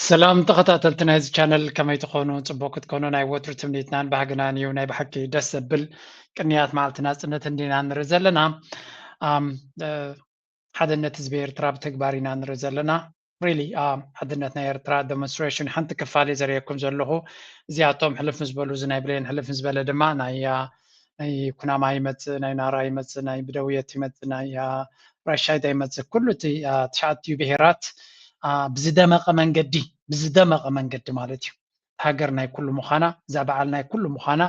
ሰላም ተኸታተልቲ ናይዚ ቻነል፣ ከመይ ትኾኑ? ጽቡቅ ክትኮኑ ናይ ወትሩ ትምኒትናን ባህግናን እዩ። ናይ ብሓቂ ደስ ዘብል ቅንያት መዓልቲ ናጽነት እንዲና ንርኢ ዘለና። ሓድነት ህዝቢ ኤርትራ ብተግባር ኢና ንርኢ ዘለና። ሪሊ ሓድነት ናይ ኤርትራ ዴሞንስትሬሽን ሓንቲ ክፋል እየ ዘርእየኩም ዘለኹ። እዚኣቶም ሕልፍ ምስ በሉ፣ እዚ ናይ ብሌን ሕልፍ ምስ በለ ድማ ናይ ናይ ኩናማ ይመጽእ፣ ናይ ናራ ይመጽእ፣ ናይ ብደውየት ይመጽእ፣ ናይ ራሻይዳ ይመጽእ። ኩሉ እቲ ትሽዓቲኡ ብሄራት ብዝደመቐ መንገዲ፣ ብዝደመቐ መንገዲ ማለት እዩ፣ ሃገር ናይ ኩሉ ምዃና፣ እዛ በዓል ናይ ኩሉ ምዃና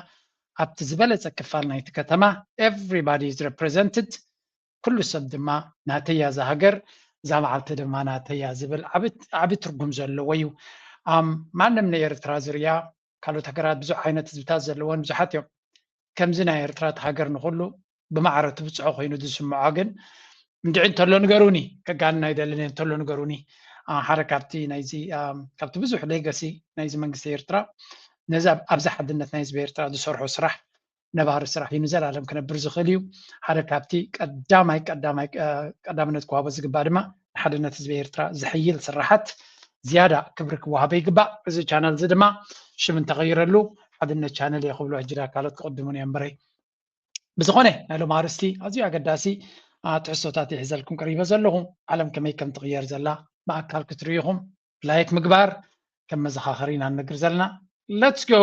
ኣብቲ ዝበለጸ ክፋል ናይቲ ከተማ everybody is represented። ኩሉ ሰብ ድማ ናተያ እዛ ሃገር፣ እዛ መዓልቲ ድማ ናተያ ዝብል ዓቢ ትርጉም ዘለዎ እዩ። ማንም ንኤርትራ ዝርያ፣ ካልኦት ሃገራት ብዙሕ ዓይነት ህዝብታት ዘለወን ብዙሓት እዮም። ከምዚ ናይ ኤርትራ እቲ ሃገር ንኹሉ ብማዕረ ትብጽሖ ኮይኑ ዝስምዖ ግን እንድዒ እንተሎ ንገሩኒ፣ ከጋንን ኣይደልን እየ፣ እንተሎ ንገሩኒ። ሓደ ካብቲ ናይዚ ካብቲ ብዙሕ ሌጋሲ ናይዚ መንግስቲ ኤርትራ ነዚ ኣብዛ ሓድነት ናይ ህዝቢ ኤርትራ ዝሰርሖ ስራሕ ነባሪ ስራሕ እዩ፣ ንዘላለም ክነብር ዝኽእል እዩ። ሓደ ካብቲ ቀዳማይ ቀዳማይ ቀዳምነት ክዋቦ ዝግባእ ድማ ንሓድነት ህዝቢ ኤርትራ ዝሕይል ስራሓት ዝያዳ ክብሪ ክወሃቦ ይግባእ። እዚ ቻነል እዚ ድማ ሽም እንተቐይረሉ ሓድነት ቻነል እየ ክብሎ ሕጂ ካልኦት ክቕድሙን እዮም እምበረይ። ብዝኾነ ናይ ሎም ኣርእስቲ ኣዝዩ ኣገዳሲ ትሕዝቶታት ይሕዘልኩም ቀሪበ ዘለኹ። ዓለም ከመይ ከም ትቕየር ዘላ ብኣካል ክትርእዩ ኢኹም። ላይክ ምግባር ከም መዘኻኸሪ ኢና ንነግር ዘለና። Let's go.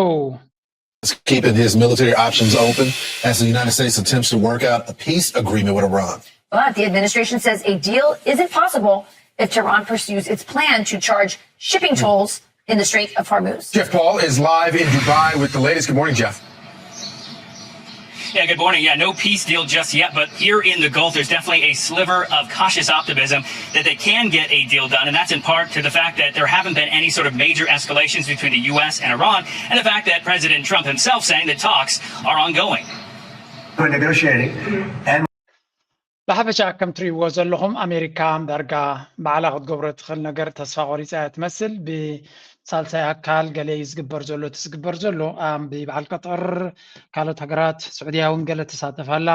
Is keeping his military options open as the United States attempts to work out a peace agreement with Iran. But the administration says a deal isn't possible if Tehran pursues its plan to charge shipping tolls in the Strait of Hormuz. Jeff Paul is live in Dubai with the latest. Good morning, Jeff. Yeah, good morning. Yeah, no peace deal just yet, but here in the Gulf, there's definitely a sliver of cautious optimism that they can get a deal done, and that's in part to the fact that there haven't been any sort of major escalations between the U S and Iran, and the fact that President Trump himself saying that talks are ongoing. We're negotiating, and ብሓፈሻ ከም ትርእይዎ ዘለኹም ኣሜሪካ ዳርጋ ባዕላ ክትገብሮ ትኽእል ነገር ተስፋ ቆሪጻ እያ ትመስል። ብቲ ሳልሳይ ኣካል ገለ እዩ ዝግበር ዘሎ። እቲ ዝግበር ዘሎ ብበዓል ቀጠር፣ ካልኦት ሃገራት፣ ስዑድያ እውን ገለ ትሳተፍ ኣላ፣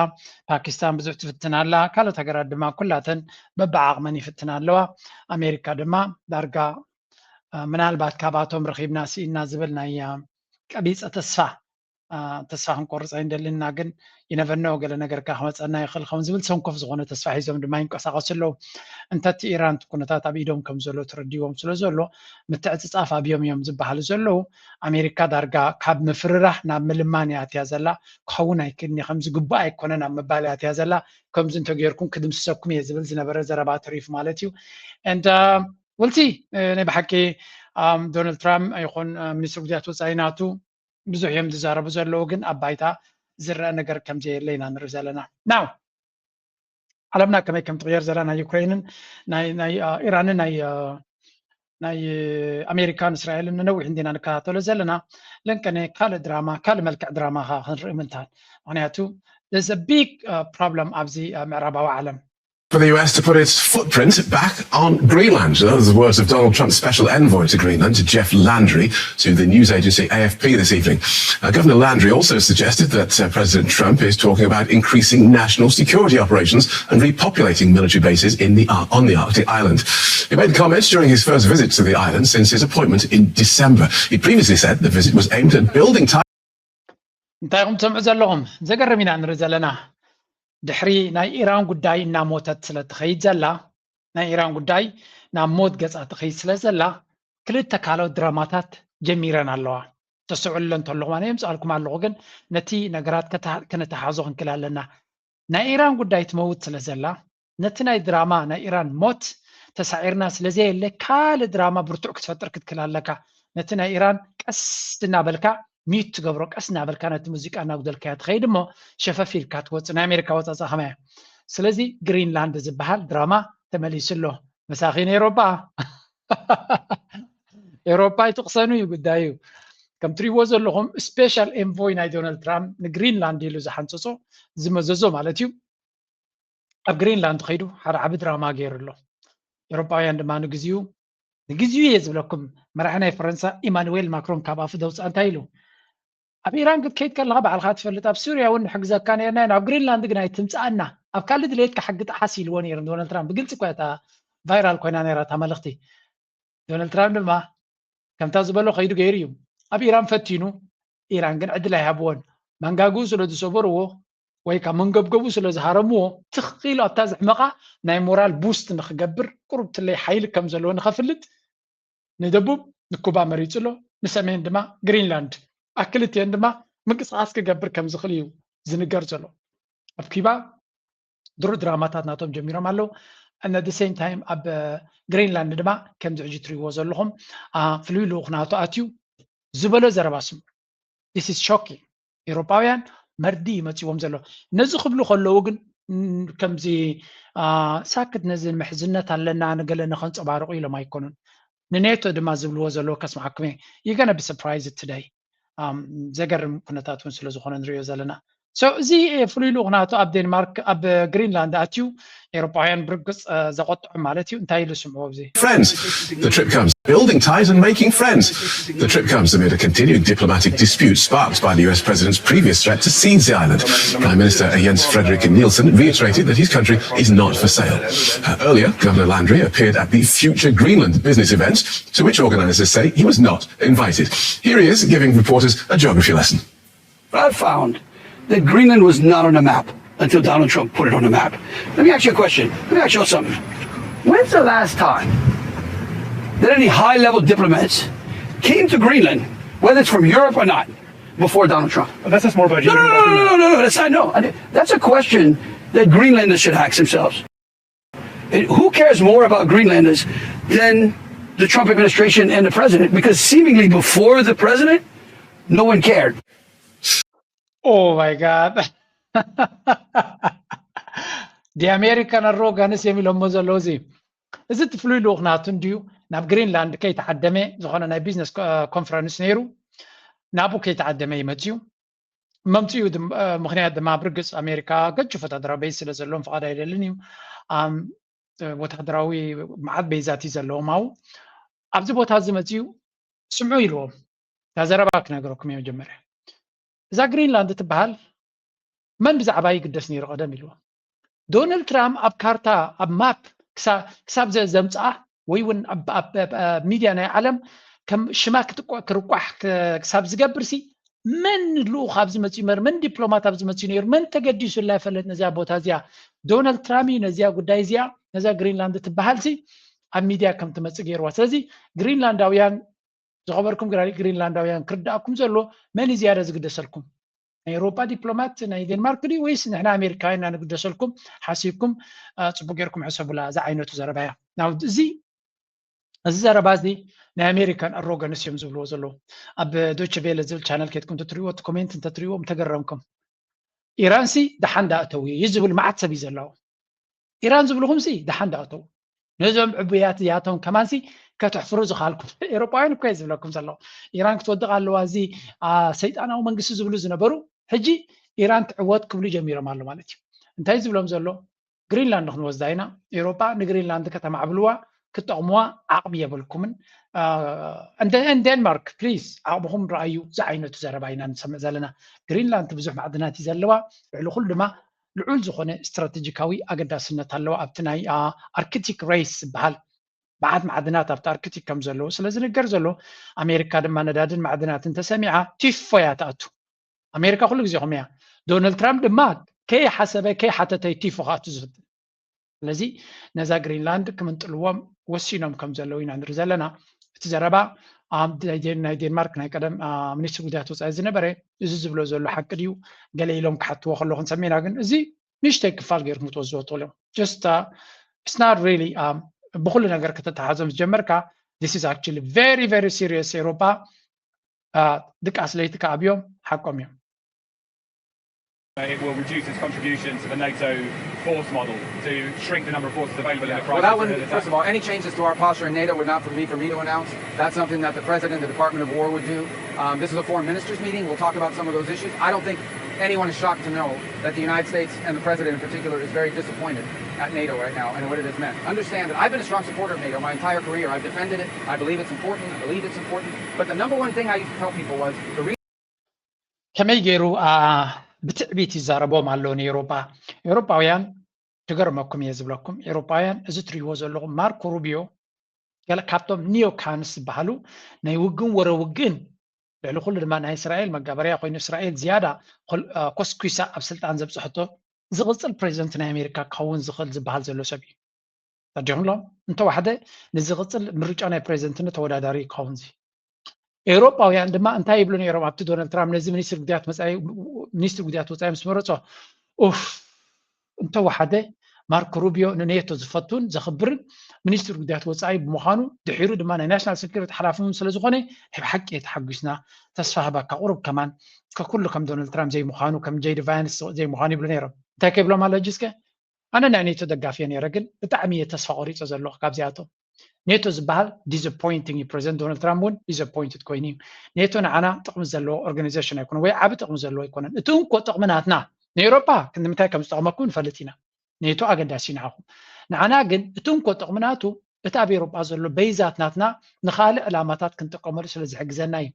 ፓኪስታን ብዙሕ ትፍትን ኣላ፣ ካልኦት ሃገራት ድማ ኩላተን በብዓቕመን ይፍትና ኣለዋ። ኣሜሪካ ድማ ዳርጋ ምናልባት ካብኣቶም ረኺብና ስኢና ዝብል ናይ ቀቢፀ ተስፋ ተስፋ ክንቆርፅ ኣይንደልን ኢና፣ ግን ይነቨኖ ገለ ነገር ከዓ ክመፀና ይኽእል ከም ዝብል ሰንኮፍ ዝኾነ ተስፋ ሒዞም ድማ ይንቀሳቐሱ ኣለዉ። እንተቲ ኢራን እቲ ኩነታት ኣብ ኢዶም ከም ዘሎ ተረዲዎም ስለ ዘሎ ምትዕፅፃፍ ኣብዮም እዮም ዝበሃሉ ዘለዉ። ኣሜሪካ ዳርጋ ካብ ምፍርራህ ናብ ምልማን እያ ኣትያ ዘላ። ክኸውን ኣይክእልን እዩ፣ ከምዚ ግቡእ ኣይኮነን ኣብ ምባል እያ ኣትያ ዘላ። ከምዚ እንተገይርኩም ክድምስሰኩም እየ ዝብል ዝነበረ ዘረባ ተሪፉ ማለት እዩ። And we'll see። ናይ ብሓቂ ዶናልድ ትራምፕ ይኹን ሚኒስትር ጉዳያት ወፃኢ ናቱ ብዙሕ እዮም ዝዛረቡ ዘለዉ፣ ግን ኣብ ባይታ ዝረአ ነገር ከም ዘየለ ኢና ንርኢ ዘለና። ናው ዓለምና ከመይ ከም ትቕየር ዘላ ናይ ዩክሬንን ናይ ኢራንን ናይ ናይ ኣሜሪካን እስራኤልን ንነዊሕ እንዲና ንከታተሎ ዘለና። ለንቀነ ካልእ ድራማ፣ ካልእ መልክዕ ድራማ ኸዓ ክንርኢ ምንታን። ምክንያቱ there's a big problem ኣብዚ ምዕራባዊ ዓለም። For the U S to put its footprint back on Greenland. Those are the words of Donald Trump's special envoy to Greenland, Jeff Landry, to the news agency A F P this evening. Uh, Governor Landry also suggested that uh, President Trump is talking about increasing national security operations and repopulating military bases in the uh, on the Arctic island. He made the comments during his first visit to the island since his appointment in December. He previously said the visit was aimed at building ties. እንታይ ኢኹም ትሰምዑ ዘለኹም? ዘገርም ኢና ንርኢ ዘለና። ድሕሪ ናይ ኢራን ጉዳይ እናሞተት ስለ ትኸይድ ዘላ፣ ናይ ኢራን ጉዳይ ናብ ሞት ገጻ ትኸይድ ስለ ዘላ፣ ክልተ ካልኦት ድራማታት ጀሚረን ኣለዋ። ተስተውዕሉለን እንተለኹም፣ ኣነ የምጽኣልኩም ኣለኹ፣ ግን ነቲ ነገራት ከነተሓዞ ክንክል ኣለና። ናይ ኢራን ጉዳይ ትመውት ስለ ዘላ፣ ነቲ ናይ ድራማ ናይ ኢራን ሞት ተሳዒርና ስለ ዘየለ፣ ካልእ ድራማ ብርቱዕ ክትፈጥር ክትክል ኣለካ። ነቲ ናይ ኢራን ቀስ እናበልካ ሚዩት ትገብሮ፣ ቀስ እናበልካ ነቲ ሙዚቃ እናጉደልካዮ ትኸይድ እሞ ሸፈፍ ኢልካ ትወፅእ። ናይ ኣሜሪካ ወፃፃ ከማይ እያ። ስለዚ ግሪንላንድ ዝበሃል ድራማ ተመሊሱ ኣሎ። መሳኺን ኤሮጳ ኤሮጳ ኣይትቕሰኑ እዩ ጉዳዩ። ከም ትሪእዎ ዘለኹም ስፔሻል ኤንቮይ ናይ ዶናልድ ትራምፕ ንግሪንላንድ ኢሉ ዝሓንፀፆ ዝመዘዞ ማለት እዩ። ኣብ ግሪንላንድ ከይዱ ሓደ ዓቢ ድራማ ገይሩ ኣሎ። ኤሮጳውያን ድማ ንግዚኡ ንግዚኡ እየ ዝብለኩም፣ መራሒ ናይ ፈረንሳ ኢማኑዌል ማክሮን ካብ ኣፉ ዘውፅኣ እንታይ ኢሉ? ኣብ ኢራን ክትከይድ ከለኻ ባዕልኻ ትፈልጥ፣ ኣብ ሱርያ እውን ንሕግዘካ ነርና ኢና፣ ኣብ ግሪንላንድ ግን ኣይትምፅኣና፣ ኣብ ካልእ ድሌትካ ሕጊ ጥሓስ ኢልዎ ነይሩ ዶናልድ ትራምፕ። ብግልፂ እኳ እታ ቫይራል ኮይና ነይራ እታ መልእኽቲ። ዶናልድ ትራምፕ ድማ ከምታ ዝበሎ ከይዱ ገይሩ እዩ። ኣብ ኢራን ፈቲኑ፣ ኢራን ግን ዕድል ኣይሃብዎን። መንጋግኡ ስለ ዝሰበርዎ ወይ ካብ መንገብገቡ ስለ ዝሃረምዎ ትኽ ኢሉ ኣብታ ዘሕመቓ ናይ ሞራል ቡስት ንኽገብር ቁሩብ ትለይ ሓይሊ ከም ዘለዎ ንኸፍልጥ ንደቡብ ንኩባ መሪጹ ኣሎ፣ ንሰሜን ድማ ግሪንላንድ። ኣብ ክልቲኤን ድማ ምንቅስቓስ ክገብር ከም ዝኽእል እዩ ዝንገር ዘሎ። ኣብ ኪባ ድሮ ድራማታት ናቶም ጀሚሮም ኣለዉ። And at the same time ኣብ ግሪንላንድ ድማ ከምዚ ሕጂ ትሪእዎ ዘለኹም ፍሉይ ልኡኽ ናቶ ኣትዩ ዝበሎ ዘረባ ስምዑ። This is shocking። ኤውሮጳውያን መርዲ ይመፅዎም ዘሎ። ነዚ ክብሉ ከለዉ ግን ከምዚ ሳክት ነዚ ምሕዝነት ኣለና ንገለ ንኸንፀባርቑ ኢሎም ኣይኮኑን። ንኔቶ ድማ ዝብልዎ ዘለዉ ከስምዓኩም እየ። You're gonna be surprised today። ዘገርም ኩነታት እውን ስለ ዝኾነ ንሪኦ ዘለና። So እዚ ፍሉይ ልኡኽ ናቶ ኣብ ዴንማርክ ኣብ ግሪንላንድ ኣትዩ ኤውሮጳውያን ብርግፅ ዘቆጥዖም ማለት እዩ። እንታይ ኢሉ ስምዕዎ ኣብዚ? Friends. The trip comes building ties and making friends. The trip comes amid a continuing diplomatic dispute sparked by the U S president's previous threat to seize the island. Prime Minister Jens Frederik Nielsen reiterated that his country is not for sale. Uh, earlier, Governor Landry appeared at the Future Greenland business event, to which organizers say he was not invited. Here he is giving reporters a geography lesson. But I found that Greenland was not on a map until Donald Trump put it on the map. Let me ask you a question. Let me ask you something. When's the last time that any high level diplomats came to Greenland, whether it's from Europe or not, before Donald Trump? That's just more about No, no, no, no, no, no, no. That's not, no. I mean, that's a question that Greenlanders should ask themselves. And who cares more about Greenlanders than the Trump administration and the president? Because seemingly before the president, no one cared. Oh my God. The American arrogance እዮም ኢሎሞ ዘለዉ። እዚ እዚ እቲ ፍሉይ ልኡኽ ናቱ እንድዩ ናብ ግሪንላንድ ከይተዓደመ ዝኾነ ናይ ቢዝነስ ኮንፈረንስ ነይሩ፣ ናብኡ ከይተዓደመ ይመፅዩ። መምፅኡ ምክንያት ድማ ብርግፅ ኣሜሪካ ገጅፍ ወታደራዊ ቤዝ ስለ ዘለዎም ፍቓድ ኣይደልን እዩ። ወታደራዊ መዓት ቤዛት እዩ ዘለዎም ኣብኡ። ኣብዚ ቦታ እዚ መፅኡ ስምዑ ኢልዎም። እዛ ዘረባ ክነገረኩም እየ መጀመርያ። እዛ ግሪንላንድ ትበሃል መን ብዛዕባ ይግደስ ነይሩ ቀደም ኢልዎም። ዶናልድ ትራምፕ ኣብ ካርታ፣ ኣብ ማፕ ክሳብ ዘምፅኣ ወይ እውን ኣብ ሚድያ ናይ ዓለም ከም ሽማ ክትቋ ክርቋሕ ክሳብ ዝገብር ሲ መን ልኡኽ ኣብዚ መፅኡ በር መን ዲፕሎማት ኣብዚ መፅኡ ነይሩ መን ተገዲሱላ ይፈለጥ ነዚያ ቦታ እዚኣ። ዶናልድ ትራምፕ እዩ ነዚያ ጉዳይ እዚኣ ነዛ ግሪንላንድ ትበሃል ሲ ኣብ ሚድያ ከም ትመፅእ ገይርዋ። ስለዚ ግሪንላንዳውያን ዝኸበርኩም ግሪንላንዳውያን ክርዳእኩም ዘሎ መን እዩ ዝያዳ ዝግደሰልኩም? ናይ ኤውሮጳ ዲፕሎማት ናይ ዴንማርክ ድዩ ወይስ ንሕና ኣሜሪካውያን ኢና ንግደሰልኩም? ሓሲብኩም ጽቡቅ ጌርኩም ሕሰቡላ። እዛ ዓይነቱ ዘረባ እያ። እዚ እዚ ዘረባ እዚ ናይ ኣሜሪካን ኣሮጋንስ እዮም ዝብልዎ ዘለዉ። ኣብ ዶች ቬለ ዝብል ቻነል ኬድኩም እንተትሪእዎ እቲ ኮሜንት እንተትሪእዎም ተገረምኩም። ኢራንሲ ደሓን ዳእተው እዩ ዝብል መዓት ሰብ እዩ ዘለዉ። ኢራን ዝብልኹምሲ ደሓን ዳእተው ነዞም ዕቡያት እዚኣቶም ከማንሲ ከተሕፍሩ ዝኸኣልኩም ኤሮጳውያን እኮ እየ ዝብለኩም ዘለኹ። ኢራን ክትወድቕ ኣለዋ፣ እዚ ሰይጣናዊ መንግስቲ ዝብሉ ዝነበሩ ሕጂ ኢራን ትዕወት ክብሉ ጀሚሮም ኣሎ ማለት እዩ። እንታይ ዝብሎም ዘሎ? ግሪንላንድ ክንወስዳ ኢና፣ ኤሮጳ ንግሪንላንድ ከተማዕብልዋ ክትጠቕምዋ ዓቕሚ የብልኩምን። ዴንማርክ ፕሊዝ ዓቕምኹም ረኣዩ ዝዓይነቱ ዘረባ ኢና ንሰምዕ ዘለና። ግሪንላንድ ብዙሕ ማዕድናት እዩ ዘለዋ፣ ልዕሊ ኩሉ ድማ ልዑል ዝኾነ ስትራቴጂካዊ ኣገዳስነት ኣለዎ ኣብቲ ናይ ኣርክቲክ ሬስ ዝበሃል በዓት ማዕድናት ኣብቲ ኣርክቲክ ከም ዘለዉ ስለ ዝንገር ዘሎ ኣሜሪካ ድማ ነዳድን ማዕድናትን ተሰሚዓ ቲፎ እያ ትኣቱ። ኣሜሪካ ኩሉ ግዜ ከምኡ እያ። ዶናልድ ትራምፕ ድማ ከይሓሰበ ከይሓተተ እዩ ቲፎ ክኣቱ ዝፍትን። ስለዚ ነዛ ግሪንላንድ ክምንጥልዎም ወሲኖም ከም ዘለዉ ኢና ንርኢ ዘለና። እቲ ዘረባ ናይ ዴንማርክ ናይ ቀደም ሚኒስትር ጉዳያት ወፃኢ ዝነበረ እዚ ዝብሎ ዘሎ ሓቂ ድዩ ገለ ኢሎም ክሓትዎ ከለኹ ንሰሚና ግን እዚ ንእሽተይ ክፋል ገይርኩም ክትወስድዎ ትኽእሉ እዮም። Just it's not really ብኩሉ ነገር ከተተሓዞም ዝጀመርካ this is actually very very serious። ኤውሮጳ ድቃስ ለይቲ ከኣብዮም ሓቆም እዮም። It will reduce its contribution to the NATO force model to shrink the number of forces available in the crisis. Well, that wouldn't, first of all, any changes to our posture in NATO would not be for me to announce. That's something that the President and the Department of War would do. Um, this is a foreign ministers meeting. We'll talk about some of those issues. I don't think anyone is shocked to know that the United States and the President in particular is very disappointed at NATO right now and what it has meant. Understand that I've been a strong supporter of NATO my entire career. I've defended it. I believe it's important. I believe it's important. But the number one thing I used to tell people was the reason ከመይ ገይሩ ብትዕቢት ይዛረቦም ኣሎ ንኤውሮጳ? ኤውሮጳውያን ክገርመኩም እየ ዝብለኩም። ኤውሮጳውያን እዚ ትሪእዎ ዘለኹም ማርኮ ሩቢዮ ገለ ካብቶም ኒዮካንስ ዝበሃሉ ናይ ውግን ወረ ውግን ልዕሊ ኩሉ ድማ ናይ እስራኤል መጋበርያ ኮይኑ እስራኤል ዝያዳ ኮስኩሳ ኣብ ስልጣን ዘብፅሐቶ ዝቕፅል ፕሬዚደንት ናይ ኣሜሪካ ክኸውን ዝኽእል ዝበሃል ዘሎ ሰብ እዩ። ተዲኹምሎም እንተዋሕደ ንዝቕፅል ምርጫ ናይ ፕሬዚደንትነት ተወዳዳሪ ክኸውን ዚ ኤውሮጳውያን ድማ እንታይ ይብሉ ነይሮም ኣብቲ ዶናልድ ትራምፕ ነዚ ሚኒስትር ጉዳያት ወፃኢ ምስ መረፆ ኡፍ እንተወሓደ ማርኮ ሩቢዮ ንኔቶ ዝፈቱን ዘኽብርን ሚኒስትር ጉዳያት ወፃኢ ብምዃኑ ድሒሩ ድማ ናይ ናሽናል ሴኩሪቲ ሓላፊ እውን ስለ ዝኾነ ናይ ብሓቂ እየ ተሓጒስና። ተስፋ ህባካ ቁሩብ ከማን ከኩሉ ከም ዶናልድ ትራምፕ ዘይምዃኑ ከም ጄዲ ቫንስ ዘይምዃኑ ይብሉ ነይሮም። እንታይ ከይብሎም ኣሎ ሕጂ እስከ ኣነ ናይ ኔቶ ደጋፊ እየ ነይረ ግን ብጣዕሚ እየ ተስፋ ቆሪፀ ዘለኹ ካብዚኣቶም። ኔቶ ዝበሃል disappointing እዩ። ፕሬዚደንት ዶናልድ ትራምፕ እውን disappointed ኮይኑ እዩ። ኔቶ ንዓና ጥቕሚ ዘለዎ organization ኣይኮነን ወይ ዓቢ ጥቕሚ ዘለዎ ኣይኮነን። እቲ እንኮ ጥቕሚ ናትና ንኤውሮጳ ክንዲ ምንታይ ከም ዝጠቕመኩም ንፈልጥ ኢና። ኔቶ ኣገዳሲ እዩ ንዓኹም። ንዓና ግን እቲ እንኮ ጥቕሚ ናቱ እቲ ኣብ ኤውሮጳ ዘሎ በይዛት ናትና ንኻልእ ዕላማታት ክንጥቀመሉ ስለ ዝሕግዘና እዩ።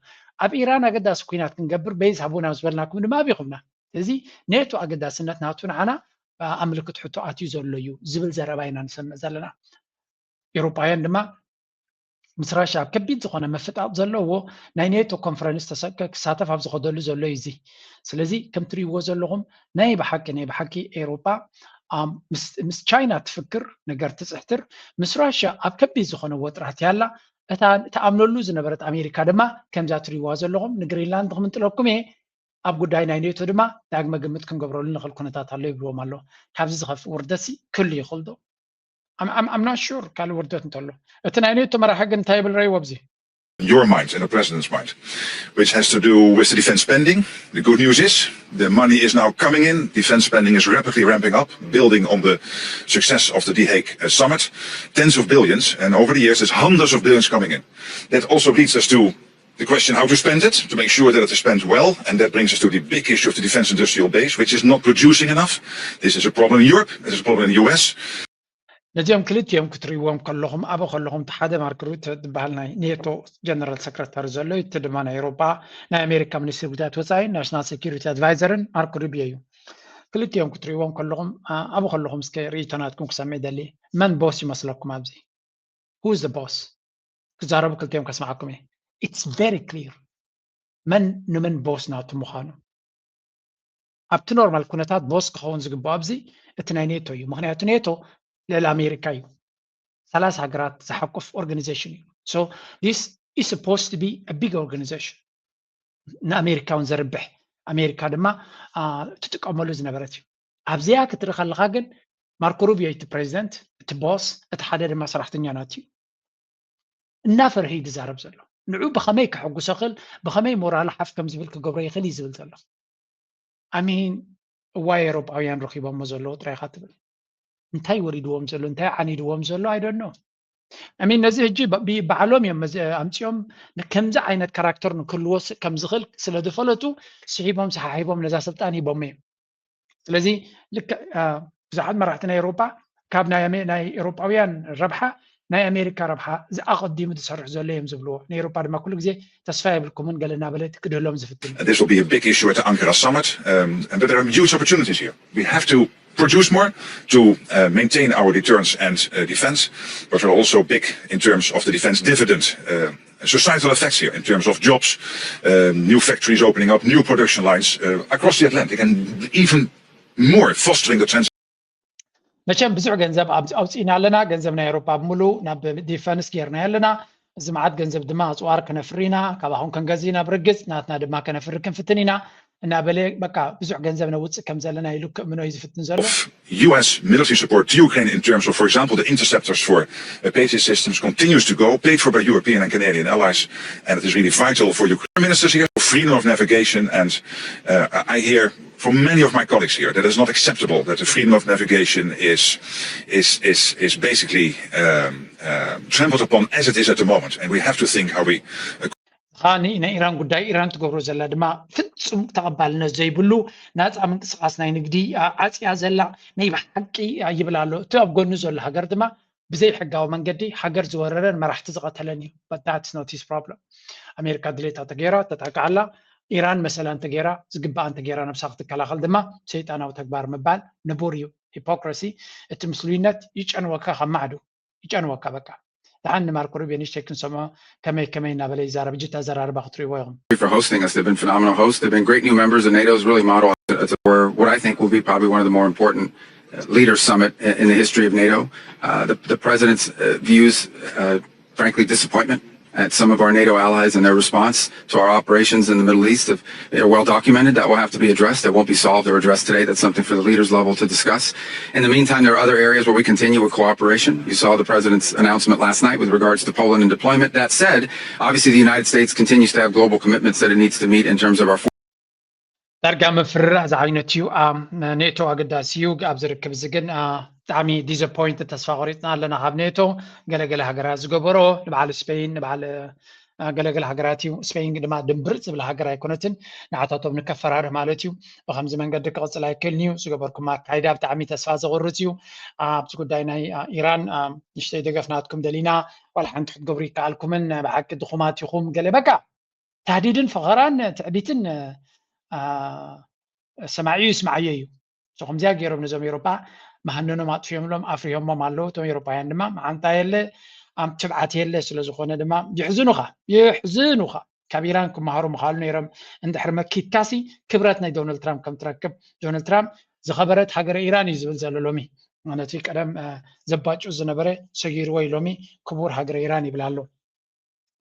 ኣብ ኢራን ኣገዳሲ ኲናት ክንገብር በይዝ ሃቡና ምስ በልናኩም ድማ ኣቢኹምና። ስለዚ ኔቶ ኣገዳስነት ናቱ ንዓና ኣብ ምልክት ሕቶ ኣትዩ ዘሎ እዩ ዝብል ዘረባ ኢና ንሰምዕ ዘለና። ኤውሮጳውያን ድማ ምስ ራሽያ ኣብ ከቢድ ዝኾነ ምፍጣጥ ዘለዎ ናይ ኔቶ ኮንፈረንስ ክሳተፍ ኣብ ዝኸደሉ ዘሎ እዩ እዚ። ስለዚ ከም ትሪእዎ ዘለኹም ናይ ብሓቂ ናይ ብሓቂ ኤውሮጳ ምስ ቻይና ትፍክር ነገር ትፅሕትር ምስ ራሽያ ኣብ ከቢድ ዝኾነ ወጥራት ያላ እታ ትኣምነሉ ዝነበረት ኣሜሪካ ድማ ከምዛ ትሪእዋ ዘለኹም ንግሪንላንድ ክምንጥለኩም እየ ኣብ ጉዳይ ናይ ኔቶ ድማ ዳግመ ግምት ክንገብረሉ ንኽእል ኩነታት ኣሎ ይብልዎም ኣሎ። ካብዚ ዝኸፍእ ውርደትሲ ክህሉ ይኽእል ዶ? I'm not sure ካልእ ውርደት እንተሎ እቲ ናይ ኔቶ መራሒ ግን እንታይ ይብል ረይዎ ኣብዚ your mind and the president's mind, which has to do with the defense spending. The good news is the money is now coming in. Defense spending is rapidly ramping up, building on the success of the The Hague uh, summit. Tens of billions, and over the years, there's hundreds of billions coming in. That also leads us to the question how to spend it, to make sure that it is spent well, and that brings us to the big issue of the defense industrial base, which is not producing enough. This is a problem in Europe, it is a problem in the U S. ነዚኦም ክልቲኦም ክትርእይዎም ከለኹም፣ ኣብ ከለኹም፣ እቲ ሓደ ማርክ ሩተ ዝበሃል ናይ ኔቶ ጀነራል ሰክረታሪ ዘሎ እዩ፣ እቲ ድማ ናይ ኤውሮጳ ናይ ኣሜሪካ ሚኒስትሪ ጉዳያት ወፃኢ፣ ናሽናል ሴኩሪቲ ኣድቫይዘርን ማርክ ሩቢዮ እዩ። ክልቲኦም ክትርእይዎም ከለኹም፣ ኣብ ከለኹም እስከ ርእይቶ ናትኩም ክሰምዕ ይደሊ። መን ቦስ ይመስለኩም ኣብዚ? Who is the boss? ክዛረቡ ክልቲኦም ከስምዓኩም እየ። It's very clear መን ንመን ቦስ ናቱ ምዃኑ። ኣብቲ ኖርማል ኩነታት ቦስ ክኸውን ዝግብኦ ኣብዚ እቲ ናይ ኔቶ እዩ። ምክንያቱ ኔቶ ልዕሊ ኣሜሪካ እዩ። ሰላሳ ሃገራት ዝሓቁፍ ኦርጋኒዜሽን እዩ። So this is supposed to be a big organization። ንኣሜሪካ እውን ዘርብሕ፣ ኣሜሪካ ድማ ትጥቀመሉ ዝነበረት እዩ። ኣብዚኣ ክትርኢ ከለካ ግን ማርኮ ሩቢዮ እቲ ፕሬዚደንት፣ እቲ ቦስ፣ እቲ ሓደ ድማ ሰራሕተኛ ናቱ እዩ። እናፈርሀ እዩ ዝዛረብ ዘሎ። ንዑ ብኸመይ ከሐጉሶ ክእል፣ ብኸመይ ሞራሉ ሓፍ ከም ዝብል ክገብሮ ይኽእል እዩ ዝብል ዘሎ። ኣሚን እዋይ ኤሮጳውያን ረኺቦሞ ዘለዉ ጥራይ ኢኻ ትብል። እንታይ ወሪድዎም ዘሎ፣ እንታይ ዓኒድዎም ዘሎ ኣይደኖ። ኣሚን ነዚ ሕጂ ባዕሎም እዮም ኣምፅኦም። ከምዚ ዓይነት ካራክተር ንክህልዎ ከም ዝኽእል ስለ ዝፈለጡ ስሒቦም ሰሓሒቦም ነዛ ስልጣን ሂቦም እዮም። ስለዚ ልክዕ ብዙሓት መራሕቲ ናይ ኤሮጳ ካብ ናይ ኤሮጳውያን ረብሓ ናይ ኣሜሪካ ረብሓ ዝኣቐዲሙ ዝሰርሑ ዘሎ እዮም ዝብልዎ። ንኤሮጳ ድማ ኩሉ ግዜ ተስፋ የብልኩምን ገለ እናበለ ክድህሎም ዝፍትን እዩ። This will be a big issue at the Ankara summit, um, but there are huge opportunities here. We have to produce more to uh, maintain our deterrence and uh, defense, but there are also big in terms of the defense dividend uh, societal effects here in terms of jobs, uh, new factories opening up, new production lines uh, across the Atlantic, and even more fostering the trans. መቸም ብዙሕ ገንዘብ ኣውፅእና ኣለና። ገንዘብ ናይ ኤሮፓ ብምሉ ናብ ዲፈንስ ጌርና ኣለና። እዚ መዓት ገንዘብ ድማ ኣፅዋር ክነፍሪ ኢና፣ ካባኹም ክንገዝእ ኢና ብርግፅ፣ ናትና ድማ ከነፍሪ ክንፍትን ኢና እናበለ በቃ ብዙሕ ገንዘብ ነውፅእ ከም ዘለና ኢሉ ክእምኖ እዩ ዝፍትን ዘሎ። U S military support to Ukraine in terms of, for example, the interceptors for uh, Patriot systems continues to go, paid for by European and Canadian allies, and it is really vital for Ukraine. Ministers here for freedom of navigation, and uh, I hear from many of my colleagues here that it's not acceptable that the freedom of navigation is is is is basically um, uh, trampled upon as it is at the moment, and we have to think how we. Uh, ኻኒ ናይ ኢራን ጉዳይ ኢራን ትገብሮ ዘላ ድማ ፍጹም ተቐባልነት ዘይብሉ ናፃ ምንቅስቃስ ናይ ንግዲ ዓፅያ ዘላ ናይ ብሓቂ ይብል ኣሎ እቲ ኣብ ጎኑ ዘሎ ሃገር ድማ ብዘይ ሕጋዊ መንገዲ ሃገር ዝወረረን መራሕቲ ዝቐተለን እዩ። But that's not his problem። ኣሜሪካ ድሌታ ተገይራ ተጣቅዓላ። ኢራን መሰላ እንተገይራ ዝግባኣ እንተገይራ ነብሳ ክትከላኸል ድማ ሰይጣናዊ ተግባር ምባል ንቡር እዩ። ሂፖክራሲ እቲ ምስሉይነት ይጨንወካ ካብ ማዕዱ ይጨንወካ በቃ። ደሓን ንማርኮ ሩቢዮ ንእሽተይ ክንሰምዖ ከመይ ከመይ እናበለ ይዛረብ። እጅ ኣዘራርባ ክትርእይዎ ኢኹም። for hosting us. They've been phenomenal hosts. They've been great new members of NATO's really model for what I think will be probably one of the more important leaders summit in the history of NATO. Uh, the, the president's uh, views, uh, frankly, disappointment at some of our NATO allies and their response to our operations in the Middle East. If they're well documented, that will have to be addressed. That won't be solved or addressed today. That's something for the leaders level to discuss. In the meantime, there are other areas where we continue with cooperation. You saw the president's announcement last night with regards to Poland and deployment. That said, obviously the United States continues to have global commitments that it needs to meet in terms of our ዳርጋ ምፍርራህ ዝዓይነቱ እዩ። ኔቶ ኣገዳሲ እዩ። ኣብ ዝርክብ እዚ ግን ብጣዕሚ ዲስፖይንት ተስፋ ቆሪፅና ኣለና ካብ ኔቶ። ገለገለ ሃገራት ዝገበሮ ንበዓል ስፔይን ንበዓል ገለገለ ሃገራት እዩ። ስፔይን ድማ ድንብርፅ ዝብላ ሃገር ኣይኮነትን። ንዓታቶም ንከፈራርህ ማለት እዩ። ብከምዚ መንገዲ ክቕፅል ኣይክእልን እዩ። ዝገበርኩም ኣካይዳ ብጣዕሚ ተስፋ ዘቑርፅ እዩ። ኣብዚ ጉዳይ ናይ ኢራን ንሽተይ ደገፍ ናትኩም ደሊና ዋላ ሓንቲ ክትገብሩ ይከኣልኩምን ብሓቂ ድኹማት ኢኹም ገለ በቃ ታህዲድን ፈኸራን ትዕቢትን ሰማዒ ይስማዓዮ እዩ። ከምዚኣ ገይሮም ነዞም ኤሮጳ መሃነኖም ኣጥፊኦምሎም ኣፍሪሆሞም ኣለዉ። እቶም ኤሮጳውያን ድማ መዓንጣ የለ ትብዓት የለ ስለ ዝኾነ ድማ የሕዝኑኻ የሕዝኑኻ። ካብ ኢራን ክመሃሩ ምኻሉ ነይሮም እንድሕር መኪትካሲ ክብረት ናይ ዶናልድ ትራምፕ ከም ትረክብ። ዶናልድ ትራምፕ ዝኸበረት ሃገረ ኢራን እዩ ዝብል ዘሎ ሎሚ። ነቲ ቀደም ዘባጩ ዝነበረ ሰጊርዎ እዩ ሎሚ ክቡር ሃገረ ኢራን ይብል ኣሎ።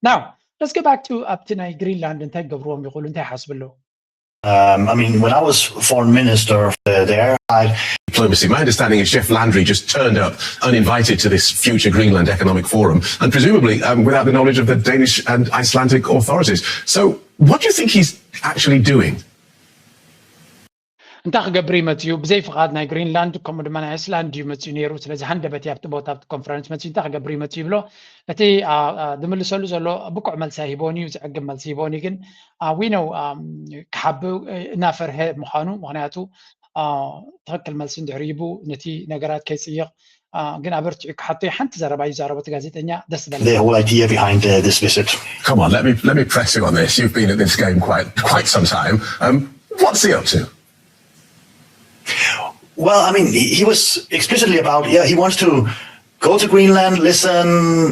Now, let's go back to ኣብቲ ናይ ግሪንላንድ እንታይ ገብርዎም ይኽእሉ እንታይ ሓስብሎ Um, I mean, when I was foreign minister there, I diplomacy. My understanding is Jeff Landry just turned up uninvited to this future Greenland Economic Forum, and presumably um, without the knowledge of the Danish and Icelandic authorities. So, what do you think he's actually doing? እንታይ ክገብር እዩ መፅኡ? ብዘይ ፍቓድ ናይ ግሪንላንድ ከምኡ ድማ ናይ ኣይስላንድ እዩ መፅኡ ነይሩ። ስለዚ ሃንደበት ኣብቲ ቦታ ኣብቲ ኮንፈረንስ መፅኡ እንታይ ክገብር እዩ መፅኡ ይብሎ። እቲ ዝምልሰሉ ዘሎ ብቁዕ መልሲ ኣይህቦን እዩ፣ ዝዕግብ መልሲ ሂቦን እዩ። ግን ዊነው ክሓብ እናፈርሀ ምዃኑ፣ ምክንያቱ ትኽክል መልሲ እንድሕር ሂቡ ነቲ ነገራት ከይፅይቕ ግን ኣበርቲዑ ክሓቶ ሓንቲ ዘረባ ይዛረቦ እቲ ጋዜጠኛ። ደስ በለ። The whole idea behind uh, this visit. Come on, let me let me press you on this. You've been at this game quite quite some time. Um, what's he up to? Well, I mean, he, he was explicitly about, yeah, he wants to go to Greenland, listen,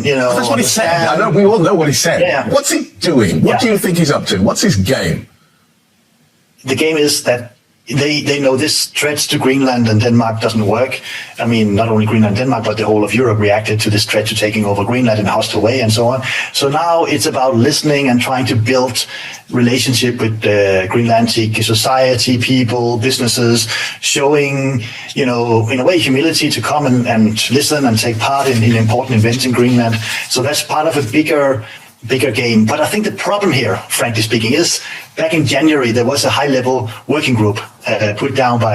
you know. That's what he said. I understand. Know we all know what he said. Yeah. What's he doing? What Yeah. do you think he's up to? What's his game? The game is that they, they know this threat to Greenland and Denmark doesn't work. I mean, not only Greenland, Denmark, but the whole of Europe reacted to this threat to taking over Greenland in a hostile way and so on. So now it's about listening and trying to build relationship with the Greenlandic society, people, businesses, showing, you know, in a way, humility to come and, and listen and take part in, in important events in Greenland. So that's part of a bigger bigger game. But I think the problem here, frankly speaking, is back in January, there was a high level working group uh, put down by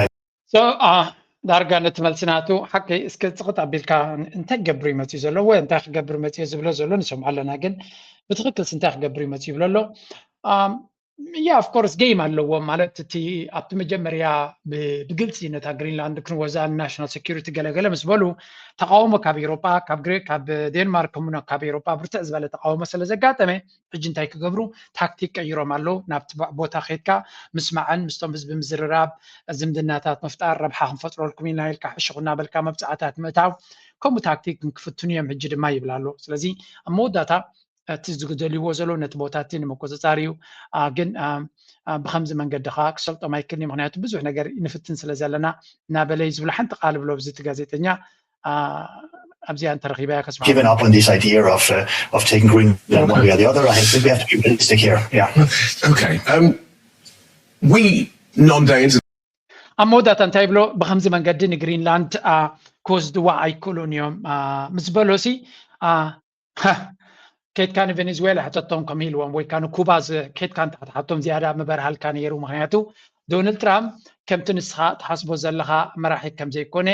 So, uh, ዳርጋ ነቲ መልሲ ናቱ ሓቂ እስከ ጽቕጥ ኣቢልካ እንታይ ክገብር እዩ መፅዩ ዘሎ ወይ እንታይ ክገብር መፅዮ ዝብሎ ዘሎ ንሰምዖ ኣለና። ግን ብትኽክልስ እንታይ ክገብር እዩ መፅዩ ይብሎ ኣሎ። ያ ኦፍ ኮርስ ጌም ኣለዎም ማለት እቲ ኣብቲ መጀመርያ ብግልፂ ነታ ግሪንላንድ ክንወዛ ናሽናል ሴኩሪቲ ገለገለ ምስ በሉ ተቃውሞ ካብ ኤሮጳ ካብ ዴንማርክ ሙና ካብ ኤሮጳ ብርትዕ ዝበለ ተቃውሞ ስለ ዘጋጠመ ሕጂ እንታይ ክገብሩ ታክቲክ ቀይሮም ኣለዉ። ናብቲ ቦታ ከድካ ምስማዕን ምስቶም ህዝቢ ምዝርራብ ዝምድናታት ምፍጣር ረብሓ ክንፈጥረልኩም ኢና ኢልካ ሕሽኹ እናበልካ መብፃዕታት ምእታው ከምኡ ታክቲክ ክንክፍትኑ እዮም ሕጂ ድማ ይብል ኣሎ። ስለዚ ኣብ መወዳእታ እቲ ዝደልይዎ ዘለዉ ነቲ ቦታ እቲ ንምቁፅፃር እዩ። ግን ብከምዚ መንገዲ ከዓ ክሰልጦም ኣይክልን እዩ። ምክንያቱ ብዙሕ ነገር ንፍትን ስለ ዘለና እናበለ እዩ ዝብሎ ሓንቲ ቃል ብሎ ብዚ እቲ ጋዜጠኛ ኣብዚኣ እንተረኺበያ ከስማ given up on this idea of uh, of taking Greenland one way or the other. I think we have to be realistic here. Yeah. Okay. Um, we non-Danes ኣብ መወዳእታ እንታይ ይብሎ? ብከምዚ መንገዲ ንግሪንላንድ ክወስድዋ ኣይክእሉን እዮም ምስ በሎሲ ከድካ ንቬኔዙዌላ ሕተቶም ከም ኢልዎም ወይ ከዓ ንኩባ ከድካ እንተሓትሓቶም ዝያዳ ምበርሃልካ ነይሩ። ምክንያቱ ዶናልድ ትራምፕ ከምቲ ንስኻ ትሓስቦ ዘለኻ መራሒ ከም ዘይኮነ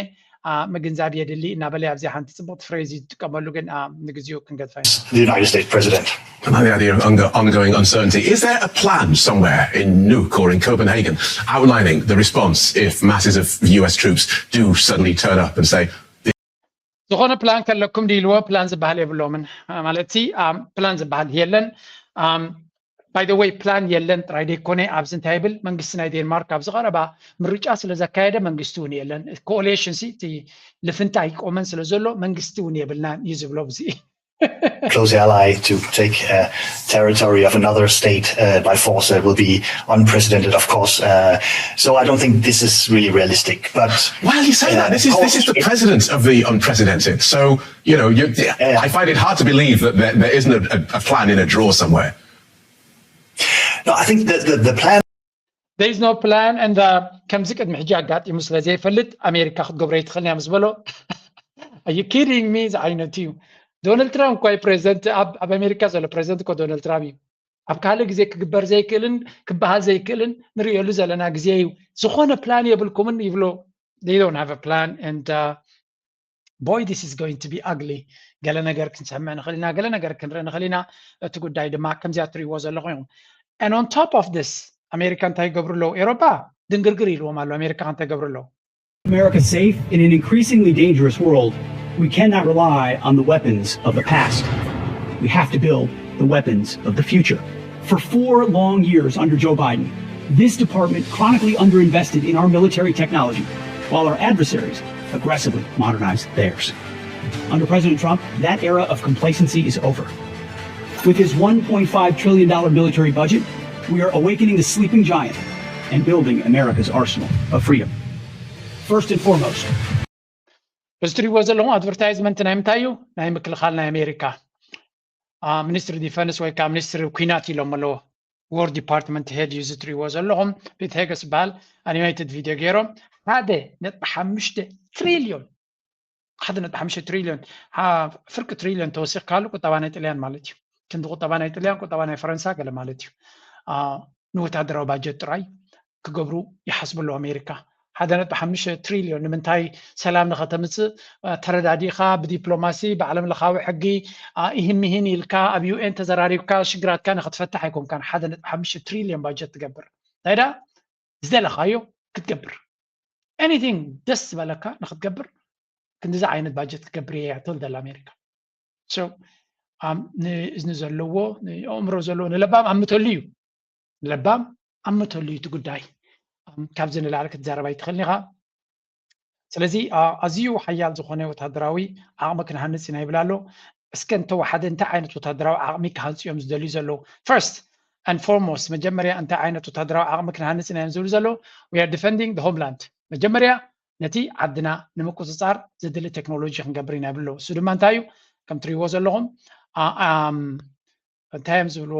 ምግንዛብ የድሊ እናበለ ኣብዚ ሓንቲ ፅብቕቲ ፍሬዝ ዝጥቀመሉ ግን ንግዚኡ ክንገድፋ ኢና። The United States president. About the idea of ongoing uncertainty, is there a plan somewhere in Nuuk or in Copenhagen outlining the response if masses of U S troops do suddenly turn up and say, ዝኾነ ፕላን ከለኩም ድይልዎ ፕላን ዝበሃል የብሎምን ማለት ሲ ፕላን ዝበሃል የለን። By the way ፕላን የለን ጥራይ ደይኮነ ኣብዚ እንታይ ይብል መንግስቲ ናይ ዴንማርክ ኣብዚ ቀረባ ምርጫ ስለ ዘካየደ መንግስቲ እውን የለን። ኮኦሌሽን ሲ እቲ ልፍንቲ ኣይቆመን ስለ ዘሎ መንግስቲ እውን የብልናን እዩ ዝብሎ ብዚ close ally to take uh, territory of another state uh, by force uh, will be unprecedented, of course. Uh, so I don't think this is really realistic. But well, you say uh, that this is this is the president of the unprecedented. So you know, you, I find it hard to believe that there, there isn't a, a plan in a drawer somewhere. No, I think the, the, the plan there is no plan and ከምዚ ቅድሚ ሕጂ ኣጋጢሙ ስለ ዘይፈልጥ ኣሜሪካ ክትገብሮ ይትኽእል እያ ምስ በሎ are you kidding me ዝዓይነቱ እዩ። ዶናልድ ትራምፕ እኳ ፕሬዚደንት ኣብ ኣሜሪካ ዘሎ ፕሬዚደንት እኮ ዶናልድ ትራምፕ እዩ። ኣብ ካልእ ግዜ ክግበር ዘይክእልን ክበሃል ዘይክእልን ንርእየሉ ዘለና ግዜ እዩ። ዝኾነ ፕላን የብልኩምን ይብሎ። They don't have a plan and uh, boy this is going to be ugly. ገለ ነገር ክንሰምዕ ንኽእል ኢና፣ ገለ ነገር ክንርኢ ንኽእል ኢና። እቲ ጉዳይ ድማ ከምዚኣ ትርእይዎ ዘለኹም ኢኹም። And on top of this ኣሜሪካ እንታይ ይገብሩ ኣለዉ? ኤሮፓ ድንግርግር ኢልዎም ኣሎ። ኣሜሪካ እንታይ ይገብሩ ኣለዉ? America safe in an increasingly dangerous world, we cannot rely on the weapons of the past. We have to build the weapons of the future. For four long years under Joe Biden, this department chronically underinvested in our military technology, while our adversaries aggressively modernized theirs. Under President Trump, that era of complacency is over. With his one point five trillion dollar military budget, we are awakening the sleeping giant and building America's arsenal of freedom. First and foremost, እዚ ትሪእዎ ዘለኹም ኣድቨርታይዝመንት ናይ ምንታይ እዩ? ናይ ምክልኻል ናይ ኣሜሪካ ሚኒስትሪ ዲፈንስ ወይ ከዓ ሚኒስትሪ ኩናት ኢሎም ኣለዎ። ወር ዲፓርትመንት ሄድ እዩ እዚ ትሪእዎ ዘለኹም። ፒት ሄገስ ዝበሃል ኣኒሜትድ ቪድዮ ገይሮም ሓደ ነጥቢ ሓሙሽተ ትሪልዮን ሓደ ነጥቢ ሓሙሽተ ትሪልዮን ፍርቂ ትሪልዮን ተወሲኽካሉ ቁጠባ ናይ ጥልያን ማለት እዩ። ክንዲ ቁጠባ ናይ ጥልያን ቁጠባ ናይ ፈረንሳ ገለ ማለት እዩ። ንወታደራዊ ባጀት ጥራይ ክገብሩ ይሓስቡ ኣለዉ ኣሜሪካ። ሓደ ነጥቢ ሓሙሽተ ትሪልዮን ንምንታይ ሰላም ንኸተምፅእ ተረዳዲእኻ ብዲፕሎማሲ ብዓለም ለኻዊ ሕጊ ኢህን ምሂን ኢልካ ኣብ ዩኤን ተዘራሪብካ ሽግራትካ ንኽትፈትሕ ኣይኮንካን ሓደ ነጥቢ ሓሙሽተ ትሪልዮን ባጀት ትገብር። እንታይ ደኣ ዝደለኻዮ ክትገብር anything ደስ ዝበለካ ንኽትገብር ክንዲዚ ዓይነት ባጀት ክገብር እየ እያ ትብል ዘላ ኣሜሪካ። So ንእዝኒ ዘለዎ ንኣእምሮ ዘለዎ ንለባም ኣምተሉ እዩ። ንለባም ኣምተሉ እዩ እቲ ጉዳይ። ካብዚ ንላዕሊ ክትዛረብ ኣይትኽእልን ኢኻ። ስለዚ ኣዝዩ ሓያል ዝኾነ ወታደራዊ ዓቕሚ ክንሃንፅ ኢና ይብል ኣሎ። እስከ እንተወሓደ እንታይ ዓይነት ወታደራዊ ዓቕሚ ክሃንፁ እዮም ዝደልዩ ዘለዉ? First and foremost መጀመርያ እንታይ ዓይነት ወታደራዊ ዓቕሚ ክንሃንፅ ኢና እዮም ዝብሉ ዘለዉ? We are defending the homeland። መጀመርያ ነቲ ዓድና ንምቁፅፃር ዘድሊ ቴክኖሎጂ ክንገብር ኢና ይብሉ ኣለዉ። እሱ ድማ እንታይ እዩ? ከም ትሪእዎ ዘለኹም እንታይ እዮም ዝብልዎ?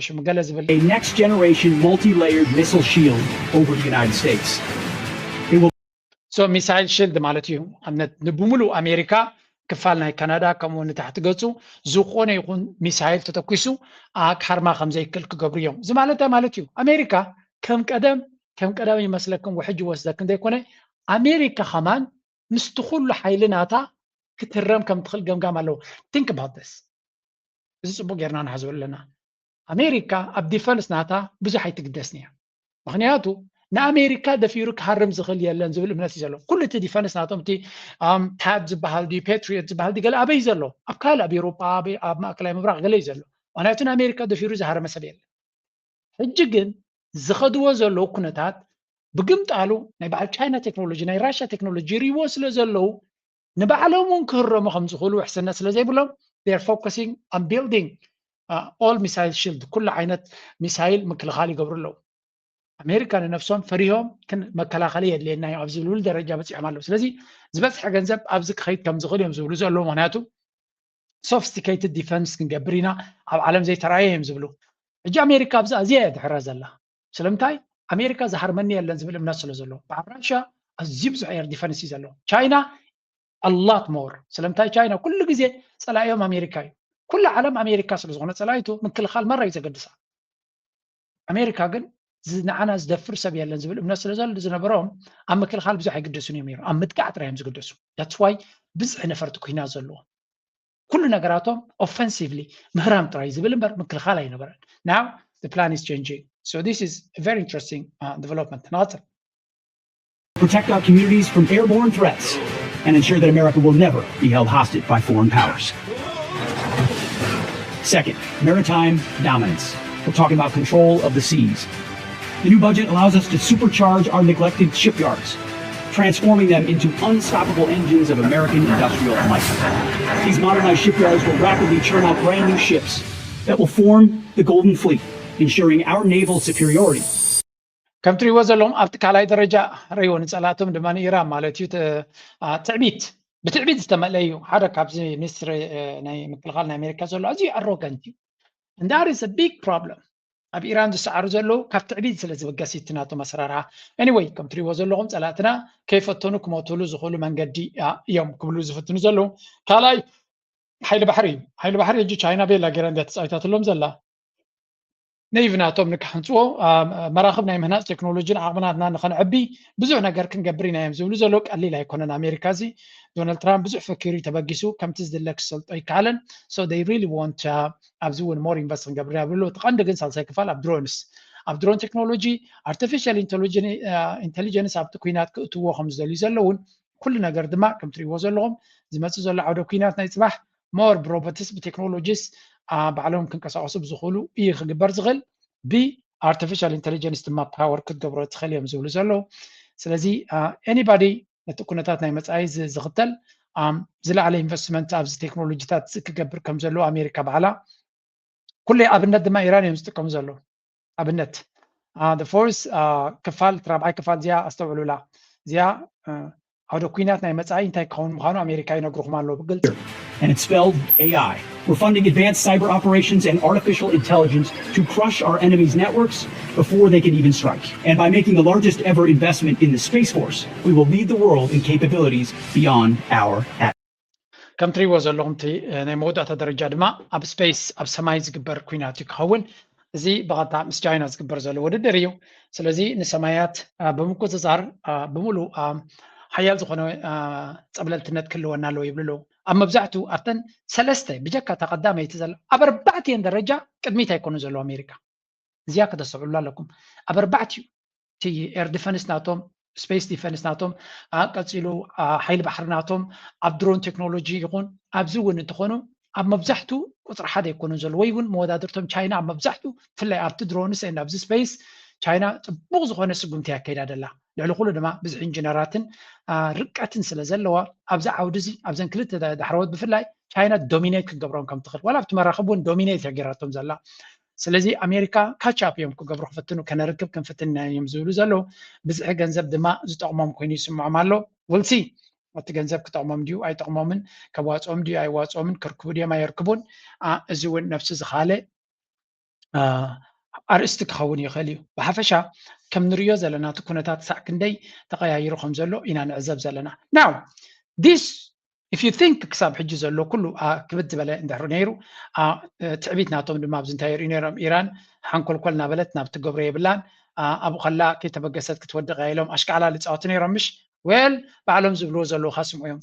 ስሙ ገለ ዝብል next generation multi-layered missile shield over the United States. So missile shield ማለት እዩ። ኣብነት ንብሙሉእ ኣሜሪካ ክፋል ናይ ካናዳ ከምኡ ንታሕቲ ገፁ ዝኾነ ይኹን ሚሳይል ተተኩሱ ኣካርማ ከም ዘይክእል ክገብሩ እዮም። እዚ ማለት እንታይ ማለት እዩ? ኣሜሪካ ከም ቀደም ከም ቀደም ይመስለክን ውሕጅ ይወስደክን ዘይኮነ ኣሜሪካ ከማን ምስቲ ኩሉ ሓይሊ ናታ ክትህረም ከም ትኽእል ገምጋም ኣለዎ። Think about this። እዚ ፅቡቅ ጌርና ንሓዝበሉ ኣለና። ኣሜሪካ ኣብ ዲፈንስ ናታ ብዙሕ ኣይትግደስን እያ። ምክንያቱ ንኣሜሪካ ደፊሩ ክሃርም ዝኽእል የለን ዝብል እምነት እዩ ዘሎ። ኩሉ እቲ ዲፈንስ ናቶም እቲ ታድ ዝበሃል ድዩ ፔትሪዮት ዝበሃል ድዩ ገለ ኣበይ ዘሎ? ኣብ ካልእ ኣብ ኤውሮጳ ኣበይ ኣብ ማእከላይ ምብራቕ ገለ እዩ ዘሎ። ምክንያቱ ንኣሜሪካ ደፊሩ ዝሃረመ ሰብ የለን። ሕጂ ግን ዝኸድዎ ዘለዉ ኩነታት ብግምጣሉ ናይ በዓል ቻይና ቴክኖሎጂ ናይ ራሽያ ቴክኖሎጂ ይሪእዎ ስለ ዘለዉ ንባዕሎም እውን ክህረሙ ከም ዝኽእሉ ውሕስነት ስለ ዘይብሎም they're focusing on building all missile shield ኩሉ ዓይነት ሚሳይል ምክልኻል ይገብሩ ኣለዉ። ኣሜሪካ ንነፍሶም ፈሪሆም መከላኸሊ የድልየና እዩ ኣብ ዝብልሉ ደረጃ በፂሖም ኣለዉ። ስለዚ ዝበፅሐ ገንዘብ ኣብዚ ክኸይድ ከም ዝኽእል እዮም ዝብሉ ዘለዉ። ምክንያቱ sophisticated defense ክንገብር ኢና ኣብ ዓለም ዘይተራእየ እዮም ዝብሉ። ሕጂ ኣሜሪካ ኣብዚ ኣዝያ እያ ድሕራ ዘላ። ስለምንታይ? ኣሜሪካ ዝሃርመኒ የለን ዝብል እምነት ስለ ዘሎ። በዓል ራሽያ ኣዝዩ ብዙሕ ኤር ዲፈንስ እዩ ዘሎ። ቻይና a lot more። ስለምንታይ? ቻይና ኩሉ ግዜ ፀላኢኦም ኣሜሪካ እዩ። ኩሉ ዓለም ኣሜሪካ ስለ ዝኾነ ፀላኢቱ ምክልኻል መራ እዩ ዘገድሳ። ኣሜሪካ ግን ንዓና ዝደፍር ሰብ የለን ዝብል እምነት ስለ ዘሎ ዝነበሮም ኣብ ምክልኻል ብዙሕ ኣይግደሱን እዮም ነይሮም። ኣብ ምጥቃዕ ጥራይ እዮም ዝግደሱ። That's why ብዝሒ ነፈርቲ ኩናት ዘለዎም ኩሉ ነገራቶም offensively ምህራም ጥራይ ዝብል እምበር ምክልኻል ኣይነበረን። Now the plan is changing. So this is a very interesting development. ንቐፅል። Protect our communities from airborne threats and ensure that America will never be held hostage by foreign powers. Second, maritime dominance. We're talking about control of the seas. The new budget allows us to supercharge our neglected shipyards, transforming them into unstoppable engines of American industrial might. These modernized shipyards will rapidly churn out brand new ships that will form the Golden Fleet, ensuring our naval superiority. ከም ትሪእዎ ዘለኹም ኣብቲ ካልኣይ ደረጃ ረይዎ ንፀላእቶም ድማ ንኢራን ማለት እዩ ትዕቢት ብትዕቢት ዝተመልአ እዩ። ሓደ ካብዚ ሚኒስትሪ ናይ ምክልኻል ናይ ኣሜሪካ ዘሎ ኣዝዩ ኣሮጋንት እዩ። And that is a big problem። ኣብ ኢራን ዝሰዓሩ ዘለዉ ካብ ትዕቢት ስለ ዝብገስ እቲ ናቶም ኣሰራርሓ። Anyway ከም ትሪእዎ ዘለኹም ፀላእትና ከይፈተኑ ክሞትሉ ዝኽእሉ መንገዲ እዮም ክብሉ ዝፍትኑ ዘለዉ። ካልኣይ ሓይሊ ባሕሪ እዩ። ሓይሊ ባሕሪ ሕጂ ቻይና ቤላ ገይራ እንድያ ተፃዊታትሎም ዘላ። ነይቭ ናቶም ንክሕንፅዎ መራኽብ ናይ ምህናፅ ቴክኖሎጂን ዓቕምናትና ንኸንዕቢ ብዙሕ ነገር ክንገብር ኢና እዮም ዝብሉ ዘለዉ። ቀሊል ኣይኮነን። ኣሜሪካ እዚ ዶናልድ ትራምፕ ብዙሕ ፈኪሩ ተበጊሱ ከምቲ ዝድለ ክሰልጦ ይከኣለን። So they really want ኣብዚ እውን more invest ክንገብር ኢና ብሎ እቲ ቀንዲ ግን ሳልሳይ ክፋል ኣብ ድሮንስ ኣብ ድሮን ቴክኖሎጂ artificial intelligence ኣብቲ ኩናት ክእትዎ ከም ዝደልዩ ዘለውን ኩሉ ነገር ድማ ከም ትሪእዎ ዘለኹም ዝመፅእ ዘሎ ዓውደ ኩናት ናይ ፅባሕ more ብሮቦትስ ብቴክኖሎጂስ ባዕሎም ክንቀሳቀሱ ብዝኽእሉ እዩ ክግበር ዝኽእል። ብ artificial intelligence ድማ power ክትገብሮ ትኽእል እዮም ዝብሉ ዘለዉ። ስለዚ anybody ነቲ ኩነታት ናይ መፃኢ ዝኽተል ዝለዓለ ኢንቨስትመንት ኣብዚ ቴክኖሎጂታት ክገብር ከም ዘለዎ ኣሜሪካ ባዕላ ኩለይ ኣብነት ድማ ኢራን እዮም ዝጥቀሙ ዘለዉ። ኣብነት ፎርስ ክፋል እቲ ራብዓይ ክፋል እዚኣ ኣስተውዕሉላ። እዚኣ ዓውደ ኩናት ናይ መፃኢ እንታይ ክኸውን ምዃኑ ኣሜሪካ ይነግርኹም ኣለዉ ብግልፂ። And it's spelled A I. We're funding advanced cyber operations and artificial intelligence to crush our enemies' networks before they can even strike. And by making the largest ever investment in the Space Force, we will lead the world in capabilities beyond our atmosphere. ከም ትሪእዎ ዘለኹም እቲ ናይ መወዳእታ ደረጃ ድማ ኣብ ስፔስ ኣብ ሰማይ ዝግበር ኩናት እዩ ክኸውን። እዚ ብቐጥታ ምስ ቻይና ዝግበር ዘሎ ውድድር እዩ። ስለዚ ንሰማያት ብምቁፅፃር ብምሉእ ሓያል ዝኾነ ፀብለልትነት ክህልወና ኣለዎ ይብሉ ኣለዉ። ኣብ መብዛሕትኡ ኣብተን ሰለስተ ብጀካ እታ ቀዳመይቲ ዘላ ኣብ ኣርባዕቲኤን ደረጃ ቅድሚት ኣይኮኑ ዘለዉ ኣሜሪካ። እዚኣ ከተስተውዕሉ ኣለኩም። ኣብ ኣርባዕቲኡ እቲ ኤር ዲፈንስ ናቶም space defense ናቶም፣ ቀፂሉ ሓይሊ ባሕሪ ናቶም ኣብ ድሮን ቴክኖሎጂ ይኹን ኣብዚ እውን እንተኾኑ ኣብ መብዛሕቱ ቁፅሪ ሓደ ኣይኮኑን ዘሎ ወይ እውን መወዳድርቶም ቻይና ኣብ መብዛሕቱ ብፍላይ ኣብቲ ድሮንስ ኤንድ ኣብዚ space ቻይና ፅቡቕ ዝኾነ ስጉምቲ ያካይዳ ደላ። ልዕሊ ኩሉ ድማ ብዝሒ ኢንጂነራትን ርቀትን ስለ ዘለዋ ኣብዚ ዓውዲ እዚ ኣብዘን ክልተ ዳሕረዎት ብፍላይ ቻይና dominate ክትገብሮም ከም ትኽእል ዋላ ኣብቲ መራኽብ እውን dominate እያ ገይራቶም ዘላ። ስለዚ ኣሜሪካ catch up እዮም ክገብሩ ክፍትኑ ከነርክብ ክንፍትን ኢና እዮም ዝብሉ ዘለዉ። ብዝሒ ገንዘብ ድማ ዝጠቕሞም ኮይኑ ይስምዖም ኣሎ። We'll see እቲ ገንዘብ ክጠቕሞም ድዩ ኣይጠቕሞምን፣ ከዋፅኦም ድዩ ኣይዋፅኦምን፣ ክርክቡ ድዮም ኣየርክቡን። እዚ እውን ነብሲ ዝኻለ ኣርእስቲ ክኸውን ይኽእል እዩ። ብሓፈሻ ከም ንሪኦ ዘለና እቲ ኩነታት ሳዕ ክንደይ ተቐያይሩ ከም ዘሎ ኢና ንዕዘብ ዘለና። Now this if you think ክሳብ ሕጂ ዘሎ ኩሉ ክብድ ዝበለ እንድሕር ነይሩ ትዕቢት ናቶም ድማ ኣብዚ እንታይ የርእዩ ነይሮም? ኢራን ሓንኮልኮል እናበለት ናብ ትገብሮ የብላን። ኣብኡ ከላ ከይተበገሰት ክትወድቕ እያ ኢሎም ኣሽቃላል ይፃወቱ ነይሮም ምሽ? Well ባዕሎም ዝብልዎ ዘለዉ ካስምዑ እዮም።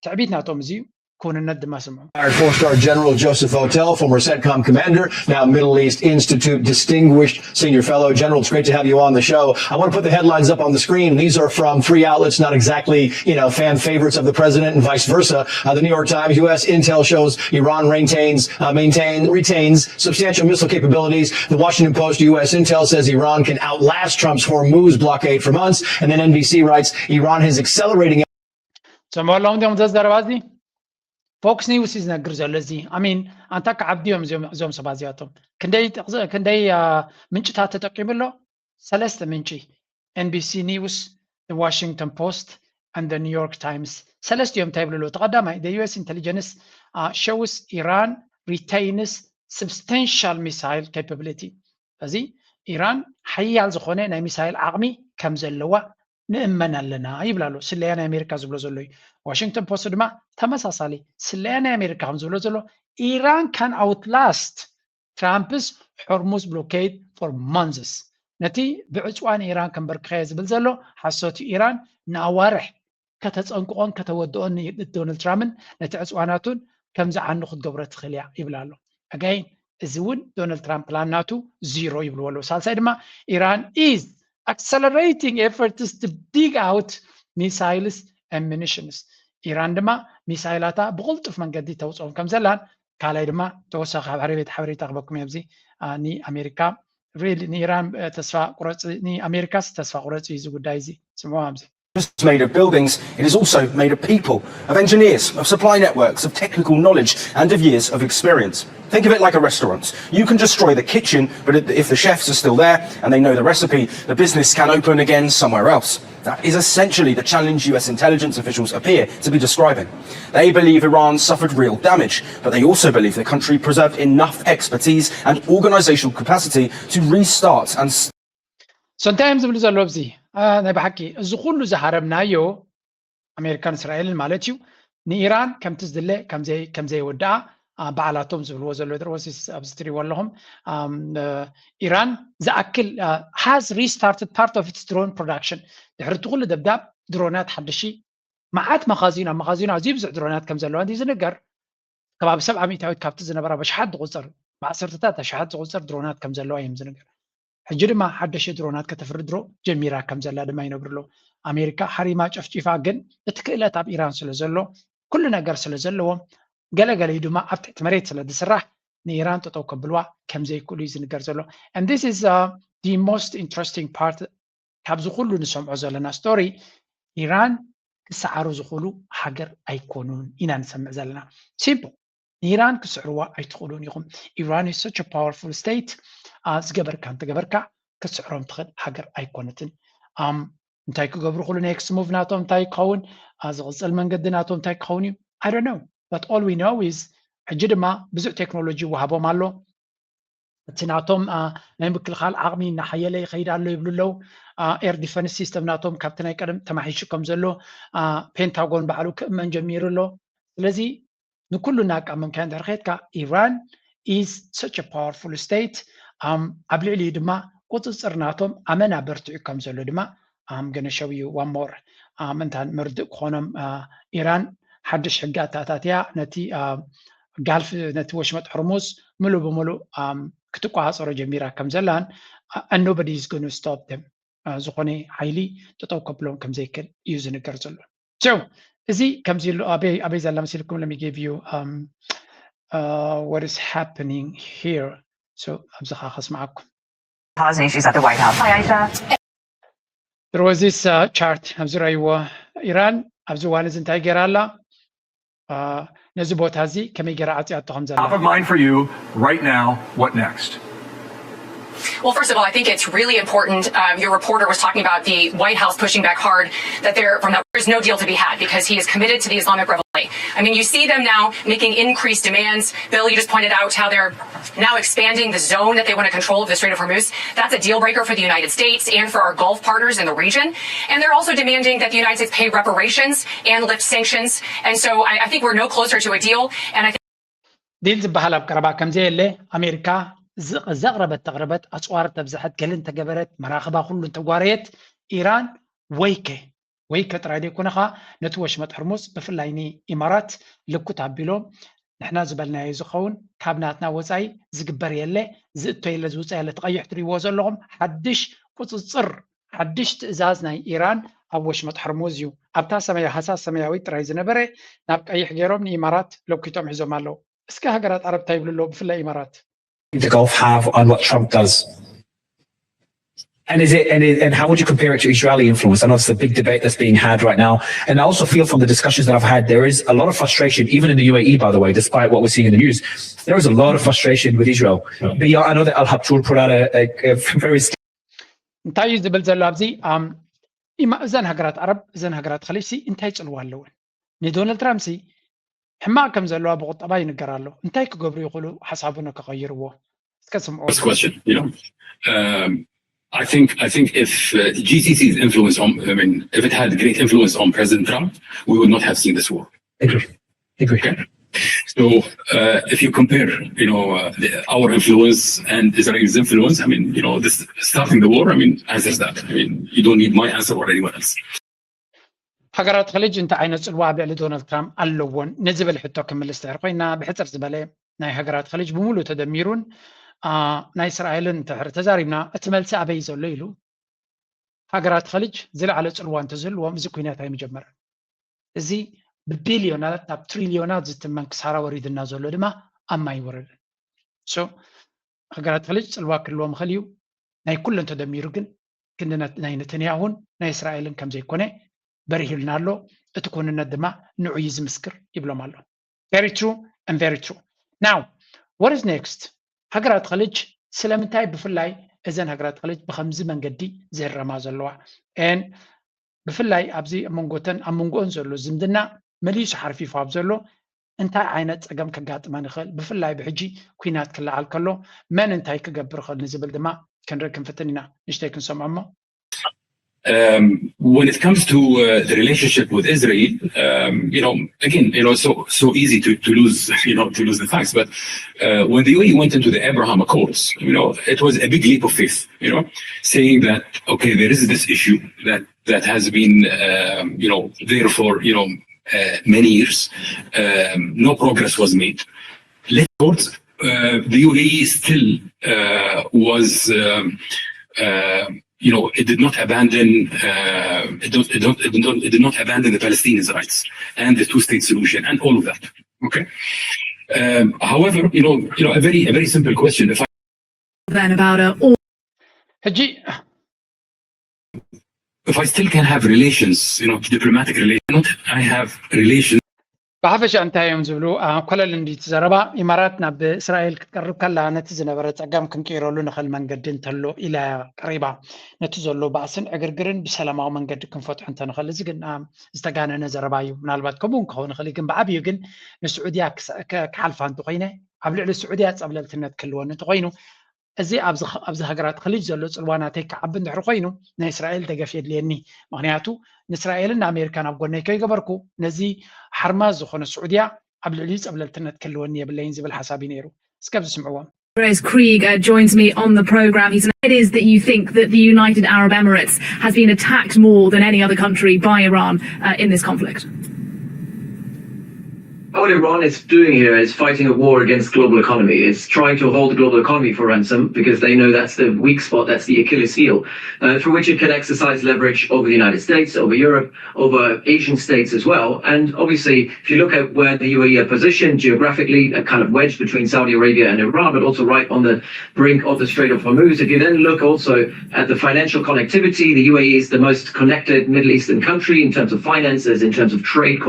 ትዕቢት ናቶም እዚ እዩ። ክውንነት ድማ ስምዑ። Retired four-star General Joseph Votel, former CENTCOM commander, now Middle East Institute distinguished senior fellow. General, it's great to have you on the show. I want to put the headlines up on the screen. These are from three outlets, not exactly, you know, fan favorites of the president and vice versa. Uh, the New York Times, U S intel shows Iran maintains, uh, maintain, retains substantial missile capabilities. The Washington Post, U S intel says Iran can outlast Trump's Hormuz blockade for months. And then N B C writes Iran is accelerating. ሰምዑ ኣለኹም ዲኹም ዘዘረባ እዚ? ፎክስ ኒውስ እዩ ዝነግር ዘሎ እዚ። ኣሚን ኣንታ ክዓብዱ እዮም እዚኦም እዞም ሰባት እዚኣቶም። ክንደይ ጥቕሲ- ክንደይ አ፣ ምንጭታት ተጠቂሙ ኣሎ? ሰለስተ ምንጪ፣ N B C News, The Washington Post and The New York Times። ሰለስቲኦም እንታይ ይብሉ ኣለዉ? እቲ ቀዳማይ the U S intelligence uh, shows Iran retains substantial missile capability። እዚ ኢራን ሓያል ዝኾነ ናይ ሚሳይል ዓቕሚ ከም ዘለዋ ንእመን ኣለና ይብል ኣሎ። ስለያ ናይ ኣሜሪካ ዝብሎ ዘሎ እዩ። ዋሽንግተን ፖስት ድማ ተመሳሳሊ ስለያ ናይ ኣሜሪካ ከም ዝብሎ ዘሎ ኢራን can outlast Trump's Hormuz blockade for months። ነቲ ብዕፅዋን ኢራን ከንበርክኸየ ዝብል ዘሎ ሓሶት እዩ። ኢራን ንኣዋርሕ ከተፀንቅቖን ከተወድኦን ዶናልድ ትራምፕን ነቲ ዕፅዋናቱን ከም ዝዓኑ ክትገብሮ ትኽእል እያ ይብል ኣሎ። ኣጋይን እዚ እውን ዶናልድ ትራምፕ ፕላን ናቱ ዚሮ ይብልዎ ኣለዉ። ሳልሳይ ድማ ኢራን is accelerating efforts to dig out missiles and munitions። ኢራን ድማ ሚሳይላታ ብቕልጡፍ መንገዲ ተውፅኦም ከም ዘላን ካልኣይ ድማ ተወሳኺ ካብ ሕሪ ቤት ሓበሬታ ክበኩም ኣብዚ ንኣሜሪካ ንኢራን ተስፋ ቁረፂ ንኣሜሪካስ ተስፋ ቁረፂ እዚ ጉዳይ እዚ ስምዑ ኣብዚ just made of buildings, it is also made of people, of engineers, of supply networks, of technical knowledge, and of years of experience. Think of it like a restaurant. You can destroy the kitchen, but if the chefs are still there and they know the recipe, the business can open again somewhere else. That is essentially the challenge U S intelligence officials appear to be describing. They believe Iran suffered real damage, but they also believe the country preserved enough expertise and organizational capacity to restart and so እንታይ እዮም ዝብሉ ዘለዉ ኣብዚ ናይ ብሓቂ እዚ ኩሉ ዝሃረምናዮ ኣሜሪካን እስራኤልን ማለት እዩ ንኢራን ከምቲ ዝድለ ከምዘይወድኣ ባዕላቶም ዝብልዎ ዘሎ ድሮሲስ ኣብዚ ትሪዎ ኣለኹም ኢራን ዝኣክል has restarted part of its drone production ድሕሪ እቲ ኩሉ ደብዳብ ድሮናት ሓደሺ መዓት መኻዚኖ ኣብ መኻዚኖ ኣዝዩ ብዙሕ ድሮናት ከም ዘለዋ ዝንገር ከባቢ ሰብዓ ሚእታዊት ካብቲ ዝነበራ በሽሓት ዝቁፀር ብዓሰርተታት ኣሽሓት ዝቁፀር ድሮናት ከም ዘለዋ እዮም ዝንገር ሕጂ ድማ ሓደሽቲ ድሮናት ከተፍሪ ድሮ ጀሚራ ከም ዘላ ድማ ይነብሩ ኣለዉ ኣሜሪካ ሓሪማ ጨፍጪፋ ግን እቲ ክእለት ኣብ ኢራን ስለ ዘሎ ኩሉ ነገር ስለ ዘለዎም ገለገለዩ ድማ ኣብ ትሕቲ መሬት ስለ ዝስራሕ ንኢራን ጠጠው ከብልዋ ከም ዘይክእሉ እዩ ዝንገር ዘሎ and this is uh, the most interesting part ካብዚ ኩሉ ንሰምዖ ዘለና ስቶሪ ኢራን ክሰዓሩ ዝኽእሉ ሃገር ኣይኮኑን ኢና ንሰምዕ ዘለና simple ንኢራን ክስዕርዋ ኣይትኽእሉን ኢኹም Iran is such a powerful state ዝገበርካ እንተገበርካ ክትስዕሮም ትኽእል ሃገር ኣይኮነትን እንታይ ክገብሩ ክሉ next move ናቶም እንታይ ክኸውን ዝቕፅል መንገዲ ናቶም እንታይ ክኸውን እዩ I don't know but all we know is ሕጂ ድማ ብዙሕ ቴክኖሎጂ ይወሃቦም ኣሎ እቲ ናቶም ናይ ምክልኻል ዓቕሚ እናሓየለ ይኸይድ ኣሎ ይብሉ ኣለዉ air defense system ናቶም ካብቲ ናይ ቀደም ተማሒሹ ከም ዘሎ ፔንታጎን ባዕሉ ክእመን ጀሚሩ ኣሎ ስለዚ ንኩሉ እናቃመምካ እንድሕር ከድካ ኢራን is such a powerful state ኣብ ልዕሊኡ ድማ ቁፅፅር ናቶም ኣመና በርቲዑ ከም ዘሎ ድማ I'm gonna show you one more ምንታን መርድእ ክኾኖም ኢራን ሓድሽ ሕጊ ኣተኣታትያ ነቲ ጋልፍ ነቲ ወሽመጥ ሕርሙዝ ምሉእ ብምሉእ ክትቆፃፀሮ ጀሚራ ከም ዘላን and nobody is gonna stop them ዝኾነ ሓይሊ ጠጠው ከብሎም ከም ዘይክእል እዩ ዝንገር ዘሎ። So እዚ ከምዚ ኣሎ ኣበይ ኣበይ ዘላ መሲልኩም? Let me give you um, uh, what is happening here. So ኣብዚ ከዓ ከስምዓኩም። Housing issues at the White House. Hi, Aisha. There was this uh, chart ኣብዚ ረይዎ ኢራን ኣብዚ እዋን እዚ እንታይ ገይራ ኣላ? ነዚ ቦታ እዚ ከመይ ገይራ ዓፅያቶ ከም ዘላ Top of mind for you right now, what next? Well, first of all, I think it's really important. Um, your reporter was talking about the White House pushing back hard that there, from that, there's no deal to be had because he is committed to the Islamic Revolution. I mean, you see them now making increased demands. Bill, you just pointed out how they're now expanding the zone that they want to control of the Strait of Hormuz. That's a deal breaker for the United States and for our Gulf partners in the region. And they're also demanding that the United States pay reparations and lift sanctions. And so I, I think we're no closer to a deal. And I think ዲል ዝበሃል ኣብ ቀረባ ከም ዘየለ ኣሜሪካ ዘቕረበት ተቕረበት ኣፅዋር ተብዝሐት ገለ እንተገበረት መራኽባ ኩሉ እንተጓረየት ኢራን ወይከ ወይከ ጥራይ ዘይኮነ ከዓ ነቲ ወሽመጥ ሕርሙዝ ብፍላይ ንኢማራት ልኩት ኣቢሎም ንሕና ዝበልናዮ ዝኸውን ካብ ናትና ወፃኢ ዝግበር የለ ዝእቶ የለ ዝውፃ የለ ተቐይሕ ትሪእዎ ዘለኹም ሓድሽ ቁፅፅር ሓድሽ ትእዛዝ ናይ ኢራን ኣብ ወሽመጥ ሕርሙዝ እዩ ኣብታ ሰማያ ሃሳስ ሰማያዊት ጥራይ ዝነበረ ናብ ቀይሕ ገይሮም ንኢማራት ለኪቶም ሒዞም ኣለዉ እስከ ሃገራት ዓረብ እንታይ ይብሉ ኣለዉ ብፍላይ ኢማራት the Gulf have on what Trump does? And is it and, it, and how would you compare it to Israeli influence? I know it's a big debate that's being had right now, and I also feel from the discussions that I've had there is a lot of frustration, even in the U A E, by the way, despite what we're seeing in the news. There is a lot of frustration with Israel. But yeah, I know that Al Habtour put out a, a, a very እንታይ እዩ ዝብል ዘሎ ኣብዚ እዘን ሃገራት ዓረብ እዘን ሃገራት ኸሊጅ ሲ እንታይ ፅልዋ ኣለወን ንዶናልድ ትራምፕ ሲ ሕማቕ ከም ዘለዋ ብቁጠባ ይንገር ኣሎ እንታይ ክገብሩ ይኽእሉ ሓሳቡ ንክቐይርዎ እስከ ስምዑ First question, you know. Um, I think I think if uh, G C C's influence on, I mean, if it had great influence on President Trump, we would not have seen this war. Agree. Agree. So uh, if you compare, you know, uh, the, our influence and Israel's influence, I mean, you know, this starting the war, I mean, answers that. I mean, you don't need my answer or anyone else. ሃገራት ኸሊጅ እንታይ ዓይነት ፅልዋ ኣብ ልዕሊ ዶናልድ ትራምፕ ኣለዎን ንዝብል ሕቶ ክምልስ ድሕር ኮይና ብሕፅር ዝበለ ናይ ሃገራት ኸሊጅ ብምሉእ ተደሚሩን ናይ እስራኤልን ድሕር ተዛሪብና እቲ መልሲ ኣበይ ዘሎ ኢሉ ሃገራት ኸሊጅ ዝለዓለ ፅልዋ እንተዝህልዎም እዚ ኩናት ኣይምጀመረን እዚ ብቢልዮናት ናብ ትሪልዮናት ዝትመን ክሳራ ወሪድና ዘሎ ድማ ኣብ ማይ ወረደ ሃገራት ኸሊጅ ፅልዋ ክህልዎም ይኽእል እዩ ናይ ኩለን ተደሚሩ ግን ክንዲ ናይ ነተንያሁን ናይ እስራኤልን ከም ዘይኮነ በሪሁልና ኣሎ እቲ ኩንነት ድማ ንዑ እዩ ዝምስክር ይብሎም ኣሎ very true and very true now what is next ሃገራት ኸልጅ ስለምንታይ ብፍላይ እዘን ሃገራት ኸልጅ ብኸምዚ መንገዲ ዝህረማ ዘለዋ ን ብፍላይ ኣብዚ መንጎተን ኣብ መንጎኦን ዘሎ ዝምድና መሊሱ ሓርፊፉ ኣብ ዘሎ እንታይ ዓይነት ፀገም ከጋጥመን ይኽእል ብፍላይ ብሕጂ ኩናት ክለዓል ከሎ መን እንታይ ክገብር ይኽእል ንዝብል ድማ ክንርኢ ክንፍትን ኢና ንሽተይ ክንሰምዖ እሞ Um, when it comes to uh, the relationship with Israel, um, you know, again, you know, so so easy to, to lose, you know, to lose the facts. But uh, when the U A E went into the Abraham Accords, you know, it was a big leap of faith, you know, saying that okay, there is this issue that that has been, um, you know, there for you know uh, many years. Um, no progress was made. Let's uh, the U A E still uh, was, um, uh, you know, it did not abandon, uh, it, don't, it, don't, it, don't, it did not abandon the Palestinians' rights and the two-state solution and all of that. Okay. Um, however, you know, you know, a very, a very simple question. If I then about a or ሕጂ if I still can have relations, you know, diplomatic relations, not I have relations. ብሓፈሻ እንታይ እዮም ዝብሉ ኮለል እንዲቲ ዘረባ ኢማራት ናብ እስራኤል ክትቀርብ ከላ ነቲ ዝነበረ ፀገም ክንቅይረሉ ንኽእል መንገዲ እንተሎ ኢላ ቀሪባ ነቲ ዘሎ ባእስን ዕግርግርን ብሰላማዊ መንገዲ ክንፈትሖ እንተንኽእል እዚ ግን ዝተጋነነ ዘረባ እዩ ምናልባት ከምኡ ክኸውን ይኽእል ግን ብዓብዩ ግን ንስዑድያ ክሓልፋ እንተኮይነ ኣብ ልዕሊ ስዑድያ ፀብለልትነት ክህልወኒ እንተኮይኑ እዚ ኣብዚ ሃገራት ኸሊጅ ዘሎ ፅልዋ ናተይ ክዓቢ እንድሕር ኮይኑ ናይ እስራኤል ደገፍ የድልየኒ ምክንያቱ ንእስራኤልን ንኣሜሪካን ኣብ ጎነይ ከይገበርኩ ነዚ ሓርማዝ ዝኾነ ስዑድያ ኣብ ልዕሊኡ ፀብለልትነት ክህልወኒ የብለይን ዝብል ሓሳብ እዩ ነይሩ እስከ ዝስምዕዎም Andres Krieger joins me on the program. He's it is that you think that the United Arab Emirates has been attacked more than any other country by Iran uh, in this conflict? What Iran is doing here is fighting a war against global economy. It's trying to hold the global economy for ransom because they know that's the weak spot, that's the Achilles heel, uh, through which it can exercise leverage over the United States, over Europe, over Asian states as well. And obviously, if you look at where the U A E are positioned geographically, a kind of wedge between Saudi Arabia and Iran, but also right on the brink of the Strait of Hormuz. If you then look also at the financial connectivity, the U A E is the most connected Middle Eastern country in terms of finances, in terms of trade.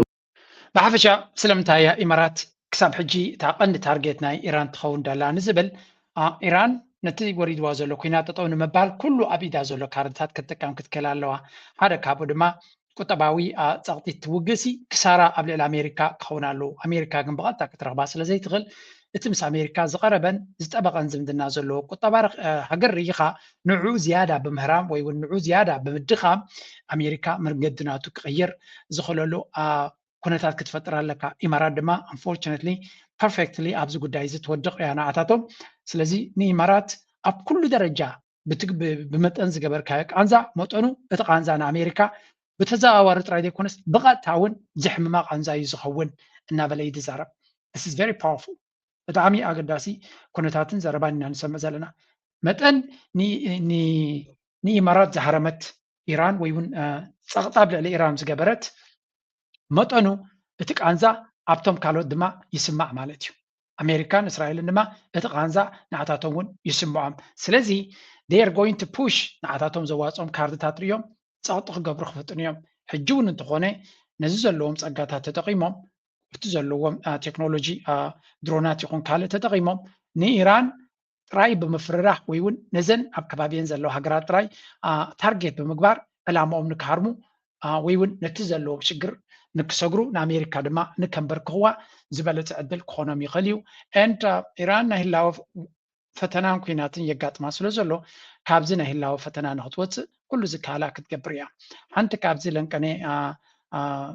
ብሓፈሻ ስለምንታይ እያ ኢማራት ክሳብ ሕጂ እታ ቀንዲ ታርጌት ናይ ኢራን ትኸውን ደላ ንዝብል፣ ኢራን ነቲ ወሪድዋ ዘሎ ኩናት ጠጠው ንምባል ኩሉ ኣብ ኢዳ ዘሎ ካርድታት ክትጥቀም ክትክእል ኣለዋ። ሓደ ካብኡ ድማ ቁጠባዊ ጸቕጢ ትውግሲ ክሳራ ኣብ ልዕሊ ኣሜሪካ ክኸውን ኣለዎ። ኣሜሪካ ግን ብቐጥታ ክትረኽባ ስለ ዘይትኽእል እቲ ምስ ኣሜሪካ ዝቐረበን ዝጠበቐን ዝምድና ዘለዎ ቁጠባ ሃገር ርኢኻ ንዑ ዝያዳ ብምህራም ወይ እውን ንዑ ዝያዳ ብምድኻም ኣሜሪካ መንገዲ ናቱ ክቕይር ዝኽእለሉ ኩነታት ክትፈጥር ኣለካ። ኢማራት ድማ unfortunately perfectly ኣብዚ ጉዳይ እዚ ትወድቕ እያ ንዓታቶም። ስለዚ ንኢማራት ኣብ ኩሉ ደረጃ ብመጠን ዝገበርካዮ ቃንዛ መጠኑ እቲ ቃንዛ ንኣሜሪካ ብተዘዋዋሪ ጥራይ ዘይኮነስ ብቐጥታ እውን ዘሕምማ ቃንዛ እዩ ዝኸውን እናበለ እዩ ዝዛረብ። This is very powerful። ብጣዕሚ ኣገዳሲ ኩነታትን ዘረባን ኢና ንሰምዕ ዘለና። መጠን ንኢማራት ዝሃረመት ኢራን ወይ እውን ጸቕጣ ኣብ ልዕሊ ኢራን ዝገበረት መጠኑ እቲ ቃንዛ ኣብቶም ካልኦት ድማ ይስማዕ ማለት እዩ። ኣሜሪካን እስራኤልን ድማ እቲ ቃንዛ ንዓታቶም እውን ይስምዖም። ስለዚ they are going to push ንዓታቶም ዘዋፅኦም ካርድታት ርእዮም ጸቕጢ ክገብሩ ክፍጥኑ እዮም። ሕጂ እውን እንተኾነ ነዚ ዘለዎም ጸጋታት ተጠቒሞም እቲ ዘለዎም ቴክኖሎጂ ድሮናት ይኹን ካልእ ተጠቒሞም ንኢራን ጥራይ ብምፍርራሕ ወይ እውን ነዘን ኣብ ከባቢየን ዘለዋ ሃገራት ጥራይ ታርጌት ብምግባር ዕላማኦም ንክሃርሙ ወይ እውን ነቲ ዘለዎም ሽግር ንክሰግሩ ንኣሜሪካ ድማ ንከንበርክኽዋ ዝበለፀ ዕድል ክኾኖም ይኽእል እዩ። And ኢራን ናይ ህላወ ፈተናን ኩናትን የጋጥማ ስለ ዘሎ ካብዚ ናይ ህላወ ፈተና ንክትወፅእ ኩሉ ዝከኣላ ክትገብር እያ። ሓንቲ ካብዚ ለንቀነ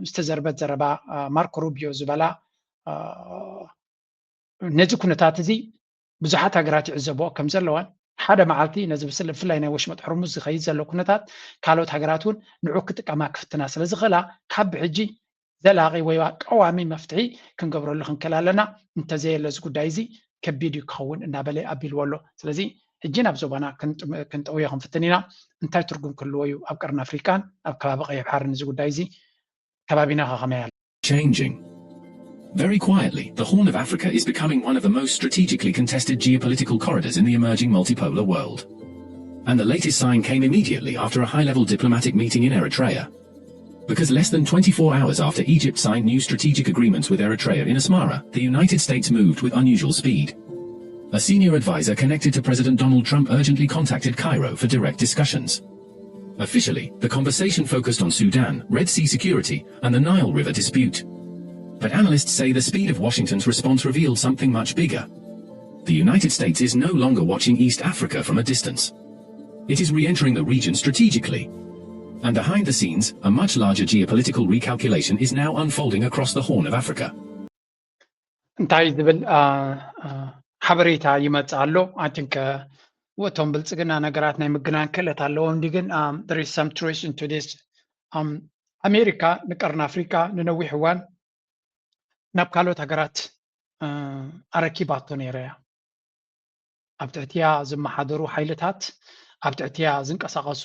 ዝተዘርበት ዘረባ ማርኮ ሩቢዮ ዝበላ ነዚ ኩነታት እዚ ብዙሓት ሃገራት ይዕዘብኦ ከም ዘለዋን ሓደ መዓልቲ ነዚ ብፍላይ ናይ ወሽመጥ ሕርሙዝ ዝኸይድ ዘሎ ኩነታት ካልኦት ሃገራት እውን ንዑ ክጥቀማ ክፍትና ስለ ዝኽእላ ካብ ብሕጂ ዘላቒ ወይ ቀዋሚ መፍትሒ ክንገብረሉ ክንክእል ኣለና። እንተዘየለ እዚ ጉዳይ እዚ ከቢድ እዩ ክኸውን እናበለ ኣቢልዎ ኣሎ። ስለዚ ሕጂ ናብ ዞባና ክንጠውዮ ክንፍትን ኢና። እንታይ ትርጉም ክህልዎ እዩ ኣብ ቀርኒ ኣፍሪቃን ኣብ ከባቢ ቀይሕ ባሕርን እዚ ጉዳይ እዚ ከባቢና ከ ከመይ ኣሎ? Changing. Very quietly, the Horn of Africa is becoming one of the most strategically contested geopolitical corridors in the emerging multipolar world. And the latest sign came immediately after a high level diplomatic meeting in Eritrea. Because less than twenty-four hours after Egypt signed new strategic agreements with Eritrea in Asmara, the United States moved with unusual speed. A senior advisor connected to President Donald Trump urgently contacted Cairo for direct discussions. Officially, the conversation focused on Sudan, Red Sea security, and the Nile River dispute. But analysts say the speed of Washington's response revealed something much bigger. The United States is no longer watching East Africa from a distance. It is re entering the region strategically. And behind the scenes, a much larger geopolitical recalculation is now unfolding across the Horn of Africa. እንታይ ዝብል ሓበሬታ ይመጽእ ኣሎ? I think እቶም ብልጽግና ነገራት ናይ ምግናን ክእለት ኣለዎም ድዩ? ግን there is some truth into this. ኣሜሪካ ንቀርኒ ኣፍሪካ ንነዊሕ እዋን ናብ ካልኦት ሃገራት ኣረኪባቶ ነይራ እያ። ኣብ ትሕቲያ ዝመሓደሩ ሓይልታት ኣብ ትሕቲያ ዝንቀሳቐሱ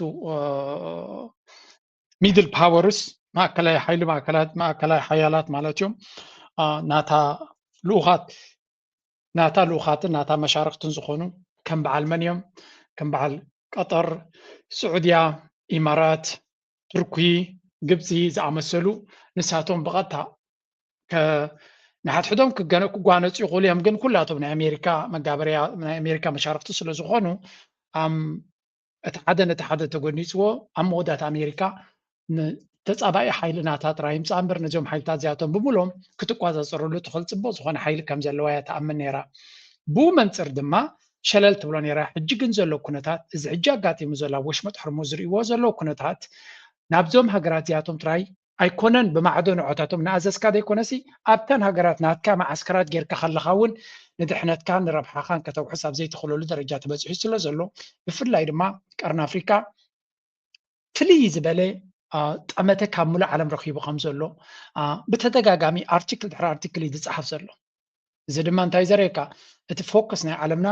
ሚድል ፓወርስ ማእከላይ ሓይሊ ማእከላት ማእከላይ ሓያላት ማለት እዮም ናታ ልኡኻት ናታ ልኡኻትን ናታ መሻርክትን ዝኾኑ ከም በዓል መን እዮም ከም በዓል ቀጠር ስዑድያ ኢማራት ቱርኪ ግብፂ ዝኣመሰሉ ንሳቶም ብቐጥታ ንሓድሕዶም ክጓነፁ ይኽእሉ እዮም ግን ኩላቶም ናይ ኣሜሪካ መጋበርያ ናይ ኣሜሪካ መሻርክቲ ስለ ዝኾኑ እቲ ሓደ ነቲ ሓደ ተጎኒፅዎ ኣብ መወዳእታ ኣሜሪካ ንተፃባኢ ሓይሊ ናታ ጥራይ ይምፃእ እምበር ነዚኦም ሓይልታት እዚኣቶም ብምሎም ክትቋፃፀረሉ ትኽእል ፅቡቅ ዝኾነ ሓይሊ ከም ዘለዋ እያ ትኣምን ነይራ። ብኡ መንፅር ድማ ሸለል ትብሎ ነይራ። ሕጂ ግን ዘሎ ኩነታት እዚ ሕጂ ኣጋጢሙ ዘሎ ኣብ ወሽመጥ ሕርሙዝ ዝርእይዎ ዘለዉ ኩነታት ናብዞም ሃገራት እዚኣቶም ጥራይ ኣይኮነን ብማዕዶ ንዖታቶም ንኣዘዝካ ዘይኮነሲ ኣብተን ሃገራት ናትካ መዓስከራት ጌርካ ከለኻ እውን ንድሕነትካን ንረብሓኻን ከተውሕስ ኣብ ዘይትኽእለሉ ደረጃ ተበፂሑ ስለ ዘሎ ብፍላይ ድማ ቀርኒ ኣፍሪካ ፍልይ ዝበለ ጠመተ ካብ ሙሉእ ዓለም ረኺቡ ከም ዘሎ ብተደጋጋሚ ኣርቲክል ድሕሪ ኣርቲክል እዩ ዝፀሓፍ ዘሎ። እዚ ድማ እንታይ ዘርእየካ? እቲ ፎከስ ናይ ዓለምና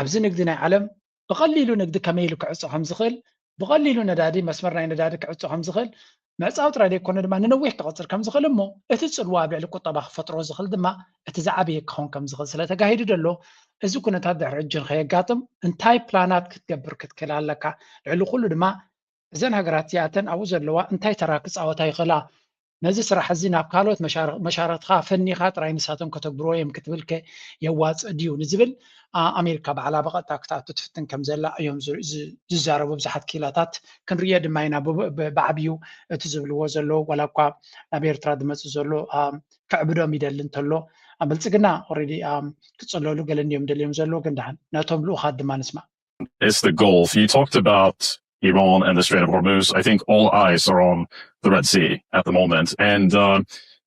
ኣብዚ ንግዲ ናይ ዓለም ብቐሊሉ ንግዲ ከመይ ኢሉ ክዕፆ ከም ዝኽእል፣ ብቐሊሉ ነዳዲ መስመር ናይ ነዳዲ ክዕፆ ከም ዝኽእል ምዕፃው ጥራይ ዘይኮነ ድማ ንነዊሕ ክቐፅል ከም ዝኽእል እሞ እቲ ፅልዋ ኣብ ልዕሊ ቁጠባ ክፈጥሮ ዝኽእል ድማ እቲ ዝዓበየ ክኸውን ከም ዝኽእል ስለተጋሂዱ ዘሎ እዚ ኩነታት ድሕሪ ሕጂ ንኸየጋጥም እንታይ ፕላናት ክትገብር ክትክእል ኣለካ? ልዕሊ ኩሉ ድማ እዘን ሃገራት እዚኣተን ኣብኡ ዘለዋ እንታይ ተራ ክፃወታ ይኽእላ? ነዚ ስራሕ እዚ ናብ ካልኦት መሻርኽትኻ ፈኒኻ ጥራይ ንሳቶም ከተግብርዎ እዮም ክትብል ከ የዋፅእ ድዩ ንዝብል ኣሜሪካ ባዕላ ብቐጥታ ክትኣቱ ትፍትን ከም ዘላ እዮም ዝዛረቡ ብዙሓት ክኢላታት ክንርእዮ ድማ ኢና። ብዓብዩ እቲ ዝብልዎ ዘለዉ ዋላ እኳ ናብ ኤርትራ ዝመፅእ ዘሎ ክዕብዶም ይደሊ እንተሎ ብልፅግና ኦሬዲ ክፅለሉ ገለ እንዲዮም ደልዮም ዘለዉ ግን ደሓን ነቶም ልኡኻት ድማ ንስማዕ። It's the Gulf. You talked about Iran and the Strait of Hormuz. I think all eyes are on the Red Sea at the moment. And uh,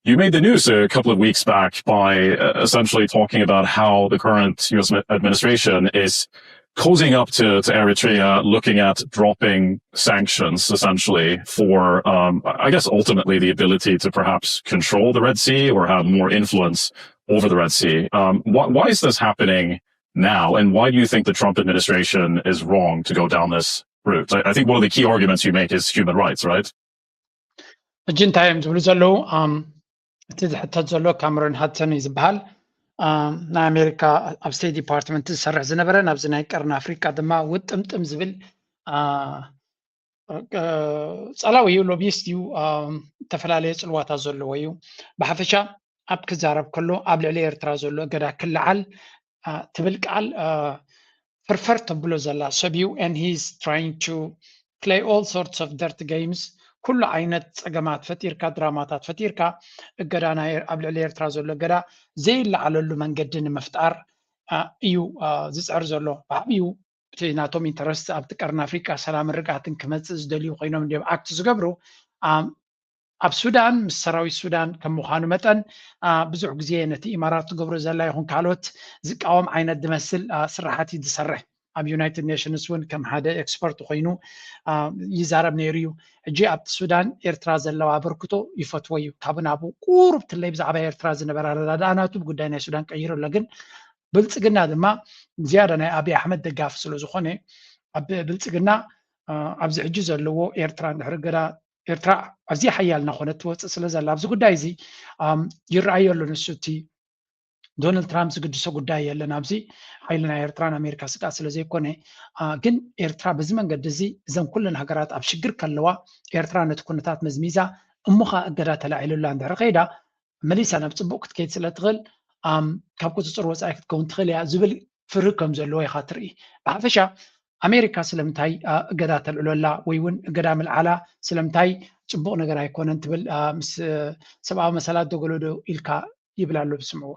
you made the news a couple of weeks back by uh, essentially talking about how the current U S administration is cozying up to, to Eritrea, looking at dropping sanctions essentially for, um, I guess, ultimately the ability to perhaps control the Red Sea or have more influence over the Red Sea. Um, why, why is this happening now? And why do you think the Trump administration is wrong to go down this route? I, I think one of the key arguments you make is human rights, right? ሕጂ እንታይ እዮም ዝብሉ ዘለዉ? እቲ ዝሕተት ዘሎ ካምሮን ሃድሰን እዩ ዝበሃል። ናይ ኣሜሪካ ኣብ ስቴት ዲፓርትመንት ዝሰርሕ ዝነበረ ናብዚ ናይ ቀርኒ ኣፍሪቃ ድማ ውጥምጥም ዝብል ጸላዊ እዩ፣ ሎቢስት እዩ፣ ዝተፈላለየ ጽልዋታት ዘለዎ እዩ። ብሓፈሻ ኣብ ክዛረብ ከሎ ኣብ ልዕሊ ኤርትራ ዘሎ እገዳ ክለዓል ትብል ቃል ፍርፈር ተብሎ ዘላ ሰብ እዩ። And he's trying to play all sorts of dirty games። ኩሉ ዓይነት ጸገማት ፈጢርካ፣ ድራማታት ፈጢርካ እገዳ ኣብ ልዕሊ ኤርትራ ዘሎ እገዳ ዘይለዓለሉ መንገዲ ንምፍጣር እዩ ዝጽዕር ዘሎ። ብዓብዩ እቲ ናቶም ኢንተረስት ኣብቲ ቀርኒ ኣፍሪቃ ሰላምን ርግኣትን ክመፅእ ዝደልዩ ኮይኖም እንዲዮም ኣክት ዝገብሩ። ኣብ ሱዳን ምስ ሰራዊት ሱዳን ከም ምዃኑ መጠን ብዙሕ ግዜ ነቲ ኢማራት ትገብሮ ዘላ ይኹን ካልኦት ዝቃወም ዓይነት ዝመስል ስራሓት እዩ ዝሰርሕ። ኣብ ዩናይትድ ኔሽንስ እውን ከም ሓደ ኤክስፐርት ኮይኑ ይዛረብ ነይሩ እዩ። ሕጂ ኣብቲ ሱዳን ኤርትራ ዘለዋ ኣበርክቶ ይፈትዎ እዩ። ካብ ናብኡ ቁሩብ ትለይ ብዛዕባ ኤርትራ ዝነበረ ኣረዳድኣ ናቱ ብጉዳይ ናይ ሱዳን ቀይሩ ኣሎ። ግን ብልፅግና ድማ ዝያዳ ናይ ኣብይ ኣሕመድ ደጋፊ ስለ ዝኾነ ኣብ ብልፅግና ኣብዚ ሕጂ ዘለዎ ኤርትራ እንድሕር ገዳ ኤርትራ ኣዝያ ሓያል እናኾነት ትወፅእ ስለ ዘላ ኣብዚ ጉዳይ እዚ ይረኣዮ ኣሎ። ንሱ እቲ ዶናልድ ትራምፕ ዝግድሶ ጉዳይ የለን። ኣብዚ ሓይሊ ናይ ኤርትራን ኣሜሪካ ስግኣት ስለ ዘይኮነ ግን ኤርትራ በዚ መንገዲ እዚ እዘን ኩለን ሃገራት ኣብ ሽግር ከለዋ ኤርትራ ነቲ ኩነታት መዝሚዛ እሞ ኸኣ እገዳ ተላዒሉላ እንድሕር ከይዳ መሊሳ ናብ ፅቡቕ ክትከይድ ስለ ትኽእል ካብ ቁፅፅር ወፃኢ ክትከውን ትኽእል እያ ዝብል ፍርህ ከም ዘለዎ ኢኻ ትርኢ። ብሓፈሻ ኣሜሪካ ስለምንታይ እገዳ ተልዕሎላ ወይ እውን እገዳ ምልዓላ ስለምንታይ ፅቡቕ ነገር ኣይኮነን ትብል ምስ ሰብኣዊ መሰላት ዶ ገለ ዶ ኢልካ ይብል ኣሎ ብስምዕዎ።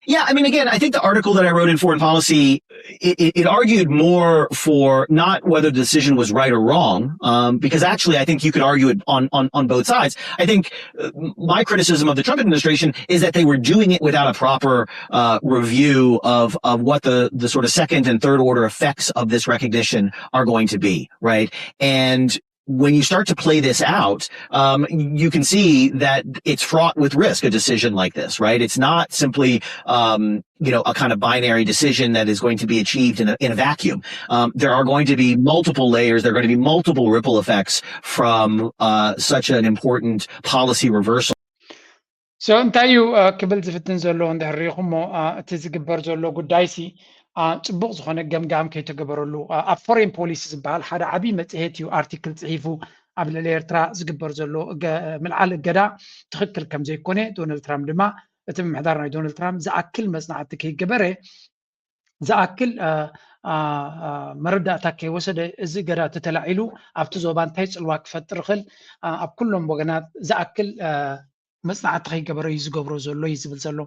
Yeah, I mean, again, I think the article that I wrote in Foreign Policy, it, it argued more for not whether the decision was right or wrong, um, because actually I think you could argue it on, on, on both sides. I think uh, my criticism of the Trump administration is that they were doing it without a proper uh, review of, of what the, the sort of second and third order effects of this recognition are going to be, right? And when you start to play this out, um, you can see that it's fraught with risk, a decision like this, right? It's not simply, um, you know, a kind of binary decision that is going to be achieved in a, in a vacuum. Um, there are going to be multiple layers. There are going to be multiple ripple effects from uh, such an important policy reversal. So እንታይ እዩ ክብል ዝፍትን ዘሎ እንድሕር ሪኢኹሞ እቲ ዝግበር ዘሎ ጉዳይሲ ፅቡቕ ዝኾነ ገምጋም ከይተገበረሉ ኣብ ፎሬን ፖሊሲ ዝበሃል ሓደ ዓብዪ መፅሄት እዩ ኣርቲክል ፅሒፉ ኣብ ልዕሊ ኤርትራ ዝግበር ዘሎ ምልዓል እገዳ ትኽክል ከም ዘይኮነ ዶናልድ ትራምፕ ድማ እቲ ምምሕዳር ናይ ዶናልድ ትራምፕ ዝኣክል መፅናዕቲ ከይገበረ ዝኣክል መረዳእታ ከይወሰደ እዚ እገዳ ተተላዒሉ ኣብቲ ዞባ እንታይ ፅልዋ ክፈጥር ይኽእል ኣብ ኩሎም ወገናት ዝኣክል መፅናዕቲ ከይገበረ እዩ ዝገብሮ ዘሎ እዩ ዝብል ዘሎ።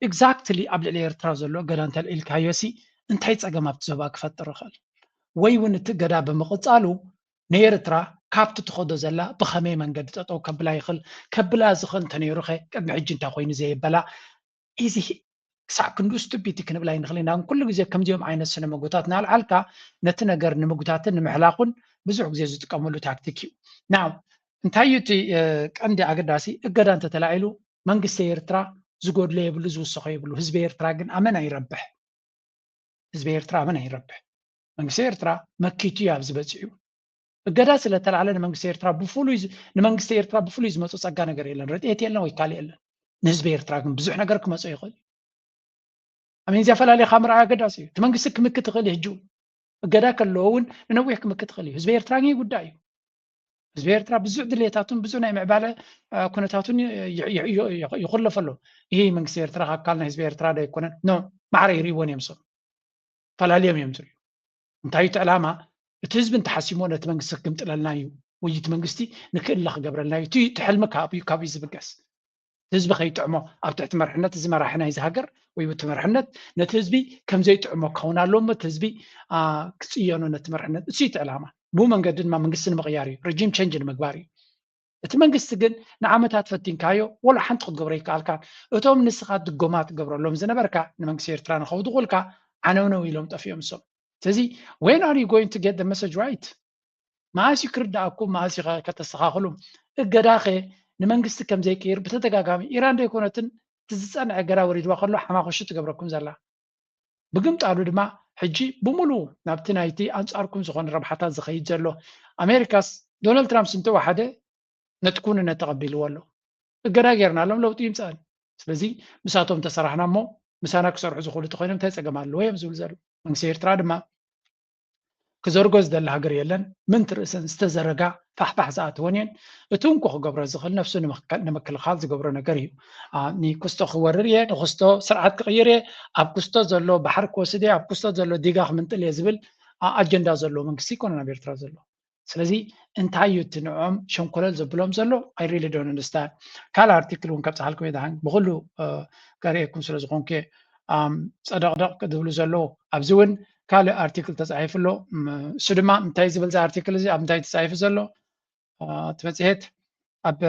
ኤግዛክትሊ ኣብ ልዕሊ ኤርትራ ዘሎ እገዳ እንተልዒልካዮ ሲ እንታይ ፀገም ኣብቲ ዞባ ክፈጥር ይኽእል? ወይ እውን እቲ እገዳ ብምቕፃሉ ንኤርትራ ካብቲ ትኸዶ ዘላ ብኸመይ መንገዲ ጠጠው ከብላ ይኽእል? ከብላ ዝኽእል እንተነይሩ ኸ ቅድሚ ሕጂ እንታይ ኮይኑ ዘየበላ? እዚ ክሳዕ ክንዱ ስቱፒቲ ክንብል ኣይንኽእል ኢና። ኩሉ ግዜ ከምዚኦም ዓይነት ስነ ምግብታት እናልዓልካ ነቲ ነገር ንምጉታትን ንምሕላኹን ብዙሕ ግዜ ዝጥቀመሉ ታክቲክ እዩ። ናው እንታይ እዩ እቲ ቀንዲ ኣገዳሲ? እገዳ እንተተላዒሉ መንግስቲ ኤርትራ ዝጎድሎ የብሉ፣ ዝውሰኾ የብሉ። ህዝቢ ኤርትራ ግን ኣመና ይረብሕ። ህዝቢ ኤርትራ ኣመና ይረብሕ። መንግስቲ ኤርትራ መኪቱ እዩ ኣብዚ በፂሑ። እገዳ ስለተላዕለ ንመንግስቲ ኤርትራ ብፍሉይ ንመንግስቲ ኤርትራ ብፍሉይ ዝመፁ ፀጋ ነገር የለን። ረድኤት የለን ወይ ካልእ የለን። ንህዝቢ ኤርትራ ግን ብዙሕ ነገር ክመፆ ይኽእል እዩ። ኣሜን። እዚኣ ፈላሊኻ ምርኣይ ኣገዳሲ እዩ። እቲ መንግስቲ ክምክት ይኽእል እዩ። ሕጂ እውን እገዳ ከለዎ እውን ንነዊሕ ክምክት ይኽእል እዩ። ህዝቢ ኤርትራ ግን ይጉዳእ እዩ። ህዝቢ ኤርትራ ብዙሕ ድሌታቱን ብዙሕ ናይ ምዕባለ ኩነታቱን ይኹለፈ ኣሎ። ይህ መንግስቲ ኤርትራ ኣካል ናይ ህዝቢ ኤርትራ ዶ ኣይኮነን? ኖ፣ ማዕረ ይርእይዎን እዮም። ሰብ ፈላልዮም እዮም ዝርእዩ። እንታይ እቲ ዕላማ? እቲ ህዝቢ እንተሓሲሞ ነቲ መንግስቲ ክግምጥለልና እዩ ወይ እቲ መንግስቲ ንክእለ ክገብረልና እዩ። እቲ ሕልሚ ካብዩ ካብዩ ዝብገስ ህዝቢ ከይጥዕሞ ኣብ ትሕቲ መርሕነት እዚ መራሒ ናይዚ ሃገር ወይ እቲ መርሕነት ነቲ ህዝቢ ከምዘይጥዕሞ ክኸውን ኣለዎ። እቲ ህዝቢ ክፅየኖ ነቲ መርሕነት እሱ እቲ ዕላማ። ብኡ መንገዲ ድማ መንግስቲ ንምቕያር እዩ፣ ረጂም ቸንጅ ንምግባር እዩ። እቲ መንግስቲ ግን ንዓመታት ፈቲንካዮ ወላ ሓንቲ ክትገብሮ ይከኣልካን። እቶም ንስኻ ድጎማ ትገብረሎም ዝነበርካ ንመንግስቲ ኤርትራ ንኸውድቑልካ ዓነውነው ኢሎም ጠፊኦም እሶም። ስለዚ when are you going to get the message right? መኣስ እዩ ክርዳእኩም? መኣስ እዩ ከተስተኻኽሉ? እገዳኸ ንመንግስቲ ከም ዘይቅይር ብተደጋጋሚ ኢራን ዶ ኣይኮነትን እቲ ዝፀንዐ እገዳ ወሪድዋ ከሎ ሓማኹሹ ትገብረኩም ዘላ? ብግምጣሉ ድማ ሕጂ ብምሉ ናብቲ ናይቲ ኣንፃርኩም ዝኾነ ረብሓታት ዝኸይድ ዘሎ ኣሜሪካስ ዶናልድ ትራምፕ እንተወሓደ ነቲ ኩንነት ተቐቢልዎ ኣሎ። እገዳ ጌርናሎም ለውጢ ይምፃል። ስለዚ ምሳቶም ተሰራሕና እሞ ምሳና ክሰርሑ ዝኽእሉ ተኮይኖም እንታይ ፀገም ኣለዎ እዮም ዝብል ዘሎ። መንግስቲ ኤርትራ ድማ ክዘርጎ ዝደሊ ሃገር የለን። ምንት ርእሰን ዝተዘረጋ ፋሕፋሕ ዝኣትወን እየን። እቲ እንኮ ክገብሮ ዝኽእል ነፍሱ ንምክልኻል ዝገብሮ ነገር እዩ። ንኩስቶ ክወርር እየ፣ ንኩስቶ ስርዓት ክቕይር እየ፣ ኣብ ኩስቶ ዘሎ ባሕሪ ክወስድ እየ፣ ኣብ ኩስቶ ዘሎ ዲጋ ክምንጥል እየ ዝብል ኣጀንዳ ዘለዎ መንግስቲ ይኮነ ናብ ኤርትራ ዘሎ። ስለዚ እንታይ እዩ እቲ ንዕኦም ሸንኮለል ዘብሎም ዘሎ? I really don't understand። ካልእ ኣርቲክል እውን ከብፅሓልኩም እየ ደሓን ብኩሉ ከርእየኩም ስለ ዝኾንኩ እየ። ጸደቕደቕ ዝብሉ ዘለዉ ኣብዚ እውን ካልእ ኣርቲክል ተፃሒፉ ኣሎ። እሱ ድማ እንታይ ዝብል እዚ ኣርቲክል እዚ ኣብ እንታይ ተፃሒፉ ዘሎ? እቲ መፅሄት ኣብ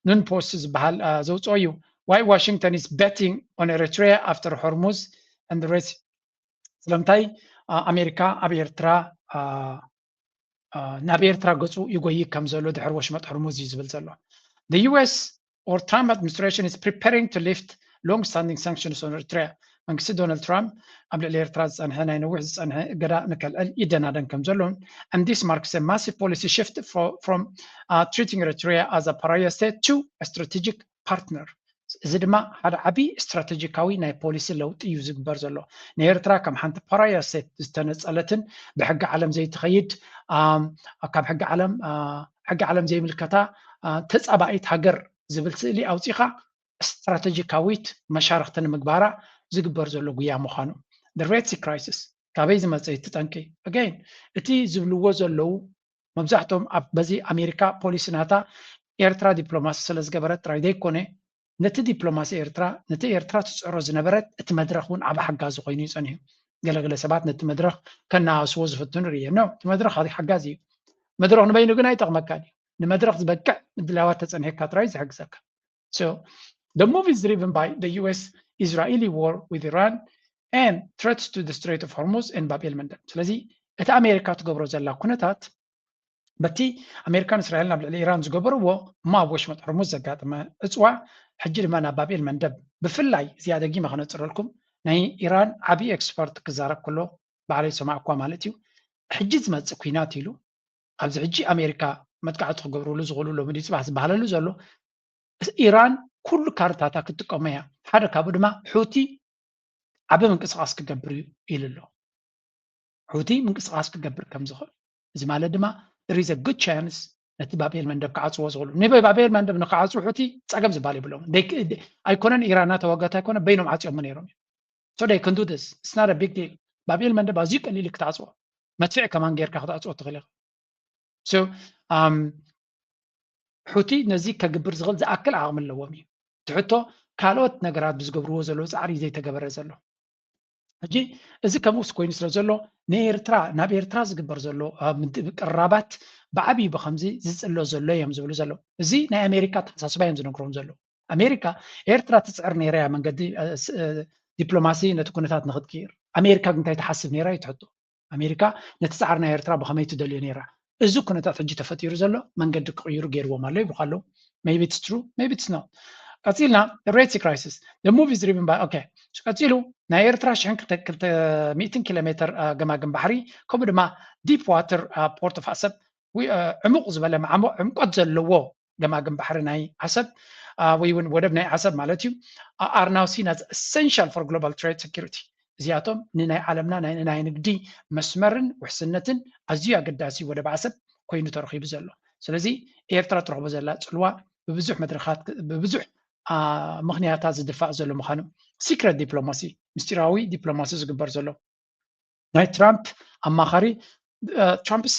ኑን ፖስት ዝበሃል ዘውፅኦ እዩ። Why Washington is betting on Eritrea after Hormuz and the Red Sea? ስለምንታይ ኣሜሪካ ኣብ ኤርትራ ናብ ኤርትራ ገፁ ይጎይ ከም ዘሎ ድሕሪ ወሽመጥ ሕርሙዝ እዩ ዝብል ዘሎ። The U S or Trump administration is preparing to lift long standing sanctions on Eritrea. መንግስቲ ዶናልድ ትራምፕ ኣብ ልዕሊ ኤርትራ ዝፀንሐ ናይ ነዊሕ ዝፀንሐ እገዳ ንከልዕል ይደናደን ከም ዘሎ and this marks a massive policy shift from treating Eritrea as a pariah state to a strategic partner. እዚ ድማ ሓደ ዓብዪ ስትራቴጂካዊ ናይ ፖሊሲ ለውጢ እዩ ዝግበር ዘሎ። ንኤርትራ ከም ሓንቲ ፓራያ ስቴት ዝተነፀለትን ብሕጊ ዓለም ዘይትኸይድ ካብ ሕጊ ዓለም ሕጊ ዓለም ዘይምልከታ ተፃባኢት ሃገር ዝብል ስእሊ ኣውፂኻ ስትራቴጂካዊት መሻርክቲ ንምግባራ ዝግበር ዘሎ ጉያ ምዃኑ። The Red Sea crisis ካበይ ዝመፀ እዩ እቲ ጠንቂ? Again እቲ ዝብልዎ ዘለዉ መብዛሕቶም ኣብ በዚ ኣሜሪካ ፖሊሲ ናታ ኤርትራ ዲፕሎማሲ ስለ ዝገበረት ጥራይ ዘይኮነ ነቲ ዲፕሎማሲ ኤርትራ ነቲ ኤርትራ ትፅዕሮ ዝነበረት እቲ መድረኽ እውን ዓብ ሓጋዚ ኮይኑ እዩ ፀኒሑ። ገለገለ ሰባት ነቲ መድረኽ ከነኣስዎ ዝፍትኑ ርእየ። No፣ እቲ መድረኽ ሓጋዚ እዩ። መድረኽ ንበይኑ ግን ኣይጠቕመካን እዩ። ንመድረኽ ዝበቅዕ ምድላዋት ተፀኒሕካ ጥራይ ዝሕግዘካ። So the move is driven by the U S Israeli war with Iran and threats to the Strait of Hormuz and ባብ ኤል መንደብ። ስለዚ እቲ ኣሜሪካ ትገብሮ ዘላ ኩነታት በቲ ኣሜሪካን እስራኤልን ኣብ ልዕሊ ኢራን ዝገበርዎ እሞ ኣብ ወሽመጥ ሕርሙዝ ዘጋጠመ ዕፅዋ ሕጂ ድማ ናብ ባብ ኤል መንደብ ብፍላይ እዚኣ ደጊመ ከነፅረልኩም ናይ ኢራን ዓብዪ ኤክስፐርት ክዛረብ ከሎ ባዕለይ ዝሰማዕኳ ማለት እዩ ሕጂ ዝመፅእ ኩናት ኢሉ ኣብዚ ሕጂ ኣሜሪካ መጥቃዕቲ ክገብርሉ ዝኽእሉ ሎሚ ድዩ ፅባሕ ዝበሃለሉ ዘሎ ኢራን ኩሉ ካርታታ ክትጥቀሞ እያ ሓደ ካብኡ ድማ ሑቲ ዓቢ ምንቅስቃስ ክገብር እዩ ኢሉ ኣሎ። ሑቲ ምንቅስቃስ ክገብር ከም ዝኽእል እዚ ማለት ድማ there is a good chance ነቲ ባብኤል መንደብ ክዓፅዎ ዝኽእሉ ንበይ ባብኤል መንደብ ንክዓፅው ሑቲ ፀገም ዝበሃል የብሎም። ኣይኮነን ኢራን እናተዋጋት ኣይኮነ በይኖም ዓፅዮሞ ነይሮም እዮም። So they can do this, it's not a big deal። ባብኤል መንደብ ኣዝዩ ቀሊል ክትዓፅዎ መድፍዕ ከማን ጌርካ ክትዓፅዎ ትኽእል ኢኻ። So ሑቲ ነዚ ከግብር ዝኽእል ዝኣክል ዓቕሚ ኣለዎም እዩ። እቲ ሕቶ ካልኦት ነገራት ብዝገብርዎ ዘለዉ ፃዕሪ ዘይተገበረ ዘሎ። ሕጂ እዚ ከምኡስ ኮይኑ ስለ ዘሎ ንኤርትራ ናብ ኤርትራ ዝግበር ዘሎ ቅርራባት ብዓብዪ ብከምዚ ዝፅሎ ዘሎ እዮም ዝብሉ ዘለዉ። እዚ ናይ ኣሜሪካ ኣተሓሳስባ እዮም ዝነግሮም ዘለዉ። ኣሜሪካ ኤርትራ ትፅዕር ነይራ እያ መንገዲ ዲፕሎማሲ ነቲ ኩነታት ንክትቅይር። ኣሜሪካ ግን እንታይ ትሓስብ ነይራ እዩ እቲ ሕቶ። ኣሜሪካ ነቲ ፃዕሪ ናይ ኤርትራ ብኸመይ ትደልዮ ነይራ? እዚ ኩነታት ሕጂ ተፈጢሩ ዘሎ መንገዲ ክቕይሩ ገይርዎም ኣሎ ይብሉኻ ኣለዉ። Maybe it's true, maybe it's not። ቀፂልና፣ the Red Sea crisis, the move is driven by, okay። ቀፂሉ ናይ ኤርትራ ሽሕን ክልተ ሚእትን ኪሎ ሜትር ገማግም ባሕሪ፣ ከምኡ ድማ deep water port of ኣሰብ፣ ዕሙቕ ዝበለ ማዕሞ ዕምቆት ዘለዎ ገማግም ባሕሪ ናይ ዓሰብ፣ ወይ እውን ወደብ ናይ ዓሰብ ማለት እዩ፣ are now seen as essential for global trade security። እዚኣቶም ንናይ ዓለምና ናይ ንግዲ መስመርን ውሕስነትን ኣዝዩ ኣገዳሲ ወደብ ዓሰብ ኮይኑ ተረኺቡ ዘሎ። ስለዚ ኤርትራ ትረኽቦ ዘላ ፅልዋ ብብዙሕ መድረኻት ብብዙሕ ምኽንያታት ዝድፋእ ዘሎ ምዃኑ፣ secret diplomacy፣ ምስጢራዊ ዲፕሎማሲ ዝግበር ዘሎ። ናይ ትራምፕ ኣማኻሪ፣ Trump's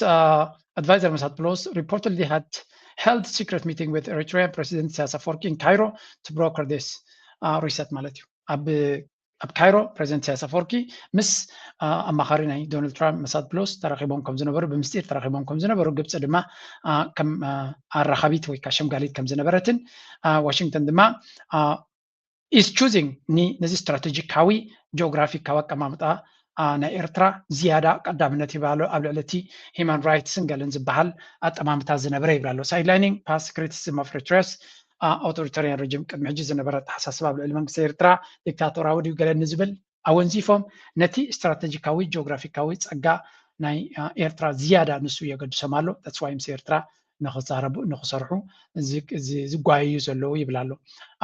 advisor Masad Boulos reportedly had held secret meeting with Eritrean President Isaias Afwerki in Cairo to broker this reset ማለት እዩ። ኣብ ኣብ ካይሮ ፕሬዚደንት ኢሳያስ ኣፈወርቂ ምስ ኣማኻሪ ናይ ዶናልድ ትራምፕ መሳድ ብሎስ ተራኺቦም ከም ዝነበሩ፣ ብምስጢር ተራኺቦም ከም ዝነበሩ፣ ግብፂ ድማ ከም ኣራኻቢት ወይ ከዓ ሸምጋሊት ከም ዝነበረትን ዋሽንግተን ድማ is choosing ነዚ ስትራቴጂካዊ ጂኦግራፊካዊ ኣቀማምጣ ናይ ኤርትራ ዝያዳ ቀዳምነት ይባሎ ኣብ ልዕሊ እቲ ሂማን ራይትስን ገለን ዝበሃል ኣጠማምታ ዝነበረ ይብላሎ። Sidelining past criticism of Eritrea's authoritarian regime፣ ቅድሚ ሕጂ ዝነበረ ኣተሓሳስባ ኣብ ልዕሊ መንግስቲ ኤርትራ ዲክታቶራዊ ድዩ ገለ ንዝብል ኣወንዚፎም፣ ነቲ ስትራቴጂካዊ ጂኦግራፊካዊ ጸጋ ናይ ኤርትራ ዝያዳ ንሱ የገድሶም ኣሎ። That's why ምስ ኤርትራ ንኽዛረቡ ንኽሰርሑ ዝጓየዩ ዘለዉ ይብል ኣሎ።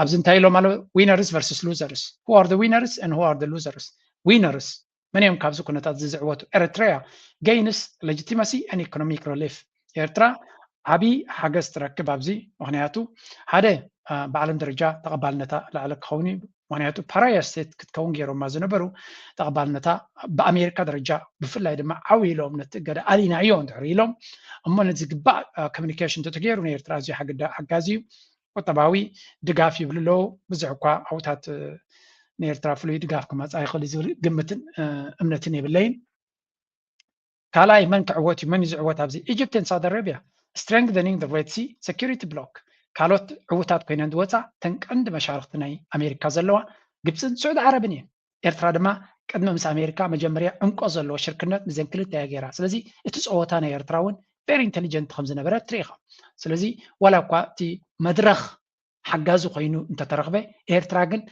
ኣብዚ እንታይ ኢሎም ኣሎ? Winners versus losers, who are the winners and who are the losers? Winners መን እዮም ካብዚ ኩነታት እዚ ዝዕወቱ? ኤርትራ እያ። Gains legitimacy and economic relief። ኤርትራ ዓብዪ ሓገዝ ትረክብ ኣብዚ። ምኽንያቱ ሓደ ብዓለም ደረጃ ተቐባልነታ ላዕለ ክኸውን እዩ። ምኽንያቱ ፓራያ ስቴት ክትከውን ገይሮማ ዝነበሩ ተቐባልነታ ብኣሜሪካ ደረጃ ብፍላይ ድማ ዓው ኢሎም ነቲ እገዳ ኣሊናዮ እንድሕር ኢሎም እሞ ነዚ ግባእ ኮሚኒኬሽን እንተተገይሩ ንኤርትራ ኣዝዩ ሓጋዚ እዩ። ቁጠባዊ ድጋፍ ይብሉ ኣለዉ። ብዙሕ እኳ ዓውታት ንኤርትራ ፍሉይ ድጋፍ ክመፃ ይኽእል ዝብል ግምትን እምነትን የብለይን። ካልኣይ መን ክዕወት እዩ? መን እዩ ዝዕወት? ኣብዚ Egypt and Saudi Arabia strengthening the Red Sea security bloc። ካልኦት ዕውታት ኮይነን ዝወፃ ተን ቀንዲ መሻርክቲ ናይ ኣሜሪካ ዘለዋ ግብፅን ስዑድ ዓረብን እየን። ኤርትራ ድማ ቅድሚ ምስ ኣሜሪካ መጀመርያ ዕምቆ ዘለዎ ሽርክነት ምስዘን ክልተ እያ ገይራ። ስለዚ እቲ ፀወታ ናይ ኤርትራ እውን very intelligent ከም ዝነበረ ትርኢ ኢኻ። ስለዚ ዋላ እኳ እቲ መድረኽ ሓጋዚ ኮይኑ እንተተረኽበ፣ ኤርትራ ግን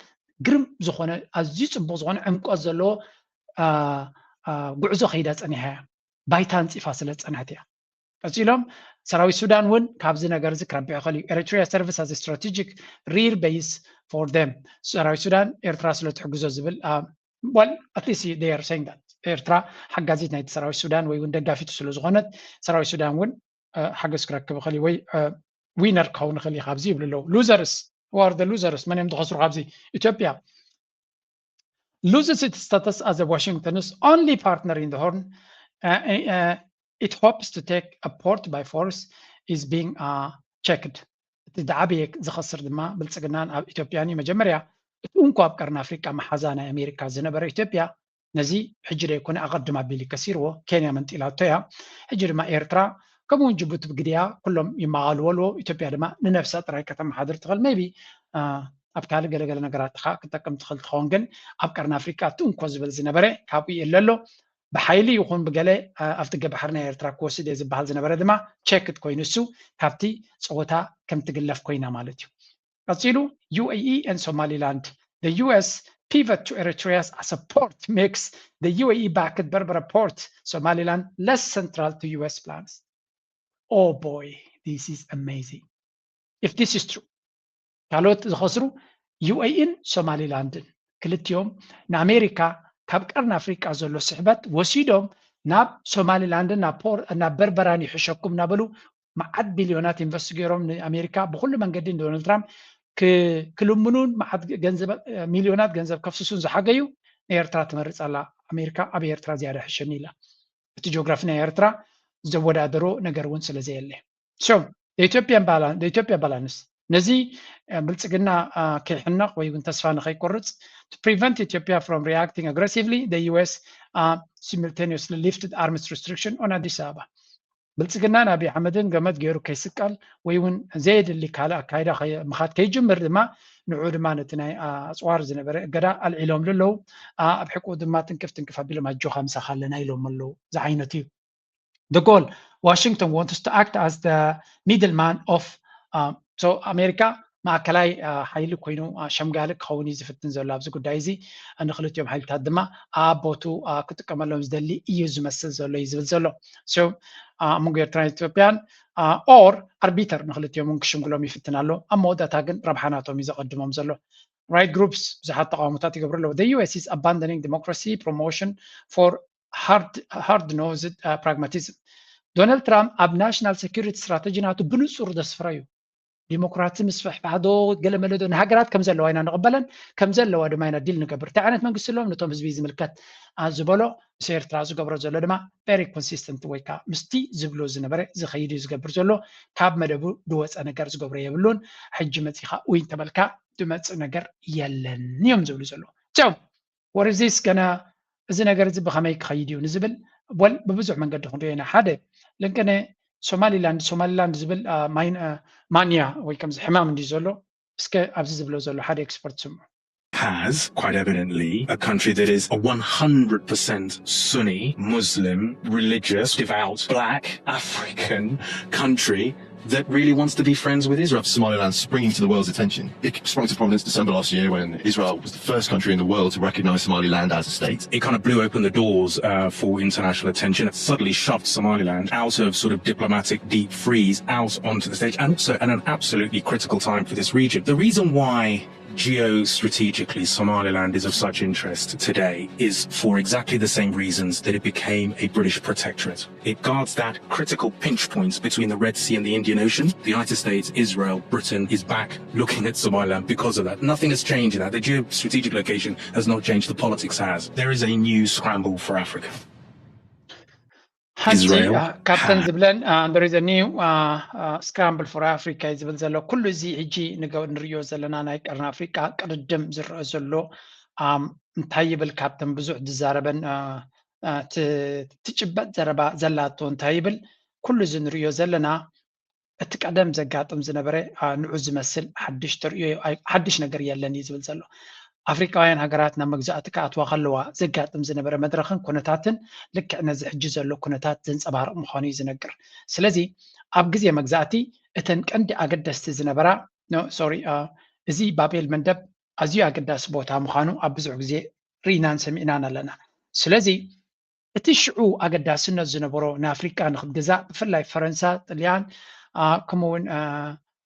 ግርም ዝኾነ ኣዝዩ ፅቡቕ ዝኾነ ዕምቆት ዘለዎ ጉዕዞ ከይዳ ፀኒሓ እያ። ባይታ ኣንፂፋ ስለ ዝፀንሐት እያ። ቀፂሎም ሰራዊት ሱዳን እውን ካብዚ ነገር እዚ ክረብሕ ይኽእል እዩ። Eritrea serves as a strategic rear base for them። ሰራዊት ሱዳን ኤርትራ ስለ ትሕግዞ ዝብል well at least they are saying that ኤርትራ ሓጋዚት ናይቲ ሰራዊት ሱዳን ወይ እውን ደጋፊቱ ስለ ዝኾነት ሰራዊት ሱዳን እውን ሓገዝ ክረክብ ይኽእል እዩ ወይ winner ክኸውን ይኽእል እዩ ካብዚ ይብሉ ኣለዉ። Losers, who are the losers? መን እዮም ዝኸስሩ ካብዚ? ኢትዮጵያ loses its status as a Washington's only partner in the Horn. It hopes to take a port by force is being checked. እቲ ዝዓበየ ዝኸስር ድማ ብልፅግናን ኣብ ኢትዮጵያን እዩ። መጀመርያ እቲ እንኮ ኣብ ቀርኒ ኣፍሪቃ መሓዛ ናይ ኣሜሪካ ዝነበረ ኢትዮጵያ ነዚ ሕጂ ደይኮነ ኣቐድም ኣቢሉ ከሲርዎ። ኬንያ መንጢላቶ እያ። ሕጂ ድማ ኤርትራ ከምኡ እውን ጅቡቲ ብግድያ ኩሎም ይመቓልዎ ኣለዎ። ኢትዮጵያ ድማ ንነብሳ ጥራይ ከተመሓድር ትኽእል። Maybe ኣብ ካልእ ገለገለ ነገራት ከዓ ክትጠቅም ትኽእል ትኸውን። ግን ኣብ ቀርኒ ኣፍሪቃ እቲ እንኮ ዝብል ዝነበረ ካብኡ የለ ኣሎ። ብሓይሊ ይኹን ብገለ ኣፍደገ ባሕሪ ናይ ኤርትራ ክወስድ እየ ዝበሃል ዝነበረ ድማ checked ኮይኑ እሱ ካብቲ ፀወታ ከም ትግለፍ ኮይና ማለት እዩ። ቀፂሉ UAE and Somaliland. The US pivot to Eritrea's support makes the UAE backed Berbera port Somaliland less central to US plans. Oh boy, this is amazing. If this is true, ካልኦት ዝኸስሩ UAE ን ሶማሊላንድን ክልቲኦም ንኣሜሪካ ካብ ቀርኒ ኣፍሪቃ ዘሎ ስሕበት ወሲዶም ናብ ሶማሊላንድን ናብ በርበራን ይሕሸኩም እናበሉ መዓት ቢልዮናት ኢንቨስት ገይሮም ንኣሜሪካ ብኩሉ መንገዲ ንዶናልድ ትራምፕ ክልምኑን መዓት ገንዘብ ሚልዮናት ገንዘብ ከፍስሱን ዝሓገዩ ንኤርትራ ትመርፅ ኣላ። ኣሜሪካ ኣብ ኤርትራ ዝያዳ ሕሸኒ ኢላ። እቲ ጂኦግራፊ ናይ ኤርትራ ዘወዳደሮ ነገር እውን ስለ ዘየለ so ኢትዮጵያ ባላንስ ነዚ ብልፅግና ከይሕነቕ ወይ እውን ተስፋ ንኸይቆርፅ to prevent Ethiopia from reacting aggressively, the US simultaneously lifted arms restriction on Addis Ababa። ብልፅግናን ኣብይ ኣሕመድን ገመድ ገይሩ ከይስቀል ወይ እውን ዘየድሊ ካልእ ኣካይዳ ምኻድ ከይጅምር ድማ ንዑ ድማ ነቲ ናይ ኣፅዋር ዝነበረ እገዳ ኣልዒሎም ኣለዉ። ኣብ ሕቁ ድማ ትንክፍ ትንክፍ ኣቢሎም ኣጆኻ ምሳኻ ኣለና ኢሎም ኣለዉ። ዝዓይነቱ እዩ። The goal Washington wants to act as the middleman of so ኣሜሪካ ማእከላይ ሓይሊ ኮይኑ ሸምጋሊ ክኸውን እዩ ዝፍትን ዘሎ ኣብዚ ጉዳይ እዚ። ንክልቲኦም ሓይልታት ድማ ኣብ ቦቱ ክጥቀመሎም ዝደሊ እዩ ዝመስል ዘሎ እዩ ዝብል ዘሎ። ኣብ መንጎ ኤርትራን ኢትዮጵያን or arbiter ንክልቲኦም እውን ክሽምግሎም ይፍትን ኣሎ። ኣብ መወዳእታ ግን ረብሓ ናቶም እዩ ዘቐድሞም ዘሎ። Right groups ብዙሓት ተቃውሞታት ይገብሩ ኣለዉ። The U S is abandoning democracy promotion for hard nosed pragmatism። ዶናልድ ትራምፕ ኣብ ናሽናል ሴኩሪቲ ስትራተጂ ናቱ ብንጹር ዘስፍሮ እዩ። ዲሞክራሲ ምስፍሕፋሕ ዶ ገለ መለ ዶ ንሃገራት ከም ዘለዋ ኢና ንቕበለን ከም ዘለዋ ድማ ኢና ዲል ንገብር። እንታይ ዓይነት መንግስቲ ኣለዎም ነቶም ህዝቢ ዝምልከት ዝበሎ ምስ ኤርትራ ዝገብሮ ዘሎ ድማ very consistent ወይ ከዓ ምስቲ ዝብሎ ዝነበረ ዝኸይድ እዩ ዝገብር ዘሎ። ካብ መደቡ ዝወፀ ነገር ዝገብሮ የብሉን። ሕጂ መፂኻ ኡይ እንተበልካ ዝመፅእ ነገር የለን እዮም ዝብሉ ዘለዉ። So what is this ገና እዚ ነገር እዚ ብኸመይ ክኸይድ እዩ ንዝብል ወል ብብዙሕ መንገዲ ክንሪኦ ኢና። ሓደ ልንቅነ ሶማሊላንድ ሶማሊላንድ ዝብል ማንያ ወይ ከምዚ ሕማም እንዲ ዘሎ እስከ ኣብዚ ዝብሎ ዘሎ ሓደ ኤክስፐርት ስምዑ። has, quite evidently, a country that is a one hundred percent Sunni, Muslim, religious, devout, black, African country that really wants to be friends with Israel. Somaliland springing to the world's attention. It sprung to prominence December last year when Israel was the first country in the world to recognize Somaliland as a state. It kind of blew open the doors uh, for international attention. It suddenly shoved Somaliland out of sort of diplomatic deep freeze out onto the stage, and also at an absolutely critical time for this region. The reason why geostrategically Somaliland is of such interest today is for exactly the same reasons that it became a British protectorate. It guards that critical pinch points between the Red Sea and the Indian Ocean. The United States, Israel, Britain is back looking at Somaliland because of that. Nothing has changed in that. The geostrategic location has not changed. The politics has. There is a new scramble for Africa. ሓንቲ ካብተን ዝብለን there is a new scramble for Africa ዝብል ዘሎ ኩሉ እዚ ሕጂ ንሪኦ ዘለና ናይ ቀርኒ ኣፍሪቃ ቅድድም ዝረአ ዘሎ እንታይ ይብል ካብተን ብዙሕ ዝዛረበን ትጭበጥ ዘረባ ዘላቶ እንታይ ይብል ኩሉ እዚ ንሪኦ ዘለና እቲ ቀደም ዘጋጥም ዝነበረ ንዑ ዝመስል ሓድሽ ተርእዮ ሓድሽ ነገር የለን እዩ ዝብል ዘሎ። ኣፍሪቃውያን ሃገራት ናብ መግዛእቲ ክኣትዋ ከለዋ ዘጋጥም ዝነበረ መድረኽን ኩነታትን ልክዕ ነዚ ሕጂ ዘሎ ኩነታት ዘንጸባርቕ ምዃኑ እዩ ዝነግር። ስለዚ ኣብ ግዜ መግዛእቲ እተን ቀንዲ ኣገደስቲ ዝነበራ ሶሪ እዚ ባቤል መንደብ ኣዝዩ ኣገዳሲ ቦታ ምዃኑ ኣብ ብዙሕ ግዜ ርኢናን ሰሚዕናን ኣለና። ስለዚ እቲ ሽዑ ኣገዳስነት ዝነበሮ ንኣፍሪቃ ንክትግዛእ ብፍላይ ፈረንሳ፣ ጥልያን ከምኡውን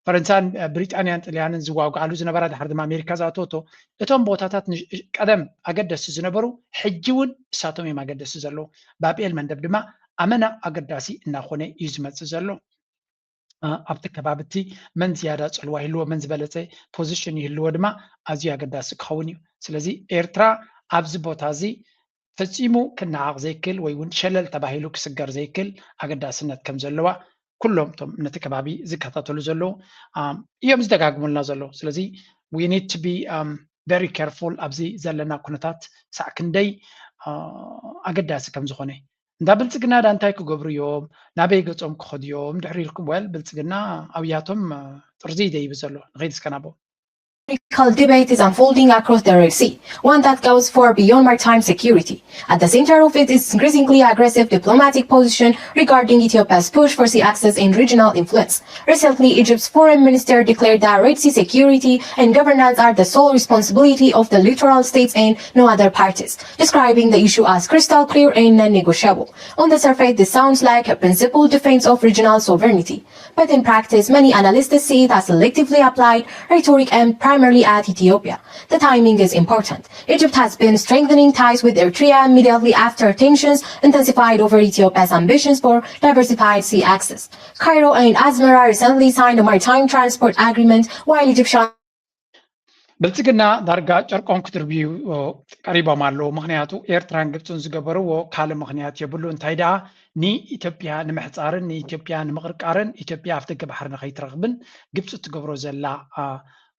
ፈረንሳን ብሪጣንያን ጥልያንን ዝዋግኣሉ ዝነበራ ድሓር ድማ ኣሜሪካ ዝኣተወቶ እቶም ቦታታት ቀደም ኣገደስቲ ዝነበሩ ሕጂ እውን እሳቶም እዮም ኣገደስቲ ዘለዉ። ባብኤል መንደብ ድማ ኣመና ኣገዳሲ እናኾነ እዩ ዝመፅእ ዘሎ። ኣብቲ ከባቢ እቲ መን ዝያዳ ፅልዋ ይህልዎ መን ዝበለፀ ፖዚሽን ይህልዎ ድማ ኣዝዩ ኣገዳሲ ክኸውን እዩ። ስለዚ ኤርትራ ኣብዚ ቦታ እዚ ፈፂሙ ክነዓቕ ዘይክእል ወይ እውን ሸለል ተባሂሉ ክስገር ዘይክእል ኣገዳስነት ከም ዘለዋ ኩሎም እቶም ነቲ ከባቢ ዝከታተሉ ዘለዉ እዮም ዝደጋግሙልና ዘለዉ። ስለዚ we need to be very careful ኣብዚ ዘለና ኩነታት ሳዕ ክንደይ ኣገዳሲ ከም ዝኾነ። እንዳ ብልፅግና ዳ እንታይ ክገብሩ እዮም? ናበይ ገፆም ክኸዱ እዮም? ድሕሪ ኢልኩም well ብልፅግና ኣብያቶም ጥርዚ ይደይብ ዘሎ ንኸይድ እስከ ናቦ Political debate is unfolding across the Red Sea, one that goes far beyond maritime security. At the center of it is increasingly aggressive diplomatic position regarding Ethiopia's push for sea access and regional influence. Recently, Egypt's foreign minister declared that Red Sea security and governance are the sole responsibility of the littoral states and no other parties, describing the issue as crystal clear and non-negotiable. On the surface, this sounds like a principled defense of regional sovereignty. But in practice, many analysts see it as selectively applied rhetoric aimed primarily at Ethiopia. The timing is important. Egypt has been strengthening ties with Eritrea immediately after tensions intensified over Ethiopia's ambitions for diversified sea access. Cairo and Asmara recently signed a maritime transport agreement, while Egyptian ብልፅግና ዳርጋ ጨርቆም ክድርብዩ ቀሪቦም ኣለዉ። ምክንያቱ ኤርትራን ግብፅን ዝገበርዎ ካልእ ምክንያት የብሉ። እንታይ ደኣ ንኢትዮጵያ ንምሕፃርን ንኢትዮጵያ ንምቕርቃርን ኢትዮጵያ ኣፍ ደገ ባሕሪ ንኸይትረኽብን ግብፂ እትገብሮ ዘላ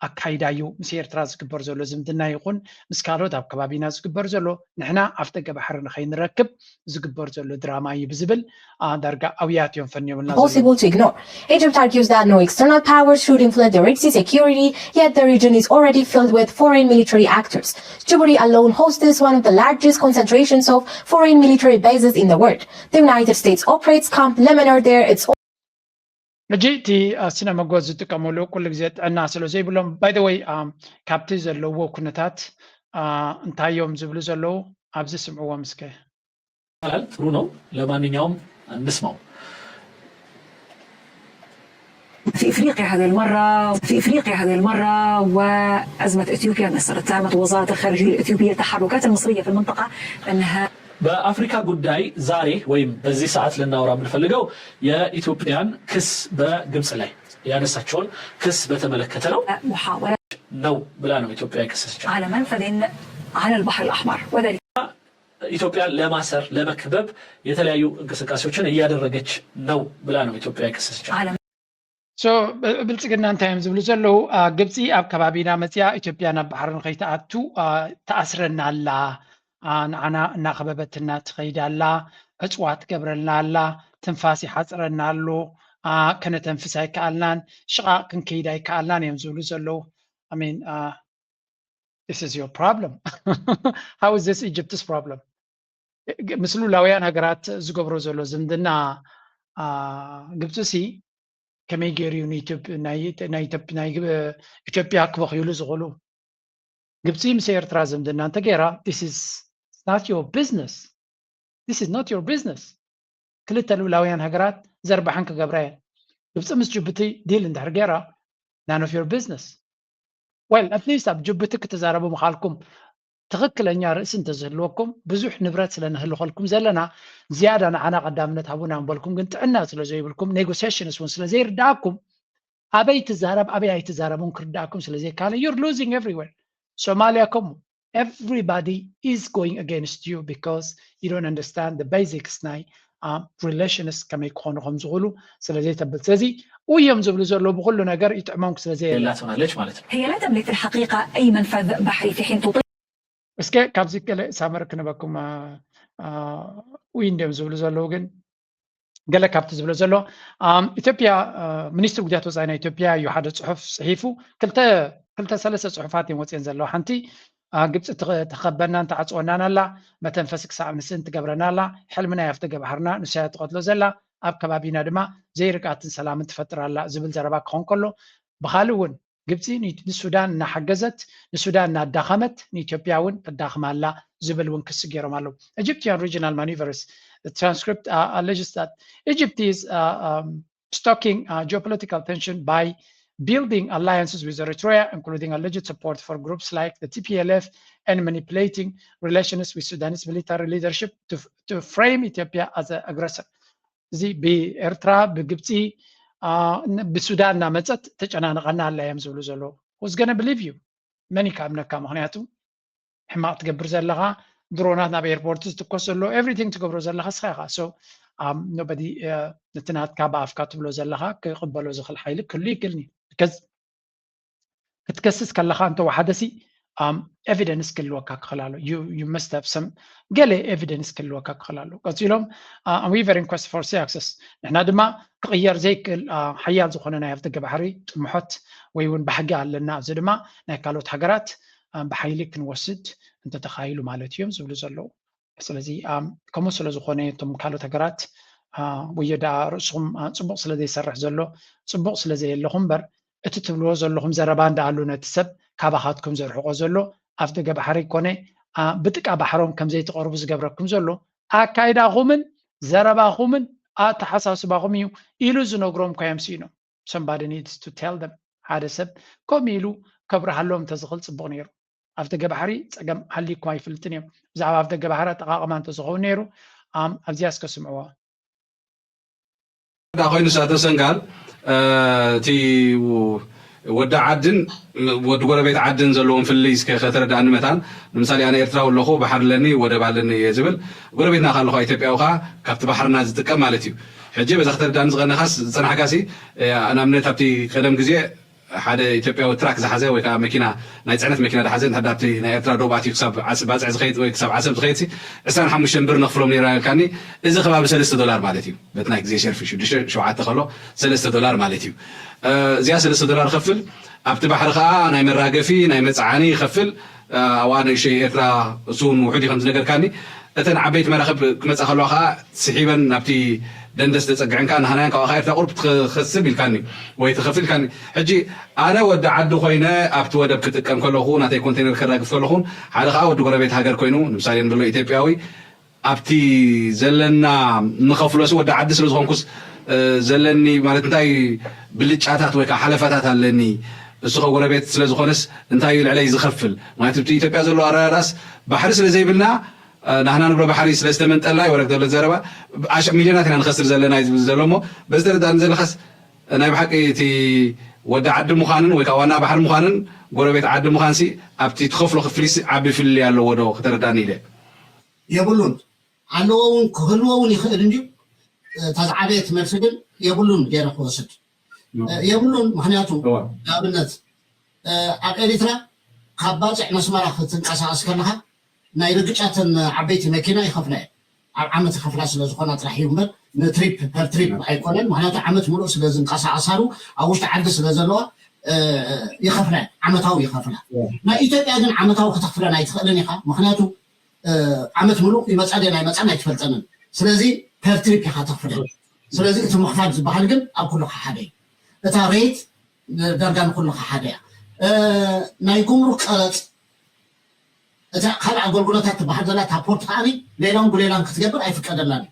ኣካይዳ እዩ። ምስ ኤርትራ ዝግበር ዘሎ ዝምድና ይኹን ምስ ካልኦት ኣብ ከባቢና ዝግበር ዘሎ ንሕና ኣፍ ደገ ባሕሪ ንኸይንረክብ ዝግበር ዘሎ ድራማ እዩ ብዝብል ዳርጋ ኣውያት እዮም ፈንዮምልና። Possible to ignore. Egypt argues that no external powers should influence the Red Sea security, yet the region is already filled with foreign military actors. Djibouti alone hosts one of the largest concentrations of foreign military bases in the world. The United States operates Camp Lemonnier there. It's ሕጂ እቲ ስነ መጎት ዝጥቀመሉ ኩሉ ግዜ ጥዕና ስለ ዘይብሎም፣ by the way፣ ካብቲ ዘለዎ ኩነታት እንታይ እዮም ዝብሉ ዘለዉ ኣብዚ ስምዕዎም እስከ። ይቻላል። ጥሩ ነው። ለማንኛውም እንስማው። في افريقيا هذه المره في افريقيا هذه المره وازمه اثيوبيا مسرت تامت وزاره الخارجيه الاثيوبيه التحركات المصريه في المنطقه انها በአፍሪካ ጉዳይ ዛሬ ወይም በዚህ ሰዓት ልናወራ የምንፈልገው የኢትዮጵያን ክስ በግብጽ ላይ ያነሳቸውን ክስ በተመለከተ ነው። محاوله ነው ብላ ነው ኢትዮጵያ የከሰሰችው። على منفذ على البحر الاحمر وذلك ኢትዮጵያን ለማሰር ለመክበብ የተለያዩ እንቅስቃሴዎችን እያደረገች ነው ብላ ነው ኢትዮጵያ የከሰሰችው። على So ብልፅግና እንታይ እዮም ዝብሉ ዘለዉ? ግብፂ ኣብ ከባቢና መፅያ ኢትዮጵያ ናብ ባሕሪ ንኸይትኣቱ ትኣስረና ኣላ፣ ንዓና እናኸበበትና ትኸይድ ኣላ፣ ዕፅዋ ትገብረልና ኣላ፣ ትንፋስ ይሓፅረና ኣሎ፣ ከነተንፍስ ኣይከኣልናን፣ ሽቓቕ ክንከይድ ኣይከኣልናን እዮም ዝብሉ ዘለዉ። I mean, this is your problem. How is this Egypt's problem? ምስ ሉላውያን ሃገራት ዝገብሮ ዘሎ ዝምድና ግብፂ ሲ ከመይ ገይሩ እዩ ናይ ኢትዮጵያ ክበኽዩሉ ዝኽእሉ? ግብፂ ምስ ኤርትራ ዝምድና እንተገይራ this is not your business. This is not your business. ክልተ ልኡላውያን ሃገራት ዘርባሕን ክገብራ እየን። ግብፂ ምስ ጅቡቲ ዲል እንድሕር ገይራ none of your business. Well, at least ኣብ ጅቡቲ ክትዛረቡ ምኻልኩም ትኽክለኛ ርእሲ እንተዝህልወኩም ብዙሕ ንብረት ስለ ነህልኸልኩም ዘለና ዝያዳ ንዓና ቀዳምነት ሃቡና ምበልኩም፣ ግን ጥዕና ስለ ዘይብልኩም ኔጎሴሽንስ እውን ስለ ዘይርድኣኩም ኣበይ ትዛረብ ኣበይ ኣይትዛረቡን ክርድኣኩም ስለ ዘይከኣለ you're losing everywhere. ሶማልያ ከምኡ everybody is going against you because you don't understand the basics ናይ relations ከመይ ክኾኑ ከም ዝኽእሉ ስለ ዘይተብል። ስለዚ እዮም ዝብሉ ዘለዉ ብኩሉ ነገር ይጥዕሞም ስለ ዘየለ ላ ትሆናለች ማለት ነው። هي لا تملك في الحقيقه اي منفذ بحري في حين تطيل እስከ ካብዚ ገለ ሳመር ክንበኩም ውይ እንዲዮም ዝብሉ ዘለዉ ግን ገለ ካብቲ ዝብሎ ዘሎ ኢትዮጵያ ሚኒስትሪ ጉዳያት ወፃኢ ናይ ኢትዮጵያ እዩ ሓደ ፅሑፍ ፅሒፉ ክልተ ክልተ ሰለስተ ፅሑፋት እዮም ወፅየን ዘለዋ ሓንቲ ግብፂ ተኸበናን ተዓፅወናን ኣላ መተንፈሲ ክሳዕ ንስእን ትገብረና ኣላ ሕልሚ ናይ ኣፍደገ ባሕርና ንሳያ ትቐትሎ ዘላ ኣብ ከባቢና ድማ ዘይርግኣትን ሰላምን ትፈጥር ኣላ ዝብል ዘረባ ክኸውን ከሎ ብካልእ እውን ግብፂ ንሱዳን እናሓገዘት ንሱዳን እናዳኸመት ንኢትዮጵያ እውን ተዳኽማ ኣላ ዝብል እውን ክሲ ገይሮም ኣለዉ። Egyptian regional maneuvers transcript alleges that Egypt is stoking geopolitical tension by building alliances with Eritrea, including alleged support for groups like the T P L F and manipulating relations with Sudanese military leadership to, to frame Ethiopia as an aggressor. እዚ ብኤርትራ ብግብፂ ብሱዳን እናመፀት ተጨናንቐና ኣላ እዮም ዝብሉ ዘለዉ። Who's gonna believe you? መን እዩ ከኣምነካ? ምክንያቱ ሕማቕ ትገብር ዘለኻ ድሮናት ናብ ኤርፖርት ዝትኮስ ዘሎ everything ትገብሮ ዘለኻ እስኻ ኢኻ። So nobody ነቲ ናትካ ብኣፍካ ትብሎ ዘለኻ ክቕበሎ ዝኽእል ሓይሊ ክህሉ ይክእልኒ። ክትከስስ ከለኻ እንተወሓደሲ evidence ክህልወካ ክኽእል ኣሎ። You must have some ገለ evidence ክህልወካ ክኽእል ኣሎ። ቀፂሎም unwavering quest for sea access ንሕና ድማ ክቕየር ዘይክእል ሓያል ዝኾነ ናይ ኣፍደገ ባሕሪ ጥምሖት ወይ እውን ባህጊ ኣለና። እዚ ድማ ናይ ካልኦት ሃገራት ብሓይሊ ክንወስድ እንተተኻይሉ ማለት እዮም ዝብሉ ዘለዉ። ስለዚ ከምኡ ስለ ዝኾነ እቶም ካልኦት ሃገራት ወዮ ደኣ ርእስኹም ፅቡቕ ስለ ዘይሰርሕ ዘሎ ፅቡቕ ስለ ዘየለኹም እምበር እቲ ትብልዎ ዘለኹም ዘረባ እንዳኣሉ ነቲ ሰብ ካባኻትኩም ዘርሕቆ ዘሎ ኣፍ ደገ ባሕሪ ኮነ ብጥቃ ባሕሮም ከም ዘይትቐርቡ ዝገብረኩም ዘሎ ኣካይዳኹምን ዘረባኹምን ኣተሓሳስባኹም እዩ ኢሉ ዝነግሮም እኳ እዮም ስኢኖም። Somebody needs to tell them። ሓደ ሰብ ከምኡ ኢሉ ከብርሃሎም እንተዝኽእል ፅቡቕ ነይሩ። ኣፍ ደገ ባሕሪ ፀገም ሃልይኩም ኣይፈልጥን እዮም። ብዛዕባ ኣፍ ደገ ባሕሪ ኣጠቓቕማ እንተዝኸውን ነይሩ ኣብዚኣ እስከ ስምዕዎ። ዳ ኮይኑ ኣቶ ሰንጋል እቲ ወዲ ዓድን ወዲ ጎረቤት ዓድን ዘለዎም ፍልልይ እስከ ከተረዳእኒ መታን ንምሳሌ ኣነ ኤርትራዊ ኣለኹ ባሕሪ ኣለኒ ወደብ ኣለኒ እየ ዝብል ጎረቤትና ከ ኣለኹ ኢትዮጵያዊ ከ ካብቲ ባሕርና ዝጥቀም ማለት እዩ ሕጂ በዛ ከተረዳእኒ ዝቐነኻስ ዝፀናሕካሲ ንኣብነት ኣብቲ ቀደም ግዜ ሓደ ኢትዮጵያዊ ትራክ ዝሓዘ ወይ ከዓ መኪና፣ ናይ ፅዕነት መኪና ዝሓዘ እንተ ኣብቲ ናይ ኤርትራ ዶብ ኣትዩ ክሳብ ዓስ- ባፅዕ ዝኸይድ ወይ ክሳብ ዓሰብ ዝኸይድ ሲ ዕስራን ሓሙሽተን ብር ነኽፍሎም ነይራ ኢልካኒ። እዚ ከባቢ ሰለስተ ዶላር ማለት እዩ። በቲ ናይ ግዜ ሸርፊ ሽዱሽተ ሸውዓተ ከሎ ሰለስተ ዶላር ማለት እዩ። እዚኣ ሰለስተ ዶላር ከፍል፣ ኣብቲ ባሕሪ ከዓ ናይ መራገፊ ናይ መፅዓኒ ይኸፍል። ኣብኣ ንእሽተይ ኤርትራ እሱ እውን ውሑድ እዩ ከም ዝነገርካኒ። እተን ዓበይቲ መራኽብ ክመፃ ከለዋ ከዓ ስሒበን ናብቲ ደንደስ ዘፀግዐን ከዓ ናህናያን ካብኣ ከዓ ኤርትራ ቁርብ ትኸስብ ኢልካኒ ወይ ትኸፍል ኢልካኒ። ሕጂ ኣነ ወዲ ዓዲ ኮይነ ኣብቲ ወደብ ክጥቀም ከለኹ ናተይ ኮንቴነር ከራግፍ ከለኹን ሓደ ከዓ ወዲ ጎረቤት ሃገር ኮይኑ ንምሳሌ ንብሎ ኢትዮጵያዊ ኣብቲ ዘለና ንኸፍሎሲ ወዲ ዓዲ ስለ ዝኾንኩስ ዘለኒ ማለት እንታይ ብልጫታት ወይ ከዓ ሓለፋታት ኣለኒ እሱ ከጎረቤት ስለ ዝኾነስ እንታይ እዩ ልዕለይ ዝኸፍል ማለት እቲ ኢትዮጵያ ዘሎ ኣረዳዳስ ባሕሪ ስለ ዘይብልና ናህና ንብሎ ባሕሪ ስለ ዝተመንጠልና ይወረግ ዘሎ ዘረባ ሚልዮናት ኢና ንኸስር ዘለና እዩ ዝብል ዘሎ እሞ በዚ ተረዳእኒ ዘለኻስ ናይ ብሓቂ እቲ ወዲ ዓዲ ምዃንን ወይ ከዓ ዋና ባሕሪ ምዃንን ጎረቤት ዓዲ ምዃንሲ ኣብቲ ትኸፍሎ ክፍሊሲ ዓቢ ፍልልይ ኣለዎ ዶ ከተረዳእኒ ኢለ የብሉን ኣለዎ እውን ክህልዎ እውን ይኽእል እንድዩ እታ ዝዓበየት መልሲ ግን የብሉን ገይረ ክወስድ የብሉን ምክንያቱ ንኣብነት ኣብ ኤሪትራ ካብ ባፅዕ መስመራ ክትንቀሳቀስ ከለካ ናይ ርግጫተን ዓበይቲ መኪና ይኸፍላ እየን ኣብ ዓመት ይኸፍላ ስለ ዝኾና ጥራሕ እዩ እምበር ንትሪፕ ፐር ትሪፕ ኣይኮነን ምክንያቱ ዓመት ሙሉእ ስለ ዝንቀሳቀሳሉ ኣብ ውሽጢ ዓዲ ስለ ዘለዋ ይኸፍላ ዓመታዊ ይኸፍላ ናይ ኢትዮጵያ ግን ዓመታዊ ከተኽፍለን ኣይትኽእልን ኢኻ ምክንያቱ ዓመት ሙሉእ ይመፃ ድየን ኣይመፃን ኣይትፈልጠንን ስለዚ ፐር ትሪፕ ኢኻ ተኽፍለን ስለዚ እቲ ምኽፋል ዝበሃል ግን ኣብ ኩልኻ ሓደ እዩ እታ ሬት ዳርጋ ንኩልኻ ሓደ እያ ናይ ጉምሩክ ቀረፅ እታ ካልእ ኣገልግሎታት ትበሃል ዘላ እታ ፖርት ከዓኒ ሌላን ጉሌላን ክትገብር ኣይፍቀደላን እዩ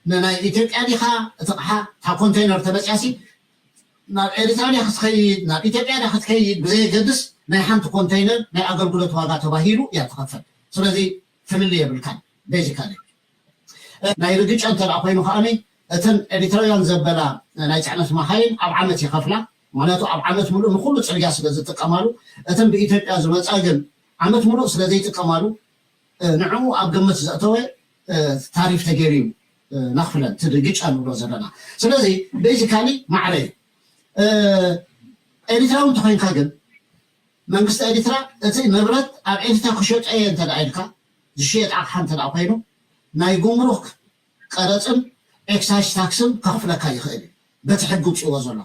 ንናይ ኢትዮጵያ ዲኻ እቲ ቕሓ እታ ኮንቴይነር ተመፅያሲ ናብ ኤሪትራ ዲያ ክትከይድ ናብ ኢትዮጵያ ዲያ ክትከይድ ብዘየገድስ ናይ ሓንቲ ኮንቴይነር ናይ ኣገልግሎት ዋጋ ተባሂሉ እያ ትኸፈል ስለዚ ፍልልይ የብልካን basically ናይ ርግጫ እንተ ኮይኑ ከዓኒ እተን ኤሪትራውያን ዘበላ ናይ ፅዕነት መኻይን ኣብ ዓመት ይኸፍላ ምክንያቱ ኣብ ዓመት ሙሉእ ንኩሉ ፅርግያ ስለ ዝጥቀማሉ እተን ብኢትዮጵያ ዝመፃ ግን ዓመት ሙሉእ ስለ ዘይጥቀማሉ ንዕኡ ኣብ ግምት ዘእተወ ታሪፍ ተገይሩ እዩ ነኽፍለን እቲ ግጫ ንብሎ ዘለና ስለዚ basically ማዕረ እዩ ኤሪትራዊ እንተኮይንካ ግን መንግስቲ ኤሪትራ እቲ ንብረት ኣብ ኤሪትራ ክሸጦ እየ እንተ ኢልካ ዝሽየጥ ኣቕሓ እንተ ኮይኑ ናይ ጉምሩክ ቀረፅን ኤክሳይዝ ታክስን ከኽፍለካ ይኽእል እዩ በቲ ሕጊ ውፅእዎ ዘሎ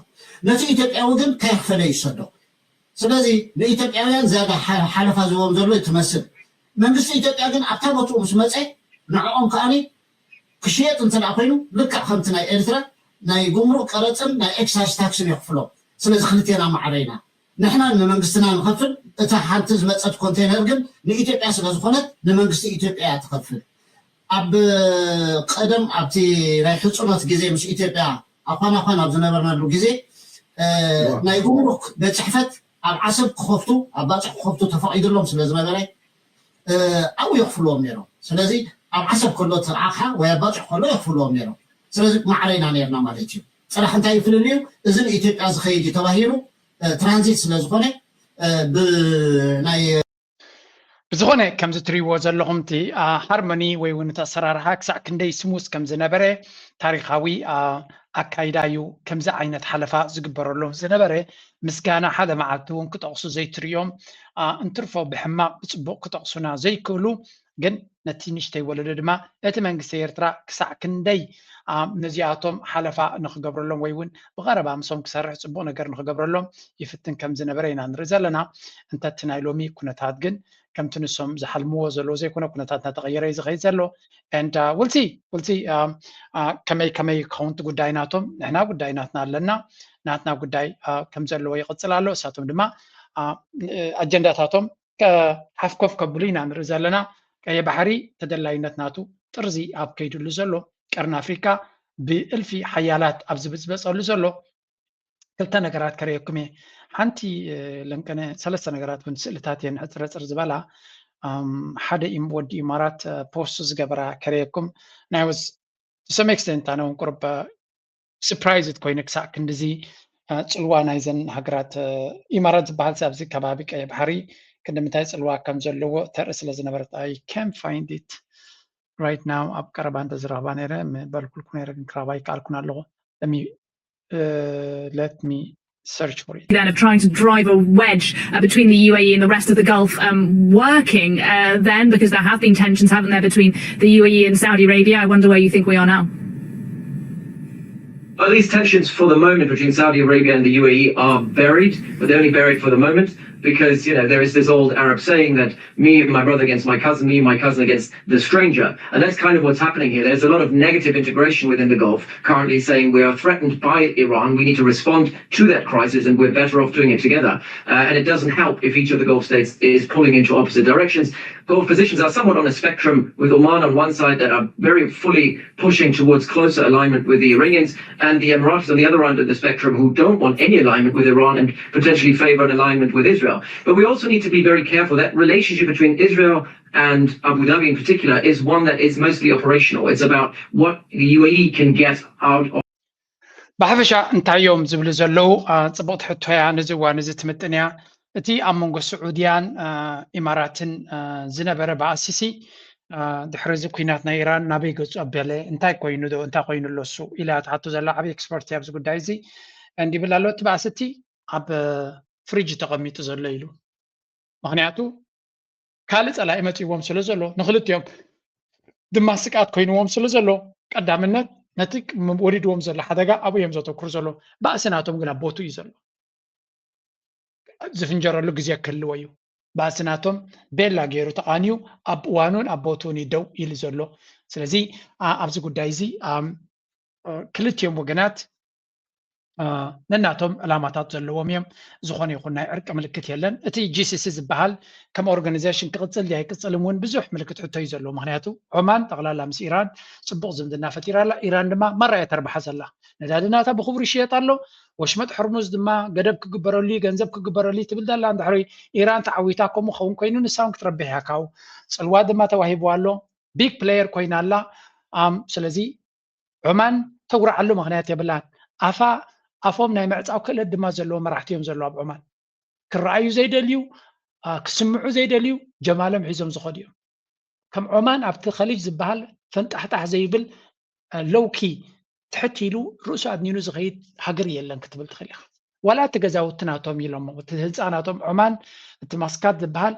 ነቲ ኢትዮጵያዊ ግን ከየኽፈለ ይሰዶ ስለዚ ንኢትዮጵያውያን ዝያዳ ሓለፋ ዝህቦም ዘሎ ትመስል መንግስቲ ኢትዮጵያ ግን ኣብታ ቦትኡ ምስ መፀ ንዕኦም ከዓኒ ክሽየጥ እንተ ኮይኑ ልክዕ ከምቲ ናይ ኤርትራ ናይ ጉምሩክ ቀረፅን ናይ ኤክሳይዝ ታክስን የኽፍሎም ስለዚ ክልቴና ማዕረ ኢና ንሕና ንመንግስትና ንኸፍል እታ ሓንቲ ዝመፀት ኮንቴነር ግን ንኢትዮጵያ ስለ ዝኾነት ንመንግስቲ ኢትዮጵያ እያ ትኸፍል ኣብ ቀደም ኣብቲ ናይ ሕፁኖት ግዜ ምስ ኢትዮጵያ ኣኳን ኣኳን ኣብ ዝነበርናሉ ግዜ ናይ ጉምሩክ ቤት ፅሕፈት ኣብ ዓሰብ ክኸፍቱ ኣብ ባፅዕ ክኸፍቱ ተፈቒዱሎም ስለ ዝነበረ ኣብኡ የኽፍልዎም ነይሮም ስለዚ ኣብ ዓሰብ ከሎ ተርዓኻ ወይ ኣብ ባፅዕ ከሎ የኽፍልዎም ነይሮም ስለዚ ማዕረ ኢና ነርና ማለት እዩ ፅራሕ እንታይ ይፍልልዩ እዚ ንኢትዮጵያ ዝኸይድ እዩ ተባሂሉ ትራንዚት ስለ ዝኾነ ብናይ ብዝኾነ ከምዚ ትሪእዎ ዘለኹም እቲ ሃርሞኒ ወይ እውን እቲ ኣሰራርሓ ክሳዕ ክንደይ ስሙዝ ከም ዝነበረ ታሪኻዊ ኣካይዳ እዩ ከምዚ ዓይነት ሓለፋ ዝግበረሎም ዝነበረ ምስጋና ሓደ መዓልቲ እውን ክጠቕሱ ዘይትርእዮም እንትርፎ ብሕማቕ ብፅቡቕ ክጠቕሱና ዘይክእሉ ግን ነቲ ንሽተይ ወለዶ ድማ እቲ መንግስቲ ኤርትራ ክሳዕ ክንደይ ነዚኣቶም ሓለፋ ንክገብረሎም ወይ እውን ብቐረባ ምሶም ክሰርሕ ፅቡቕ ነገር ንክገብረሎም ይፍትን ከም ዝነበረ ኢና ንርኢ ዘለና እንተ እቲ ናይ ሎሚ ኩነታት ግን ከምቲ ንሶም ዝሓልምዎ ዘለዉ ዘይኮነ ኩነታት እናተቐየረ እዩ ዝኸይድ ዘሎ and ውልሲ ውልሲ ከመይ ከመይ ክኸውን እቲ ጉዳይ ናቶም ንሕና ጉዳይ ናትና ኣለና ናትና ጉዳይ ከም ዘለዎ ይቕፅል ኣሎ እሳቶም ድማ ኣጀንዳታቶም ሓፍኮፍ ከብሉ ኢና ንርኢ ዘለና ቀየ ባሕሪ ተደላይነት ናቱ ጥርዚ ኣብ ከይድሉ ዘሎ ቀርኒ ኣፍሪካ ብእልፊ ሓያላት ኣብ ዝብፅበፀሉ ዘሎ ክልተ ነገራት ከርእየኩም እየ ሓንቲ ለንቀነ ሰለስተ ነገራት እውን ስእልታት እየን ሕፅረፅር ዝበላ ሓደ ወዲ ኢማራት ፖስት ዝገበራ ከርእየኩም ናይ ወስ to some extent ኣነ እውን ቁርብ surprised ኮይነ ክሳዕ ክንድዚ ፅልዋ ናይዘን ሃገራት ኢማራት ዝበሃል ኣብዚ ከባቢ ቀይ ባሕሪ ክንዲ ምንታይ ፅልዋ ከም ዘለዎ ተርኢ ስለ ዝነበረት I can't find it right now ኣብ ቀረባ እንተዝረኽባ ነይረ ምበልኩልኩ ነይረ ግን ክረኽባ ይከኣልኩን ኣለኹ let me search for it. Then of trying to drive a wedge uh, between the U A E and the rest of the Gulf um, working uh, then, because there have been tensions, haven't there, between the U A E and Saudi Arabia? I wonder where you think we are now. Well, these tensions for the moment between Saudi Arabia and the U A E are buried, but they're only buried for the moment because, you know, there is this old Arab saying that me and my brother against my cousin, me and my cousin against the stranger. And that's kind of what's happening here. There's a lot of negative integration within the Gulf, currently saying we are threatened by Iran. We need to respond to that crisis, and we're better off doing it together. Uh, and it doesn't help if each of the Gulf states is pulling into opposite directions. Gulf positions are somewhat on a spectrum, with Oman on one side that are very fully pushing towards closer alignment with the Iranians, and the Emiratis on the other end of the spectrum who don't want any alignment with Iran and potentially favor an alignment with Israel. But we also need to be very careful that relationship between Israel and Abu Dhabi in particular is one that is mostly operational. It's about what the U A E can get out of ብሓፈሻ እንታይ እዮም ዝብሉ ዘለዉ? ጽቡቕቲ ሕቶ እያ። ነዚ እዋን እዚ ትምጥን እያ። እቲ ኣብ መንጎ ስዑድያን ኢማራትን ዝነበረ ባእሲሲ ድሕሪ እዚ ኩናት ናይ ኢራን ናበይ ገጹ ኣበለ? እንታይ ኮይኑ ዶ እንታይ ኮይኑ ኣሎ እሱ ኢላ ትሓቶ ዘላ ዓብዪ ኤክስፐርት እያ ኣብዚ ጉዳይ እዚ። እንዲብል ኣሎ እቲ ባእሲ እቲ ኣብ ፍሪጅ ተቐሚጡ ዘሎ ኢሉ። ምክንያቱ ካልእ ጸላኢ መጺዎም ስለ ዘሎ ንክልቲኦም ድማ ስግኣት ኮይንዎም ስለ ዘሎ ቀዳምነት ነቲ ወሪድዎም ዘሎ ሓደጋ ኣብኡ እዮም ዘተኩሩ ዘሎ። ባእሲ ናቶም ግን ኣብ ቦቱ እዩ ዘሎ። ዝፍንጀረሉ ግዜ ክህልዎ እዩ። ባእሲ ናቶም ቤላ ገይሩ ተቓንዩ ኣብ እዋኑን ኣብ ቦቱን እዩ ደው ኢሉ ዘሎ። ስለዚ ኣብዚ ጉዳይ እዚ ክልቲኦም ወገናት ነናቶም ዕላማታት ዘለዎም እዮም። ዝኾነ ይኹን ናይ ዕርቂ ምልክት የለን። እቲ ጂሲሲ ዝበሃል ከም ኦርጋናይዜሽን ክቕፅል ድያ ኣይቅፅልን እውን ብዙሕ ምልክት ሕቶ እዩ ዘለዎ። ምክንያቱ ዖማን ጠቕላላ ምስ ኢራን ፅቡቕ ዝምድና ፈጢራ ኣላ። ኢራን ድማ ማራ እያ ተርብሓ ዘላ። ነዳዲ ናታ ብክቡር ይሽየጥ ኣሎ። ወሽመጥ ሕርሙዝ ድማ ገደብ ክግበረሉ እዩ፣ ገንዘብ ክግበረሉ እዩ ትብል ዘላ። እንድሕሪ ኢራን ተዓዊታ ከምኡ ኸውን ኮይኑ ንሳ እውን ክትረብሕ እያ። ካብኡ ፅልዋ ድማ ተዋሂብዋ ኣሎ። ቢግ ፕሌየር ኮይና ኣላ። ስለዚ ዑማን ተጉርዓሉ ምኽንያት የብላን። ኣፋ ኣፎም ናይ ምዕፃው ክእለት ድማ ዘለዎም መራሕቲ እዮም ዘለዉ ኣብ ዑማን። ክረኣዩ ዘይደልዩ፣ ክስምዑ ዘይደልዩ ጀማሎም ሒዞም ዝኸዱ እዮም። ከም ዑማን ኣብቲ ከሊጅ ዝበሃል ፈንጣሕጣሕ ዘይብል ሎውኪ ትሕት ኢሉ ርእሱ ኣድኒኑ ዝኸይድ ሃገር የለን ክትብል ትኽእል ኢኻ። ዋላ እቲ ገዛውቲ ናቶም ኢሎሞ እቲ ህንፃ ናቶም ዑማን እቲ ማስካት ዝበሃል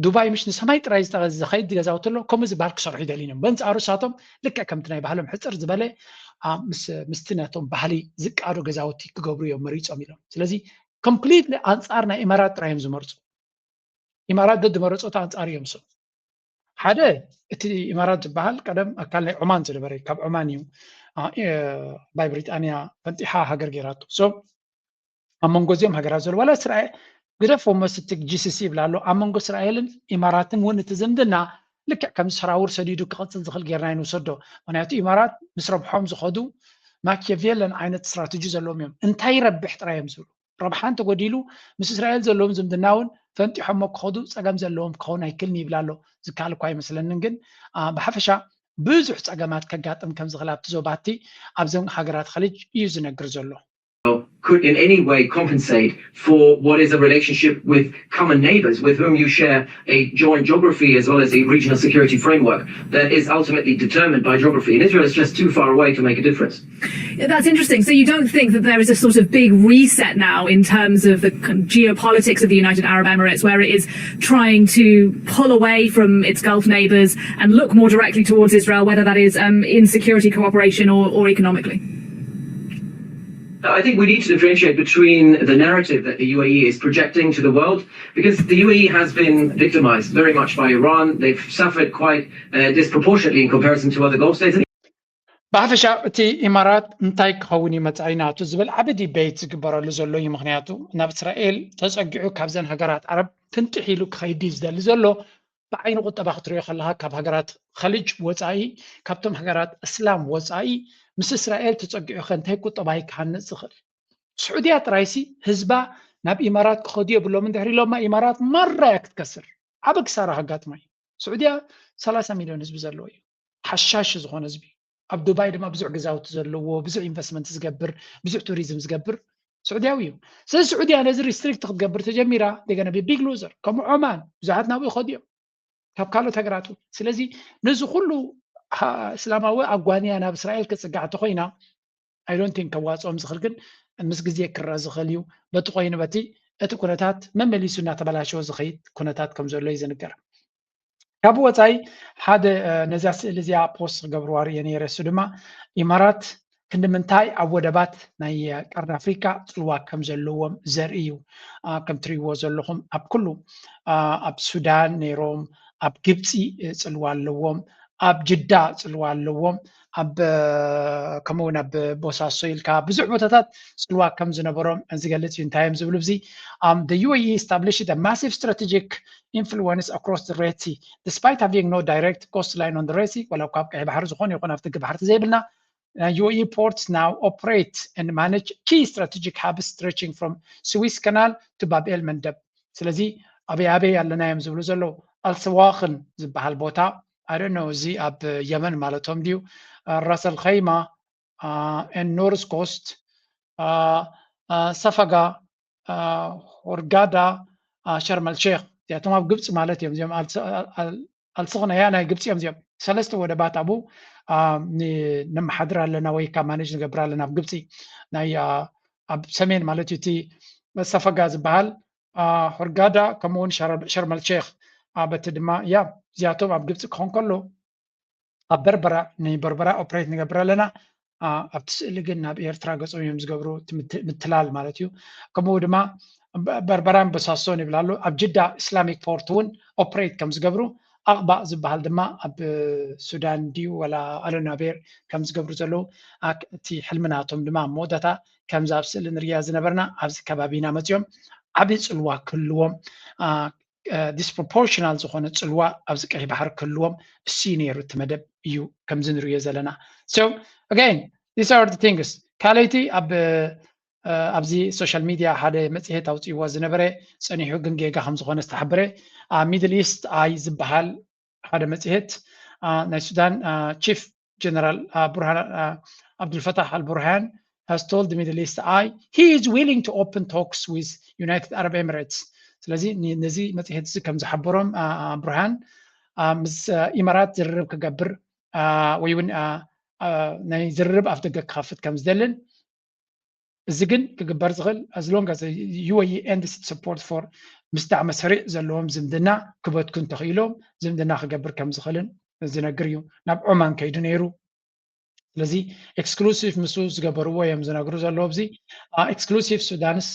ዱባይ ምሽ ንሰማይ ጥራይ ዝኸይድ ገዛውቲ ኣሎ። ከምኡ ዝበሃል ክሰርሑ ይደልዩ እዮም። በንፃሩ ሳቶም ልክዕ ከምቲ ናይ ባህሎም ሕፅር ዝበለ ምስቲ ናቶም ባህሊ ዝቃዶ ገዛውቲ ክገብሩ እዮም መሪፆም ኢሎም። ስለዚ ኮምፕሊትሊ ኣንፃር ናይ ኢማራት ጥራይ እዮም ዝመርፁ። ኢማራት ደድመረፆት ኣንፃር እዮም። ሶ ሓደ እቲ ኢማራት ዝበሃል ቀደም ኣካል ናይ ዑማን ዝነበረ ካብ ዑማን እዩ። ባይ ብሪጣንያ ፈንጢሓ ሃገር ገይራቶ። ሶ ኣብ መንጎ እዚኦም ሃገራት ዘሎ ዋላ እስራኤል ግደፎ መስቲ ጂሲሲ ይብላ ኣሎ። ኣብ መንጎ እስራኤልን ኢማራትን እውን እቲ ዝምድና ልክዕ ከም ሰራውር ሰዲዱ ክቐፅል ዝኽእል ጌርና ይንውሰዶ። ምክንያቱ ኢማራት ምስ ረብሖም ዝኸዱ ማኪያቬለን ዓይነት ስትራተጂ ዘለዎም እዮም። እንታይ ይረብሕ ጥራይ እዮም ዝብሉ። ረብሓ እንተጎዲሉ ምስ እስራኤል ዘለዎም ዝምድና እውን ፈንጢሖሞ ክኸዱ ፀገም ዘለዎም ክኸውን ኣይክልን ይብል ኣሎ። ዝከኣል እኳ ኣይመስለንን፣ ግን ብሓፈሻ ብዙሕ ፀገማት ከጋጥም ከም ዝኽእል ኣብቲ ዞባቲ ኣብዘን ሃገራት ኸሊጅ እዩ ዝነግር ዘሎ። could in any way compensate for what is a relationship with common neighbors with whom you share a joint geography as well as a regional security framework that is ultimately determined by geography. And Israel is just too far away to make a difference. That's interesting. So you don't think that there is a sort of big reset now in terms of the geopolitics of the United Arab Emirates, where it is trying to pull away from its Gulf neighbors and look more directly towards Israel, whether that is um, in security cooperation or, or economically? I think we need to differentiate between the narrative that the U A E is projecting to the world, because the U A E has been victimized very much by Iran. They've suffered quite uh, disproportionately in comparison to other Gulf states. ብሓፈሻ እቲ ኢማራት እንታይ ክኸውን እዩ መፃኢ ናቱ ዝብል ዓቢ ዲቤት ዝግበረሉ ዘሎ እዩ። ምክንያቱ ናብ እስራኤል ተፀጊዑ ካብዘን ሃገራት ዓረብ ፍንጥሕ ኢሉ ክኸይድ እዩ ዝደሊ ዘሎ። ብዓይኒ ቁጠባ ክትሪኦ ከለካ ካብ ሃገራት ኸሊጅ ወፃኢ፣ ካብቶም ሃገራት እስላም ወፃኢ ምስ እስራኤል ተፀጊዑ ከ እንታይ ቁጠባ እዩ ክሃንፅ ዝኽእል? ስዑድያ ጥራይሲ ህዝባ ናብ ኢማራት ክኸዱ የብሎም እንድሕር ኢሎማ ኢማራት ማራ እያ ክትከስር። ዓቢ ክሳራ ከጋጥማ እዩ። ስዑድያ ሰላሳ ሚልዮን ህዝቢ ዘለዎ እዩ። ሓሻሽ ዝኾነ ህዝቢ ኣብ ዱባይ ድማ ብዙሕ ገዛውቲ ዘለዎ ብዙሕ ኢንቨስትመንት ዝገብር ብዙሕ ቱሪዝም ዝገብር ስዑድያዊ እዩ። ስለዚ ስዑድያ ነዚ ሪስትሪክት ክትገብር ተጀሚራ ደገነ ቢግ ሉዘር ከምኡ ዖማን ብዙሓት ናብኡ ይኸዱ እዮም ካብ ካልኦት ሃገራት እውን። ስለዚ ነዚ ኩሉ እስላማዊ ኣጓንያ ናብ እስራኤል ክፅጋዕ ተኮይና ኣይዶንቲን ከዋፅኦም ዝኽእል ግን ምስ ግዜ ክረአ ዝኽእል እዩ። በቲ ኮይኑ በቲ እቲ ኩነታት መመሊሱ እናተበላሸወ ዝኸይድ ኩነታት ከም ዘሎ እዩ ዝንገር። ካብ ወፃኢ ሓደ ነዛ ስእሊ እዚኣ ፖስት ክገብርዋ ርእየ ነይረ። እሱ ድማ ኢማራት ክንዲ ምንታይ ኣብ ወደባት ናይ ቀርኒ ኣፍሪካ ፅልዋ ከም ዘለዎም ዘርኢ እዩ። ከም ትሪእዎ ዘለኹም ኣብ ኩሉ ኣብ ሱዳን ነይሮም፣ ኣብ ግብፂ ፅልዋ ኣለዎም፣ ኣብ ጅዳ ፅልዋ ኣለዎም፣ ኣብ ከምኡውን ኣብ ቦሳሶ ኢልካ ብዙሕ ቦታታት ፅልዋ ከም ዝነበሮም ዝገልፅ እዩ። እንታይ እዮም ዝብሉ? እዚ the U A E established a massive strategic influence across the Red Sea despite having no direct coastline on the Red Sea። ወላ ካብ ቀይሕ ባሕሪ ዝኾነ ይኹን ኣብ ትሕቲ ባሕርቲ ዘይብልና U A E ports now operate and manage key strategic hubs stretching from Suez Canal to Bab el Mandeb። ስለዚ ኣበይ ኣበይ ኣለና እዮም ዝብሉ ዘለዉ። ኣልሰዋኽን ዝበሃል ቦታ ኣደኖ እዚ ኣብ የመን ማለቶም ድዩ? ራሰል ኸይማ and North Coast፣ ሰፈጋ፣ ሆርጋዳ፣ ሸርመል ሼክ፣ እዚኣቶም ኣብ ግብፂ ማለት እዮም። እዚኦም ኣልስኽን ኣያ ናይ ግብፂ እዮም። እዚኦም ሰለስተ ወደባት ኣብኡ ነመሓድር ኣለና ወይ ከዓ ማኔጅ ንገብር ኣለና ኣብ ግብፂ። ናይ ኣብ ሰሜን ማለት እዩ እቲ ሰፈጋ ዝበሃል፣ ሆርጋዳ፣ ከምኡውን ሸርመል ሼክ። በቲ ድማ ያ እዚኣቶም ኣብ ግብፂ ክኾን ከሎ ኣብ በርበራ ንበርበራ ኦፕሬት ንገብር ኣለና። ኣብቲ ስእሊ ግን ናብ ኤርትራ ገጾም እዮም ዝገብሩ፣ ምትላል ማለት እዩ። ከምኡ ድማ በርበራን በሳሶን ይብል ኣሎ። ኣብ ጅዳ ኢስላሚክ ፖርት እውን ኦፕሬት ከም ዝገብሩ፣ ኣቕባ ዝበሃል ድማ ኣብ ሱዳን ድዩ ወላ ኣሎናቤር ከም ዝገብሩ ዘለዉ፣ እቲ ሕልሚ ናቶም ድማ ኣብ መወዳእታ ከምዚ ኣብ ስእሊ ንሪኣ ዝነበርና ኣብዚ ከባቢ ኢና መፂኦም ዓብዪ ፅልዋ ክህልዎም ዲስፕሮፖርሽናል ዝኾነ ፅልዋ ኣብዚ ቀይሕ ባሕሪ ክህልዎም እሱ ነይሩ እቲ መደብ እዩ ከምዚ ንሪኦ ዘለና። So again, these are the things። ካልኣይቲ ኣብ ኣብዚ ሶሻል ሚድያ ሓደ መፅሄት ኣውፅእዎ ዝነበረ፣ ፀኒሑ ግን ጌጋ ከም ዝኾነ ዝተሓበረ፣ ሚድል ኢስት ኣይ ዝበሃል ሓደ መፅሄት ናይ ሱዳን ቺፍ ጀነራል ቡርሃን ኣብዱልፈታሕ ኣልቡርሃን has told the Middle East Eye he is willing to open talks with United Arab Emirates። ስለዚ ነዚ መፅሄት እዚ ከም ዝሓበሮም ቡርሃን ምስ ኢማራት ዝርርብ ክገብር ወይ እውን ናይ ዝርርብ ኣፍ ደገ ክኸፍት ከም ዝደልን እዚ ግን ክግበር ዝኽእል as long as U A E ends its support for ምስ ዳዕመ ሰሪዕ ዘለዎም ዝምድና ክበትኩ እንተኽኢሎም ዝምድና ክገብር ከም ዝኽእልን ዝነግር እዩ። ናብ ዖማን ከይዱ ነይሩ። ስለዚ ኤክስክሉሲቭ ምስኡ ዝገበርዎ እዮም ዝነግሩ ዘለዉ። ኣብዚ ኤክስክሉሲቭ ሱዳንስ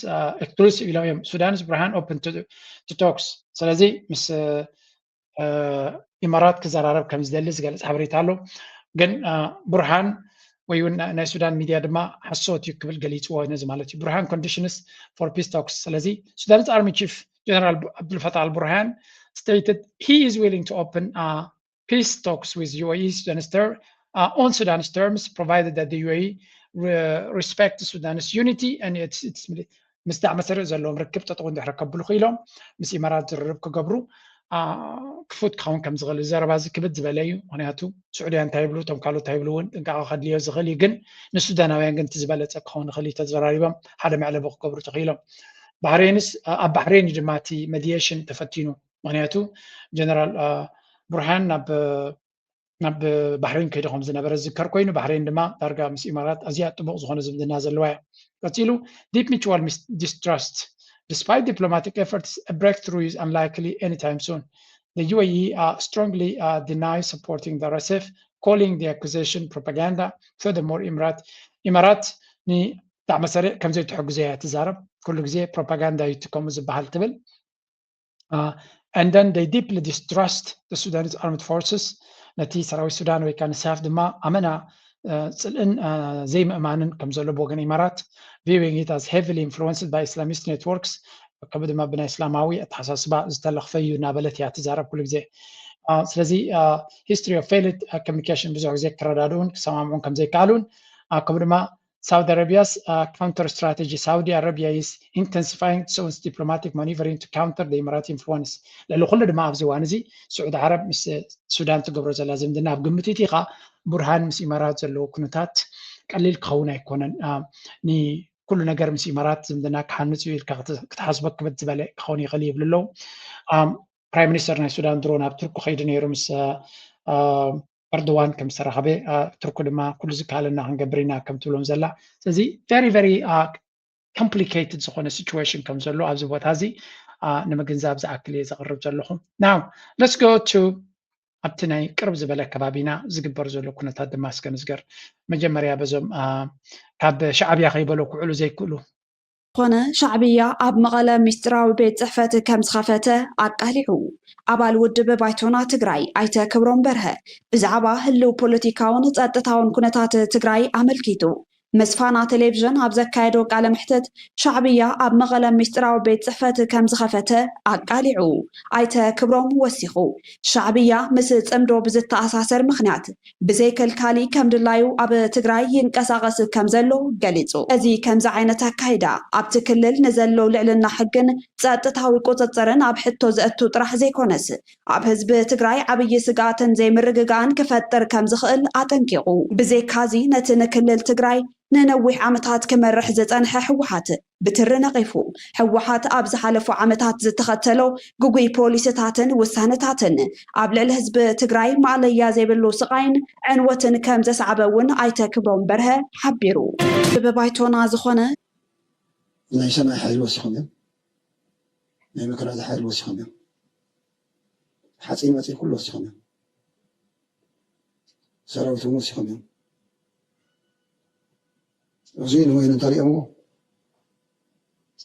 ኤክስክሉሲቭ ኢሎም እዮም ሱዳንስ ብርሃን ኦፕን ቱ ቶክስ። ስለዚ ምስ ኢማራት ክዘራረብ ከም ዝደሊ ዝገልፅ ሓበሬታ ኣሎ። ግን ቡርሃን ወይ እውን ናይ ሱዳን ሚድያ ድማ ሓሶት እዩ ክብል ገሊፅዎ ነዚ ማለት እዩ። Burhan conditions for peace talks። ስለዚ ሱዳንስ ኣርሚ ቺፍ ጀነራል ኣብዱልፈታህ ኣልቡርሃን stated he is willing to open peace talks with U A E Sudan's ter on Sudan's terms provided that the U A E respect Sudan's unity and its its ምስ ዳዕመ ሰሪዕ ዘለዎም ርክብ ጠጠው እንድሕር ከብሉ ክኢሎም ምስ ኢማራት ዝርርብ ክገብሩ ክፉት ክኸውን ከም ዝኽእል ዘረባ እዚ ክብድ ዝበለ እዩ። ምክንያቱ ስዑድያ እንታይ ይብሉ እቶም ካልኦት እንታይ ይብሉ እውን ጥንቃቐ ከድልዮ ዝኽእል እዩ። ግን ንሱዳናውያን ግን እቲ ዝበለፀ ክኸውን ይኽእል እዩ። ተዘራሪቦም ሓደ መዕለቢ ክገብሩ ተኽኢሎም። ባህሬንስ ኣብ ባህሬን እዩ ድማ እቲ መዲየሽን ተፈቲኑ። ምክንያቱ ጀነራል ቡርሃን ናብ ናብ ባሕሬን ከይዱ ከም ዝነበረ ዝዝከር ኮይኑ፣ ባሕሬን ድማ ዳርጋ ምስ ኢማራት ኣዝያ ጥቡቕ ዝኾነ ዝምድና ዘለዋ እያ። ቀጺሉ፣ deep mutual distrust. Despite diplomatic efforts, a breakthrough is unlikely anytime soon. The U A E strongly denies supporting the R S F, calling the accusation propaganda. Furthermore, ኢማራት ኢማራት ንዳዕመ ሰሪዕ ከም ዘይትሕግዞ እያ ትዛረብ። ኩሉ ግዜ ፕሮፓጋንዳ እዩ እቲ ከምኡ ዝበሃል ትብል። And then they deeply distrust the Sudanese armed forces. ነቲ ሰራዊት ሱዳን ወይ ከዓ ንሳፍ ድማ ኣመና ፅልእን ዘይምእማንን ከም ዘሎ ብወገን ኢማራት viewing it as heavily influenced by Islamist networks፣ ከብ ድማ ብናይ እስላማዊ ኣተሓሳስባ ዝተለኽፈ እዩ እናበለት እያ ትዛረብ ኩሉ ግዜ። ስለዚ history of failed communication ብዙሕ ግዜ ክረዳድኡን ክሰማምዑን ከም ዘይከኣሉን ከምኡ ድማ Saudi Arabia's counter strategy. Saudi Arabia is intensifying its own diplomatic maneuvering to counter the Emirati influence. ልዕሊ ኩሉ ድማ ኣብዚ እዋን እዚ ስዑዲ ዓረብ ምስ ሱዳን ትገብሮ ዘላ ዝምድና ኣብ ግምት ኢኻ። ቡርሃን ምስ ኢማራት ዘለዎ ኩነታት ቀሊል ክኸውን ኣይኮነን። ንኩሉ ነገር ምስ ኢማራት ዝምድና ክሃንፅ እዩ ኢልካ ክትሓስቦ ክብድ ዝበለ ክኸውን ይኽእል ይብሉ ኣለዉ። ፕራይም ሚኒስተር ናይ ሱዳን ድሮ ናብ ቱርኪ ከይዱ ነይሩ ምስ ኤርዶዋን ከም ዝተራኸበ፣ ቱርኪ ድማ ኩሉ ዝከኣለና ክንገብር ኢና ከም ትብሎም ዘላ። ስለዚ very very complicated ዝኾነ situation ከም ዘሎ ኣብዚ ቦታ እዚ ንምግንዛብ ዝኣክል እየ ዘቕርብ ዘለኹ። Now let's go to ኣብቲ ናይ ቅርብ ዝበለ ከባቢና ዝግበር ዘሎ ኩነታት ድማ እስከ ንዝገር። መጀመርያ በዞም ካብ ሻዕብያ ከይበለኩዕሉ ዘይክእሉ ዝኾነ ሻዕብያ ኣብ መቐለ ሚስጥራዊ ቤት ፅሕፈት ከም ዝኸፈተ ኣቃሊዑ። ኣባል ውድብ ባይቶና ትግራይ ኣይተ ክብሮም በርሀ ብዛዕባ ህልው ፖለቲካውን ፀጥታውን ኩነታት ትግራይ ኣመልኪቱ ምስ ፋና ቴሌቪዥን ኣብ ዘካየዶ ቃለ መሕትት ሻዕብያ ኣብ መቐለ ሚስጥራዊ ቤት ፅሕፈት ከም ዝኸፈተ ኣቃሊዑ። ኣይተ ክብሮም ወሲኹ ሻዕብያ ምስ ፅምዶ ብዝተኣሳሰር ምኽንያት ብዘይከልካሊ ከም ድላዩ ኣብ ትግራይ ይንቀሳቐስ ከም ዘሎ ገሊፁ። እዚ ከምዚ ዓይነት ኣካይዳ ኣብቲ ክልል ንዘሎ ልዕልና ሕግን ፀጥታዊ ቁፅፅርን ኣብ ሕቶ ዘእቱ ጥራሕ ዘይኮነስ ኣብ ህዝቢ ትግራይ ዓብዪ ስግኣትን ዘይምርግጋእን ክፈጥር ከም ዝኽእል ኣጠንቂቑ። ብዘይካዚ ነቲ ንክልል ትግራይ ንነዊሕ ዓመታት ክመርሕ ዝፀንሐ ህወሓት ብትሪ ነቒፉ። ህወሓት ኣብ ዝሓለፉ ዓመታት ዝተኸተሎ ግጉይ ፖሊስታትን ውሳነታትን ኣብ ልዕሊ ህዝቢ ትግራይ ማእለያ ዘይብሉ ስቓይን ዕንወትን ከም ዘስዓበ እውን ኣይተ ክብሮም በርሀ ሓቢሩ። ብባይቶና ዝኾነ ናይ ሰማይ ሓይሊ ወሲኾም እዮም። ናይ መከላኸሊ ሓይሊ ወሲኾም እዮም። ሓፂን መፂን ኩሉ ወሲኾም እዮም። ሰራዊት እውን ወሲኾም እዮም። እዚ ንወይኑ እንተሪኦምዎ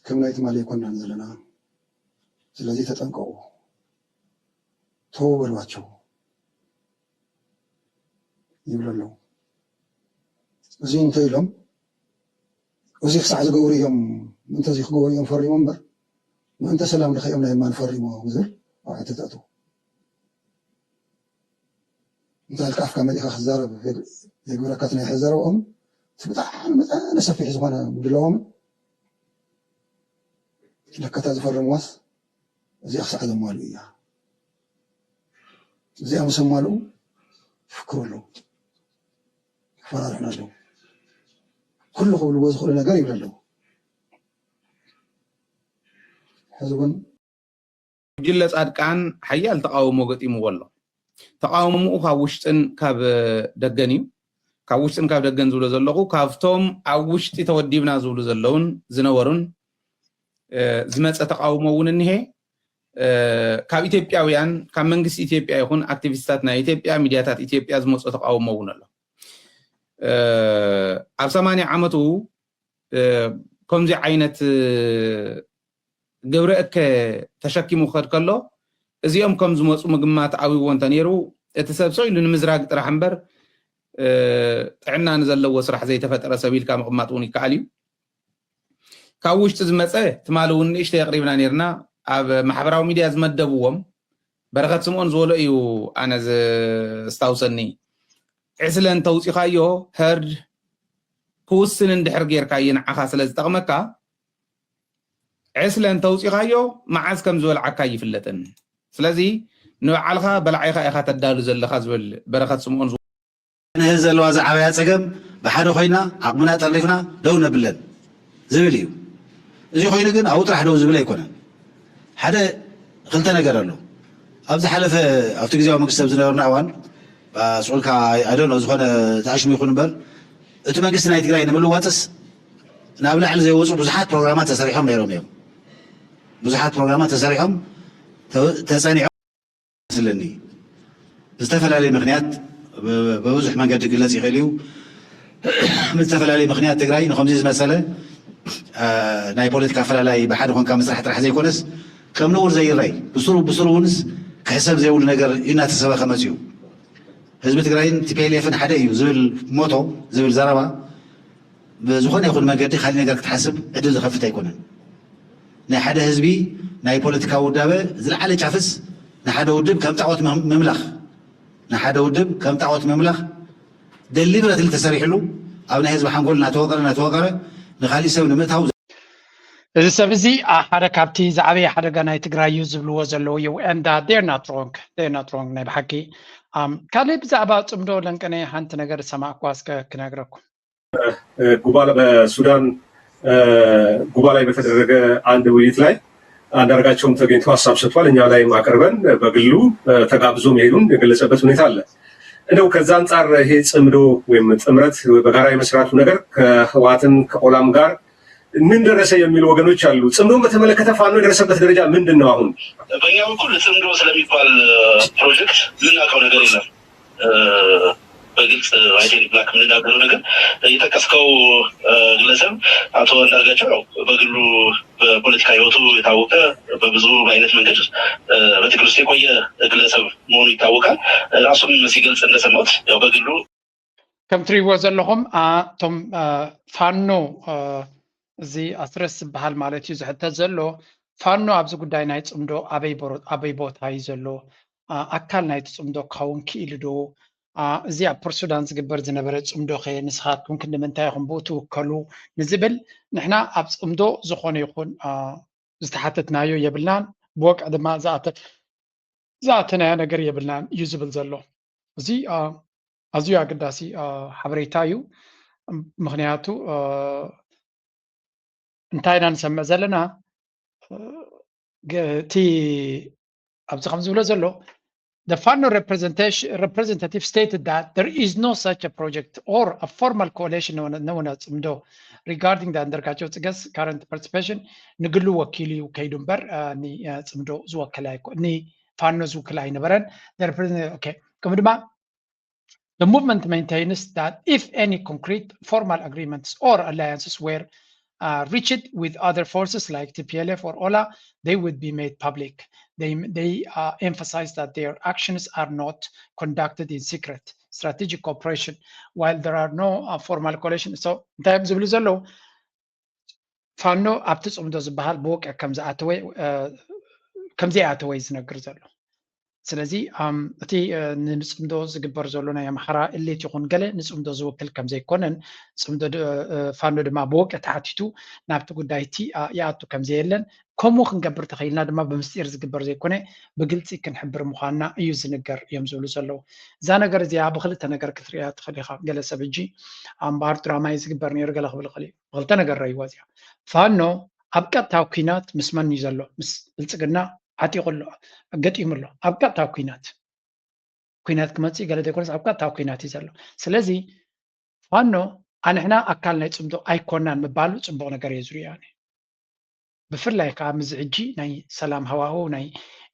ከም ናይ ትማሊ ኣይኮናን ዘለና። ስለዚ ተጠንቀቑ፣ ተው በሏቸው ይብሉ ኣለዉ። እዚ እንተ ኢሎም እዚ ክሳዕ ዝገብሩ እዮም፣ ምእንተ እዚ ክገብሩ እዮም ፈሪሞም እምበር ምእንተ ሰላም ድኸ እዮም ናይ የማን ፈሪሞ ዝብል ኣብ ሕቶ ተእትዉ። እንታይ ኢልካ ኣፍካ መሊእካ ክትዛረብ የግብረካ እቲ ናይ ሕዚ ዘረብኦም እቲ ብጣዕሚ መጠነ ሰፊሕ ዝኾነ ምድላዎም ለካ እታ ዝፈረምዋስ እዚኣ ክሳዕ ዘማልኡ እያ። እዚኣ ምስ ኣማልኡ ይፍክሩ ኣለዉ፣ ይፈራርሑና ኣለዉ። ኩሉ ክብልዎ ዝኽእሉ ነገር ይብሉ ኣለዉ። ሕዚ እውን ጉጅለ ፃድቃን ሓያል ተቓውሞ ገጢምዎ ኣሎ። ተቓውሞኡ ካብ ውሽጥን ካብ ደገን እዩ። ካብ ውሽጥን ካብ ደገን ዝብሎ ዘለኹ ካብቶም ኣብ ውሽጢ ተወዲብና ዝብሉ ዘለውን ዝነበሩን ዝመፀ ተቓውሞ እውን እኒሄ። ካብ ኢትዮጵያውያን ካብ መንግስቲ ኢትዮጵያ ይኹን ኣክቲቪስታት ናይ ኢትዮጵያ ሚድያታት ኢትዮጵያ ዝመፆ ተቓውሞ እውን ኣሎ። ኣብ ሰማንያ ዓመቱ ከምዚ ዓይነት ግብረ እከ ተሸኪሙ ክኸድ ከሎ እዚኦም ከም ዝመፁ ምግማት ኣብይዎ እንተነይሩ እቲ ሰብ ሰው ኢሉ ንምዝራግ ጥራሕ እምበር ጥዕና ንዘለዎ ስራሕ ዘይተፈጠረ ሰብ ኢልካ ምቕማጥ እውን ይከኣል እዩ። ካብ ውሽጢ ዝመፀ ትማሊ እውን ንእሽተይ ኣቕሪብና ነይርና። ኣብ ማሕበራዊ ሚድያ ዝመደብዎም በረኸት ስምኦን ዝበሎ እዩ ኣነ ዘስታውሰኒ። ዕስለ እንተውፂኻዮ ሄርድ ክውስን እንድሕር ጌርካዮ ንዓኻ ስለ ዝጠቕመካ ዕስለ እንተውፂኻዮ መዓዝ ከም ዝበልዓካ ይፍለጥን። ስለዚ ንባዕልኻ በላዒኻ ኢኻ ተዳሉ ዘለኻ ዝብል በረኸት ስምኦን ንህዝ ዘለዋ ዝዓበያ ፀገም ብሓደ ኮይና ዓቕምና ጠርኒፍና ደው ነብለን ዝብል እዩ። እዚ ኮይኑ ግን ኣብኡ ጥራሕ ደው ዝብል ኣይኮነን። ሓደ ክልተ ነገር ኣሎ። ኣብ ዝሓለፈ ኣብቲ ግዜያዊ መንግስቲ ኣብ ዝነበርና እዋን ስቁልካ ኣይደኖ ዝኾነ ተኣሽሙ ይኹን እምበር እቲ መንግስቲ ናይ ትግራይ ንምልዋፅስ ናብ ላዕሊ ዘይወፁ ብዙሓት ፕሮግራማት ተሰሪሖም ነይሮም እዮም። ብዙሓት ፕሮግራማት ተሰሪሖም ተፀኒዖም ይመስለኒ። ብዝተፈላለየ ምክንያት ብብዙሕ መንገዲ ክግለፅ ይኽእል እዩ። ብዝተፈላለየ ምክንያት ትግራይ ንከምዚ ዝመሰለ ናይ ፖለቲካ ኣፈላላይ ብሓደ ኮንካ ምስራሕ ጥራሕ ዘይኮነስ ከም ነውር ዘይረይ ብስሩ ብስሩ እውንስ ክሕሰብ ዘይብሉ ነገር እዩ እናተሰበኸ መፅዩ። ህዝቢ ትግራይን ቲ ፒ ኤል ኤፍን ሓደ እዩ ዝብል ሞቶ ዝብል ዘረባ ብዝኾነ ይኹን መንገዲ ካሊእ ነገር ክትሓስብ ዕድል ዝኸፍት ኣይኮነን። ናይ ሓደ ህዝቢ ናይ ፖለቲካዊ ውዳበ ዝለዓለ ጫፍስ ንሓደ ውድብ ከም ጣዖት ምም- ምምላኽ ንሓደ ውድብ ከም ጣዖት ምምላኽ ደሊብረትሊ ተሰሪሕሉ ኣብ ናይ ህዝቢ ሓንጎል እናተወቀረ እናተወቀረ ንካሊእ ሰብ ንምእታው እዚ ሰብ እዚ ሓደ ካብቲ ዝዓበየ ሓደጋ ናይ ትግራይ እዩ ዝብልዎ ዘለዉ እዩ። And they're not wrong, they're not wrong ናይ ብሓቂ። ካልእ ብዛዕባ ፅምዶ ለንቀነ ሓንቲ ነገር ዝሰማዕኩዋ እስከ ክነግረኩም። ጉባ በሱዳን ጉባ ላይ በተደረገ አንድ ውይይት ላይ አንዳርጋቸውም ተገኝቶ ሀሳብ ሰጥቷል። እኛ ላይም አቅርበን በግሉ ተጋብዞ መሄዱን የገለጸበት ሁኔታ አለ። እንደው ከዛ አንጻር ይሄ ጽምዶ ወይም ጥምረት በጋራ የመስራቱ ነገር ከህወሓትም ከኦላም ጋር ምን ደረሰ የሚሉ ወገኖች አሉ። ጽምዶን በተመለከተ ፋኖ የደረሰበት ደረጃ ምንድን ነው? አሁን በእኛ በኩል ጽምዶ ስለሚባል ፕሮጀክት የምናውቀው ነገር የለም። በግልጽ አይቴን ብላክ የምንናገረው ነገር የጠቀስከው ግለሰብ አቶ አንዳርጋቸው ያው በግሉ በፖለቲካ ህይወቱ የታወቀ በብዙ አይነት መንገድ በትግል ውስጥ የቆየ ግለሰብ መሆኑ ይታወቃል። ራሱም ሲገልጽ እንደሰማሁት ያው በግሉ ከም ትሪእዎ ዘለኹም እቶም ፋኖ እዚ ኣስረስ ዝበሃል ማለት እዩ ዝሕተት ዘሎ። ፋኖ ኣብዚ ጉዳይ ናይ ጽምዶ ኣበይ ቦታ እዩ ዘሎ? ኣካል ናይቲ ጽምዶ ክኸውን ክኢሉ ዶ? እዚ ኣብ ፖርት ሱዳን ዝግበር ዝነበረ ጽምዶ ከ ንስኻትኩም ክንዲ ምንታይ ኢኹም ብኡ ትውከሉ ንዝብል ንሕና ኣብ ጽምዶ ዝኾነ ይኹን ዝተሓተትናዮ የብልናን። ብወቅዒ ድማ ዝኣተናዮ ነገር የብልናን እዩ ዝብል ዘሎ። እዚ ኣዝዩ ኣገዳሲ ሓበሬታ እዩ። ምክንያቱ እንታይ ኢና ንሰምዕ ዘለና? እቲ ኣብዚ ከም ዝብሎ ዘሎ the Fano representative stated that there is no such a project or a formal coalition known as ጽምዶ regarding the Andargachew Tsige's current participation ንግሉ ወኪሉ እዩ ከይዱ እምበር ንጽምዶ ዝወከል ኣይኮ ንፋኖ ዝውክል ኣይነበረን። ከምኡ ድማ The movement maintains that if any concrete formal agreements or alliances were uh, reached with other forces like T P L F or Ola, they would be made public. They, they uh, emphasize that their actions are not conducted in secret strategic cooperation, while there are no uh, formal coalition. So, እንታይ እዮም ዝብሉ ዘለዉ? ፋኖ ኣብቲ ጽምዶ ዝበሃል ብወግዒ ከም ዘይኣተወ እዩ ዝነግር ዘሎ። ስለዚ እቲ ንጽምዶ ዝግበር ዘሎ ናይ ኣምሓራ እሌት ይኹን ገለ ንጽምዶ ዝውክል ከም ዘይኮነን፣ ፋኖ ድማ ብወግዒ ተሓቲቱ ናብቲ ጉዳይ እቲ ይኣቱ ከም ዘየለን፣ ከምኡ ክንገብር ተኸኢልና ድማ ብምስጢር ዝግበር ዘይኮነ ብግልጺ ክንሕብር ምዃንና እዩ ዝንገር እዮም ዝብሉ ዘለዉ። እዛ ነገር እዚኣ ብክልተ ነገር ክትሪኣ ትኽእል ኢኻ። ገለ ሰብ ሕጂ ኣምባር ድራማ እዩ ዝግበር ነይሩ ገለ ክብል ይኽእል እዩ። ብክልተ ነገር ረይዋ እዚኣ። ፋኖ ኣብ ቀጥታዊ ኲናት ምስ መን እዩ ዘሎ? ምስ ብልጽግና ዓጢቑ ኣሎ፣ ገጢሙ ኣሎ። ኣብ ቀጥታዊ ኲናት ኲናት ክመጽእ ገለ ዘይኮነስ ኣብ ቀጥታዊ ኲናት እዩ ዘሎ። ስለዚ ፋኖ ኣንሕና ኣካል ናይ ጽምዶ ኣይኮናን ምባሉ ጽቡቕ ነገር እየ ዝሪኦ ኣነ። ብፍላይ ከዓ ምስዚ ሕጂ ናይ ሰላም ሃዋህው ናይ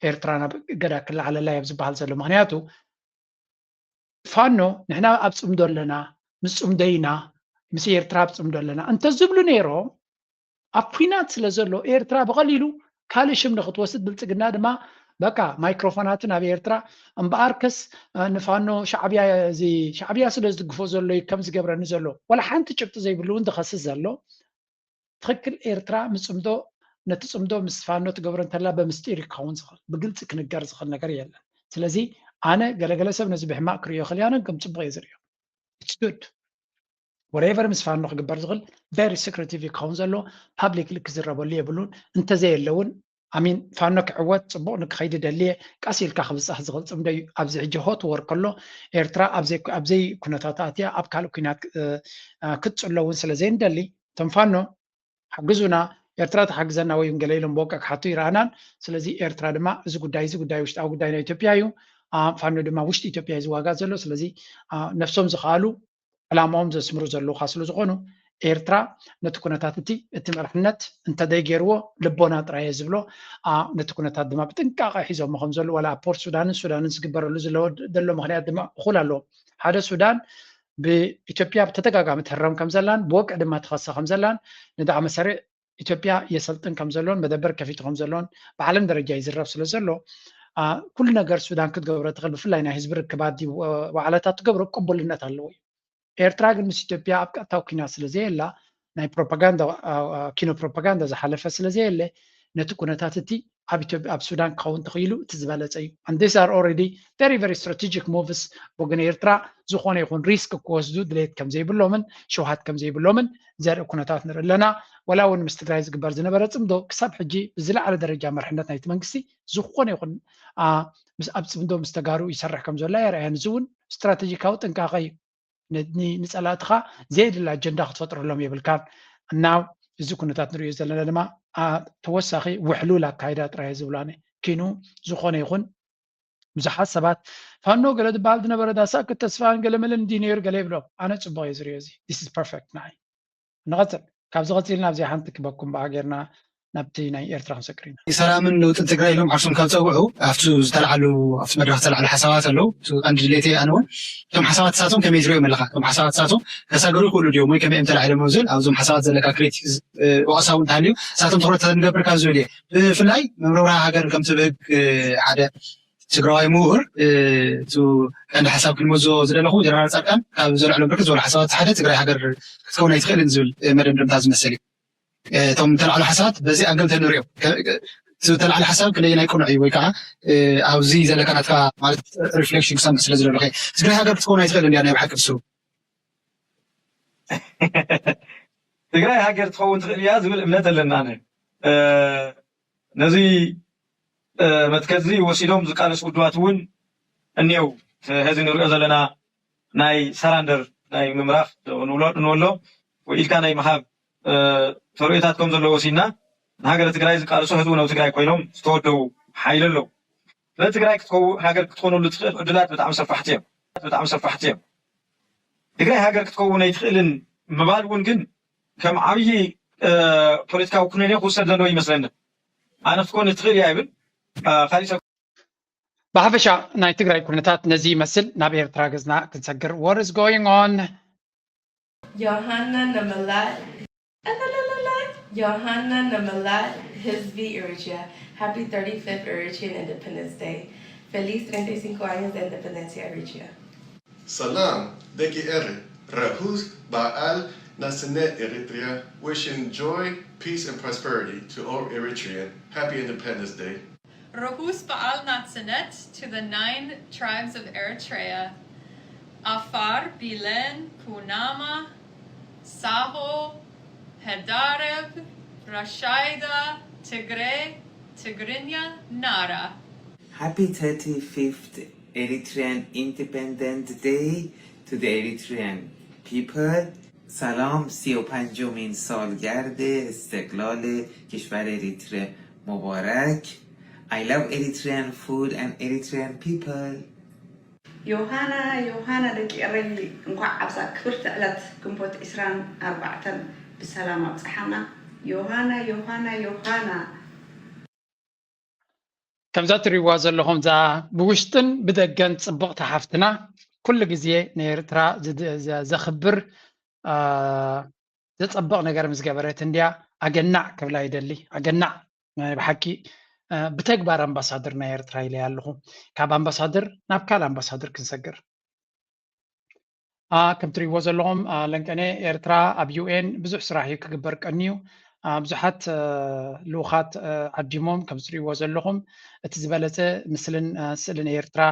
ኤርትራ ናብ ገዳ ክለዓለላ እየ ኣብ ዝበሃል ዘሎ። ምክንያቱ ፋኖ ንሕና ኣብ ጽምዶ ኣለና፣ ምስ ጽምዶ ኢና፣ ምስ ኤርትራ ኣብ ጽምዶ ኣለና እንተዝብሉ ነይሮም ኣብ ኲናት ስለ ዘሎ ኤርትራ ብቐሊሉ ካልእ ሽም ንክትወስድ ብልጽግና ድማ በቃ ማይክሮፎናትን ኣብ ኤርትራ እምበኣርከስ ንፋኖ ሻዕብያ እዚ ሻዕብያ ስለ ዝድግፎ ዘሎ እዩ ከም ዝገብረኒ ዘሎ ዋላ ሓንቲ ጭብጢ ዘይብሉ እውን ዝኸስስ ዘሎ ትኽክል ኤርትራ ምጽምዶ ነቲ ጽምዶ ምስ ፋኖ ትገብሮ እንተላ በምስጢር ክኸውን ዝኽእል ብግልፂ ክንገር ዝኽእል ነገር የለን። ስለዚ ኣነ ገለገለ ሰብ ነዚ ብሕማቅ ክርእዮ ይኽእል እያ፣ ኣነ ግን ጽቡቅ እየ ዝርእዮ። It's good whatever ምስ ፋኖ ክግበር ዝኽእል very secretive ክኸውን ዘለዎ publicly ክዝረበሉ የብሉን። እንተዘየለ እውን ኣሚን ፋኖ ክዕወት ጽቡቅ ንክኸይድ ደልየ ቀስ ኢልካ ክብጻሕ ዝኽእል ጽምዶ እዩ። ኣብዚ ሕጂ hot war ከሎ ኤርትራ ኣብዘይ ኩነታት ኣትያ ኣብ ካልእ ኩናት ክትጽሎ እውን ስለ ዘይንደሊ እቶም ፋኖ ሓግዙና፣ ኤርትራ ትሓግዘና ወይ እውን ገለ ኢሎም ብወግዒ ክሓቱ ይረኣናን። ስለዚ ኤርትራ ድማ እዚ ጉዳይ እዚ ጉዳይ ውሽጣዊ ጉዳይ ናይ ኢትዮጵያ እዩ። ፋኖ ድማ ውሽጢ ኢትዮጵያ እዩ ዝዋጋእ ዘሎ። ስለዚ ነብሶም ዝኸኣሉ ዕላማኦም ዘስምሩ ዘለዉ ስለ ዝኾኑ ኤርትራ ነቲ ኩነታት እቲ እቲ መርሕነት እንተደይገይርዎ ልቦና ጥራይ እየ ዝብሎ። ነቲ ኩነታት ድማ ብጥንቃቐ ሒዞሞ ከም ዘለዉ ዋላ ኣብ ፖርት ሱዳንን ሱዳንን ዝግበረሉ ዘሎ ምኽንያት ድማ እኹል ኣለዎም። ሓደ ሱዳን ብኢትዮጵያ ብተደጋጋሚ ትህረም ከም ዘላን ብወግዒ ድማ ትኸሰ ከም ዘላን ንዳዕመ ሰሪዕ ኢትዮጵያ የሰልጥን ከም ዘሎን መደበር ከፊቱ ከም ዘሎን ብዓለም ደረጃ ይዝረብ ስለ ዘሎ ኩሉ ነገር ሱዳን ክትገብሮ ትኽእል ብፍላይ ናይ ህዝቢ ርክባት ዋዕላታት ትገብሮ ቅቡልነት ኣለዎ እዩ። ኤርትራ ግን ምስ ኢትዮጵያ ኣብ ቀጥታዊ ኲናት ስለ ዘየላ ናይ ፕሮፓጋንዳ ኪኖ ፕሮፓጋንዳ ዝሓለፈ ስለ ዘየለ ነቲ ኩነታት እቲ ኣብ ኢትዮጵያ ኣብ ሱዳን ክኸውን ተኽኢሉ እቲ ዝበለጸ እዩ። And these are already very very strategic moves ብወገን ኤርትራ ዝኾነ ይኹን risk ክወስዱ ድሌት ከም ዘይብሎምን ሸውሃት ከም ዘይብሎምን ዘርኢ ኩነታት ንርኢ ኣለና። ወላ እውን ምስ ትግራይ ዝግበር ዝነበረ ጽምዶ ክሳብ ሕጂ ብዝለዓለ ደረጃ መርሕነት ናይቲ መንግስቲ ዝኾነ ይኹን ኣብ ጽምዶ ምስ ተጋሩ ይሰርሕ ከም ዘሎ ኣየርኣየን። እዚ እውን ስትራቴጂካዊ ጥንቃቐ እዩ። ንጸላእትኻ ዘየድሊ ኣጀንዳ ክትፈጥረሎም የብልካን። እና እዚ ኩነታት ንሪኦ ዘለና ድማ ተወሳኺ ውሕሉል ኣካይዳ ጥራይ ዝብላነ ኪኑ ዝኾነ ይኹን ብዙሓት ሰባት ፋኖ ገለ ዝበሃል ዝነበረ ዳሳ ክተስፋን ገለ መለን እንዲ ነይሩ ገለ ይብሎም። ኣነ ጽቡቕ እየ ዝሪኦ እዚ this is perfect ንዓይ። ንቐጽል። ካብዚ ቀፂልና ኣብዚኣ ሓንቲ ክበኩም ብኣ ጌርና ናብቲ ናይ ኤርትራ ክንሰግር ኢና። ሰላምን ለውጥን ትግራይ ኢሎም ዓርሶም ካብ ፀውዑ ኣብቲ ዝተልዓሉ ኣብቲ መድረክ ዝተልዓሉ ሓሳባት ኣለዉ። እቲ ቀንዲ ድሌተይ ኣነ እውን እቶም ሓሳባት እሳቶም ከመይ ትሪኦም ኣለካ? እቶም ሓሳባት እሳቶም ከሳገሩ ይኽእሉ ድዮም ወይ ከመይ እዮም ተላዒሎም ዝብል ኣብዞም ሓሳባት ዘለካ ክሪቲክ ወቀሳ እውን እንተሃልዩ እሳቶም ትኩረት ንገብር ካብ ዝብል እየ። ብፍላይ መምርብራህ ሃገር ከምቲ ብህግ ሓደ ትግራዋይ ምሁር እቲ ቀንዲ ሓሳብ ክንመዞ ዝደለኹ ጀነራል ፃድቃን ካብ ዘልዕሎም ብርክት ዝበሉ ሓሳባት ሓደ ትግራይ ሃገር ክትከውን ኣይትኽእልን ዝብል መደምደምታ ዝመስል እዩ። እቶም ተላዕሉ ሓሳባት በዚ ኣንግል ተንሪኦ ተላዕሉ ሓሳብ ክንደየናይ ቅኑዕ እዩ ወይ ከዓ ኣብዚ ዘለካ ናትካ ማለት ሪፍሌክሽን ክሰምዕ ስለ ዝደለኹ ትግራይ ሃገር ክትከውን ኣይትኽእል እንዲያ ናይ ብሓቂ ብስሩ ትግራይ ሃገር ትኸውን ትኽእል እያ ዝብል እምነት ኣለና ኣነ ነዚ መትከዚ ወሲዶም ዝቃለሱ ውድባት እውን እኒው ህዚ ንሪኦ ዘለና ናይ ሰራንደር ናይ ምምራፍ ንበሎ ወይ ኢልካ ናይ ምሃብ ተርእዮታት ከም ዘለዎ ወሲድና ንሃገረ ትግራይ ዝቃለሱ ህዝቢ ነው ትግራይ ኮይኖም ዝተወደቡ ሓይሊ ኣለዉ። በትግራይ ክትከው ሃገር ክትኮነሉ ትኽእል ዕድላት ብጣዕሚ ሰፋሕቲ እዮም ብጣዕሚ ሰፋሕቲ እዮም። ትግራይ ሃገር ክትከውን ኣይትኽእልን ምባል እውን ግን ከም ዓብዪ ፖለቲካዊ ኩነኔ ክውሰድ ዘለዎ ይመስለኒ። ኣነ ክትኮን ትኽእል እያ ይብል ካሊእ ሰብ ብሓፈሻ ናይ ትግራይ ኩነታት ነዚ ይመስል። ናብ ኤርትራ ገዝና ክንሰግር። What is going on? Johanna Namalat. Johanna Namalat, Hizbi Eritrea. Happy thirty-fifth Eritrean Independence Day. Feliz treinta y cinco años de independencia Eritrea. Salam, Deki Eri, Rahuz Baal Nasenet Eritrea, wishing joy, peace, and prosperity to all Eritrean. Happy Independence Day. Rohus Baal Natzanet to the nine tribes of Eritrea, Afar, Bilen, Kunama, Saho, Hedareb, Rashaida, Tigre, Tigrinya, Nara. Happy thirty-fifth Eritrean Independent Day to the Eritrean people. سلام، سی و پنجمین سالگرد استقلال کشور اریتره مبارک. I love Eritrean food and Eritrean people. ዮሃና ዮሃና ደቂ ኤረይ እንኳዕ ኣብዛ ክብርቲ ዕለት ግንቦት ዒስራን ኣርባዕተን ብሰላም ኣብፀሓና። ዮሃና ዮሃና ዮሃና ከምዛ ትሪእዋ ዘለኹም እዛ ብውሽጥን ብደገን ፅብቕቲ ሓፍትና ኩሉ ግዜ ንኤርትራ ዘኽብር ዘፀብቕ ነገር ምስ ገበረት እንድያ ኣገናዕ ክብላ ይደሊ። ኣገናዕ ናይ ብሓቂ ብተግባር ኣምባሳደር ናይ ኤርትራ ኢለ ኣለኹ። ካብ ኣምባሳደር ናብ ካልእ ኣምባሳደር ክንሰግር። ከም ትሪእዎ ዘለኹም ለንቀኔ ኤርትራ ኣብ ዩ ኤን ብዙሕ ስራሕ እዩ ክግበር ቀንዩ። ብዙሓት ልኡኻት ዓዲሞም ከም ትሪእዎ ዘለኹም እቲ ዝበለፀ ምስልን ስእልን ኤርትራ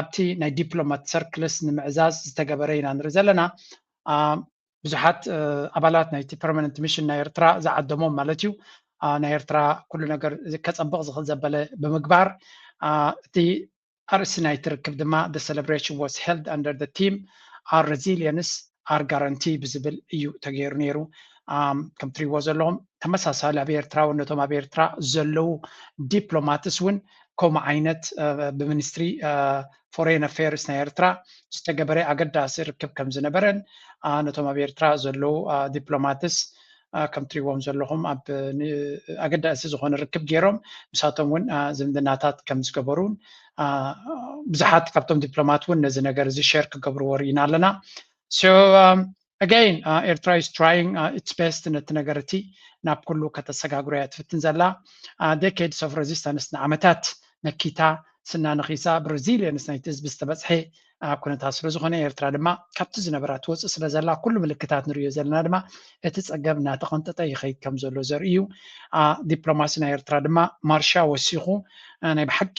ኣብቲ ናይ ዲፕሎማት ሰርክልስ ንምዕዛዝ ዝተገበረ ኢና ንርኢ ዘለና። ብዙሓት ኣባላት ናይቲ ፐርማነንት ሚሽን ናይ ኤርትራ ዝዓደሞም ማለት እዩ ናይ ኤርትራ ኩሉ ነገር ከፀብቕ ዝኽእል ዘበለ ብምግባር እቲ ኣርእስቲ ናይቲ ርክብ ድማ the celebration was held under the theme our resilience our guarantee ብዝብል እዩ ተገይሩ ነይሩ። ከም ትሪእዎ ዘለኹም ተመሳሳሊ ኣብ ኤርትራ እውን ነቶም ኣብ ኤርትራ ዘለዉ ዲፕሎማትስ እውን ከምኡ ዓይነት ብሚኒስትሪ ፎሬን ኣፌርስ ናይ ኤርትራ ዝተገበረ ኣገዳሲ ርክብ ከም ዝነበረን ነቶም ኣብ ኤርትራ ዘለዉ ዲፕሎማትስ ከም ትሪእዎም ዘለኹም ኣብ ኣገዳሲ ዝኾነ ርክብ ገይሮም ምሳቶም እውን ዝምድናታት ከም ዝገበሩን ብዙሓት ካብቶም ዲፕሎማት እውን ነዚ ነገር እዚ ሸር ክገብርዎ ርኢና ኣለና። So again ኤርትራ is trying its best ነቲ ነገር እቲ ናብ ኩሉ ከተሰጋግሮ እያ ትፍትን ዘላ። Decades of resistance ንዓመታት ነኪታ ስና ነኺሳ ብሬዚሊየንስ ናይቲ ህዝቢ ዝተበፅሐ ኣብ ኩነታት ስለ ዝኾነ ኤርትራ ድማ ካብቲ ዝነበራ ትወፅእ ስለ ዘላ ኩሉ ምልክታት ንሪኦ ዘለና ድማ እቲ ፀገም እናተቐንጠጠ ይኸይድ ከም ዘሎ ዘርኢ እዩ። ዲፕሎማሲ ናይ ኤርትራ ድማ ማርሻ ወሲኹ ናይ ብሓቂ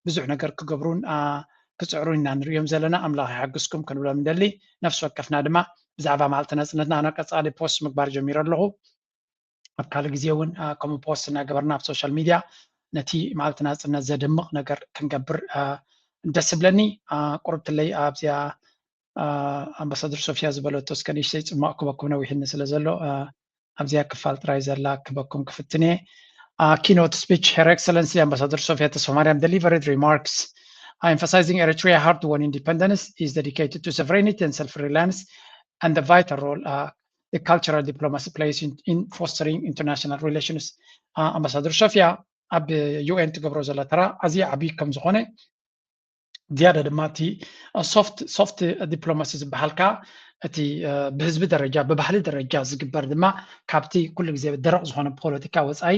ብዙሕ ነገር ክገብሩን ክፅዕሩን ኢና ንሪኦም ዘለና። ኣምላኽ ይሓግዝኩም ክንብሎም ንደሊ። ነፍሲ ወከፍና ድማ ብዛዕባ መዓልቲ ናፅነትና ኣነ ቀፃሊ ፖስት ምግባር ጀሚረ ኣለኹ። ኣብ ካልእ ግዜ እውን ከምኡ ፖስት እናገበርና ኣብ ሶሻል ሚድያ ነቲ መዓልቲ ናፅነት ዘድምቕ ነገር ክንገብር ደስ ይብለኒ። ቁርብትለይ ኣብዚኣ ኣምባሳደር ሶፊያ ዝበለቶ እስከ ንእሽተይ ፅማቕ ክበኩም ነዊሕኒ ስለ ዘሎ ኣብዚኣ ክፋል ጥራይ ዘላ ክበኩም ክፍትን እየ። Keynote speech, Her Excellency Ambassador Sofia Tesfamariam delivered remarks emphasizing Eritrea's hard-won independence is dedicated to sovereignty and self-reliance and the vital role uh, cultural diplomacy plays in, in fostering international relations ኣምባሳደር ሶፊያ ኣብ ዩ ኤን ትገብሮ ዘላ ተራ ኣዝዩ ዓብዪ ከም ዝኾነ ዝያዳ ድማ እቲ ሶፍት ሶፍት ዲፕሎማሲ ዝበሃል ከዓ እቲ ብህዝቢ ደረጃ ብባህሊ ደረጃ ዝግበር ድማ ካብቲ ኩሉ ግዜ ደረቕ ዝኾነ ፖለቲካ ወፃኢ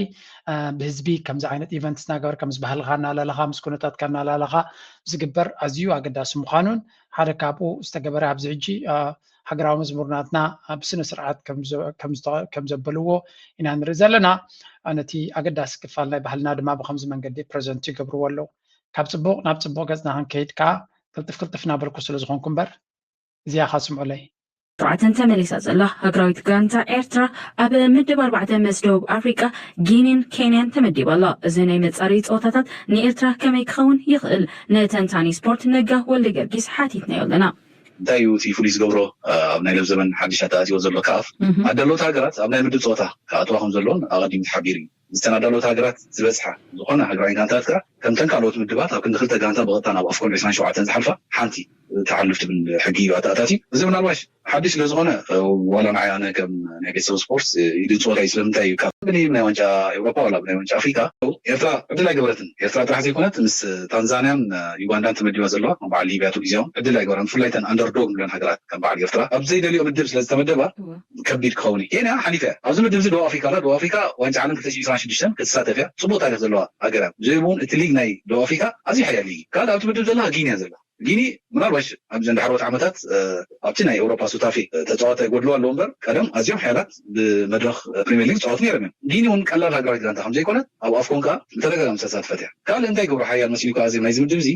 ብህዝቢ ከምዚ ዓይነት ኢቨንት እናገበርካ ምስ ባህልኻ እናላለኻ ምስ ኩነታትካ እናላለኻ ዝግበር ኣዝዩ ኣገዳሲ ምዃኑን ሓደ ካብኡ ዝተገበረ ኣብዚ ሕጂ ሃገራዊ መዝሙር ናትና ብስነ ስርዓት ከም ዘበልዎ ኢና ንርኢ ዘለና። ነቲ ኣገዳሲ ክፋል ናይ ባህልና ድማ ብከምዚ መንገዲ ፕረዘንት ይገብርዎ ኣለዉ። ካብ ፅቡቕ ናብ ፅቡቕ ገፅና ክንከይድ ከዓ ቅልጥፍ ቅልጥፍ እናበልኩ ስለ ዝኾንኩ እምበር እዚኣ ኻ ስምዑለይ። ሸውዓተን ተመሊሳ ዘላ ሃገራዊት ጋንታ ኤርትራ ኣብ ምድብ ኣርባዕተ ምስ ደቡብ ኣፍሪቃ፣ ጊኒን ኬንያን ተመዲባ ኣላ። እዚ ናይ መጻረዪ ጸወታታት ንኤርትራ ከመይ ክኸውን ይኽእል? ንተንታኒ ስፖርት ነጋ ወልደጊዮርጊስ ሓቲትናዮ ኣለና። እንታይ እዩ እቲ ፍሉይ ዝገብሮ ኣብ ናይ ለውዚ ዘመን ሓድሽ ኣተኣትዮ ዘሎ ካፍ ኣዳለውቲ ሃገራት ኣብ ናይ ምድብ ፀወታ ክኣትዋ ከም ዘለዎን ኣቐዲሙ ተሓቢሩ እዩ። እተን ኣዳለውቲ ሃገራት ዝበፅሓ ዝኾና ሃገራውያን ጋንታታት ከዓ ከምተን ካልኦት ምድባት ኣብ ክንዲ ክልተ ጋንታ ብቐጥታ ናብ ኣፍኮን ዕስራን ሸውዓተን ዝሓልፋ ሓንቲ ትሓልፍ ትብል ሕጊ እዩ ኣተኣታትዩ። እዚ ምናልባሽ ሓድሽ ስለዝኾነ ዋላ ንዓይ ኣነ ከም ናይ ቤተሰብ ስፖርት ኢድን ፀወታ እዩ። ስለምንታይ እዩ ካብ ብናይ ዋንጫ ኤውሮፓ ዋላ ብናይ ዋንጫ ኣፍሪካ ኤርትራ ዕድል ኣይገበረትን። ኤርትራ ጥራሕ ዘይኮነት ምስ ታንዛንያን ዩጋንዳን ተመዲባ ዘለዋ ከም በዓል ሊብያ ቱ ግዜኦም ዕድል ኣይገበረን። ብፍላይ ተን ኣንደርዶግ ንብለን ሃገራት ከም በዓል ኤርትራ ኣብ ዘይደልዮ ምድብ ስለዝተመደባ ከቢድ ክኸውን እዩ። ኬንያ ሓሊፈ ኣብዚ ምድብ እዚ ደቡብ ኣፍሪካ ኣላ። ደቡብ ኣፍሪካ ዋንጫ ዓለም ክልተ ሽሕን ዕስራን ሽዱሽተን ክትሳተፍ እያ። ፅቡቅ ታሪክ ዘለዋ ሃገር እያ። ብዘይ እውን እቲ ሊግ ናይ ደቡብ ኣፍሪካ ኣዝዩ ሓያል ሊግ እዩ። ካልእ ኣብቲ ምድብ ዘላ ጊኒ እያ ዘላ። ጊኒ ምናልባሽ ኣብዚ እንዳ ዓርባዕተ ዓመታት ኣብቲ ናይ ኤውሮፓ ሱታፌ ተፃዋታይ ጎድልዋ ኣለዎ እምበር ቀደም ኣዝዮም ሓያላት ብመድረኽ ፕሪሚየር ሊግ ዝፃወቱ ነይሮም እዮም። ጊኒ እውን ቀላል ሃገራዊት ጋንታ ከም ዘይኮነት ኣብ ኣፍኮን ከዓ ብተደጋጋሚ ዝተሳትፈት እያ። ካልእ እንታይ ገብሮ ሓያል መሲሉካ ኣዜብ ናይዚ ምድብ እዚ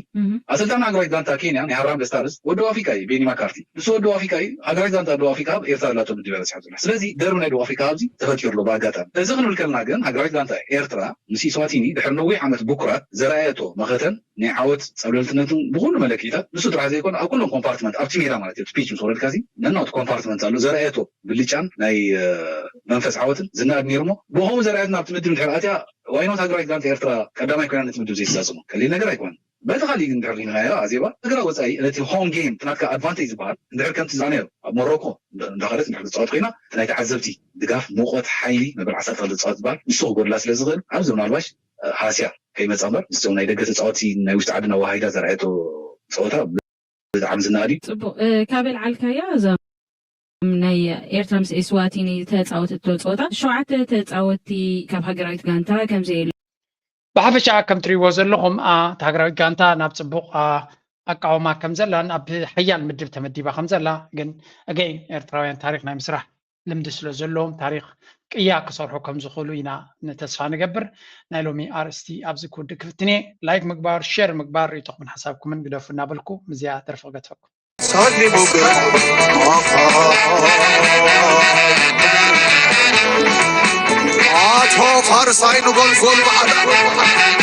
ኣሰልጣኒ ሃገራዊት ጋንታ ኬንያ ናይ ሃራምበ ስታርስ ወዲ ኣፍሪቃ እዩ ቤኒ ማካርቲ። ንሱ ወዲ ኣፍሪቃ እዩ። ሃገራዊት ጋንታ ደቡብ ኣፍሪቃ ኣብ ኤርትራ ዘላቶ ምድብ እያ በፂሓቶ ዘላ። ስለዚ ደርቢ ናይ ደቡብ ኣፍሪቃ ኣብዚ ተፈጢሩ ኣሎ ብኣጋጣሚ። እዚ ክንብል ከለና ግን ሃገራዊት ጋንታ ኤርትራ ምስ ኢስዋቲኒ ድሕሪ ነዊሕ ዓመት ብኩራት ዘርኣየቶ መኸተን ናይ ዓወት ፀብለልትነትን ብኩሉ መለክዒታት ንሱ ጥራሕ ዘይኮነ ኣብ ኩሎም ኮምፓርትመንት ኣብቲ ሜዳ ማለት እዩ ፒች ምስ ወረድካ ሲ ነናቱ ኮምፓርትመንት ኣሎ ዘርኣየቶ ብልጫን ናይ መንፈስ ዓወትን ዝነኣድ ነይሩ እሞ ብኸምኡ ዘርኣየትና ኣብቲ ምድብ ድሕሪ ኣትያ ዋይኖት ሃገራዊት ጋንታ ኤርትራ ቀዳማይ ኮይና ነቲ ምድብ ዘይትዛዝሞ ቀሊል ነገር ኣይኮነን። በቲ ካሊእ ግን ድሕር ሪኢናዮ ኣዜባ እግራ ወፃኢ ነቲ ሆም ጌም እቲ ናትካ ኣድቫንቴጅ ዝበሃል እንድሕር ከምቲ ዝኣነዮ ኣብ ሞሮኮ እንዳኸደት እንድሕር ትፃወት ኮይና እቲ ናይ ተዓዘብቲ ድጋፍ ሙቆት ሓይሊ መበል ዓሰርተ ክልተ ተፃወት ዝበሃል ንሱ ክጎድላ ስለ ዝኽእል ኣብዚ ምናልባሽ ሃስያ ከይመፃ እምበር ምስቶም ናይ ደገ ተፃወቲ ናይ ውሽጢ ዓዲ እናወሃሂዳ ዘርኣየቶ ፀወታ ብጣዕሚ ዝነኣድ እዩ። ፅቡቕ ካብ ኣልዓልካያ እዞም ናይ ኤርትራ ምስ ኤስዋቲኒ ተፃወተቶ ፀወታ ሸውዓተ ተፃወቲ ካብ ሃገራዊት ጋንታ ከምዘየለ ብሓፈሻ ከም ትሪእዎ ዘለኹም እታ ሃገራዊት ጋንታ ናብ ፅቡቕ ኣቃውማ ከም ዘላን ኣብ ሓያል ምድብ ተመዲባ ከም ዘላ ግን ኣገይን ኤርትራውያን ታሪኽ ናይ ምስራሕ ልምዲ ስለ ዘለዎም ታሪኽ ቅያ ክሰርሑ ከም ዝኽእሉ ኢና ንተስፋ ንገብር። ናይ ሎሚ ኣርእስቲ ኣብዚ ክውድእ ክፍትን እየ። ላይክ ምግባር፣ ሼር ምግባር፣ ርእይቶኹምን ሓሳብኩምን ግደፉ እናበልኩ ምስዚኣ ደርፊ ክገድፈኩም። ሳሊሙ ግርማ ኣቶ ፋርሳይ ንጎልጎል ባዕላ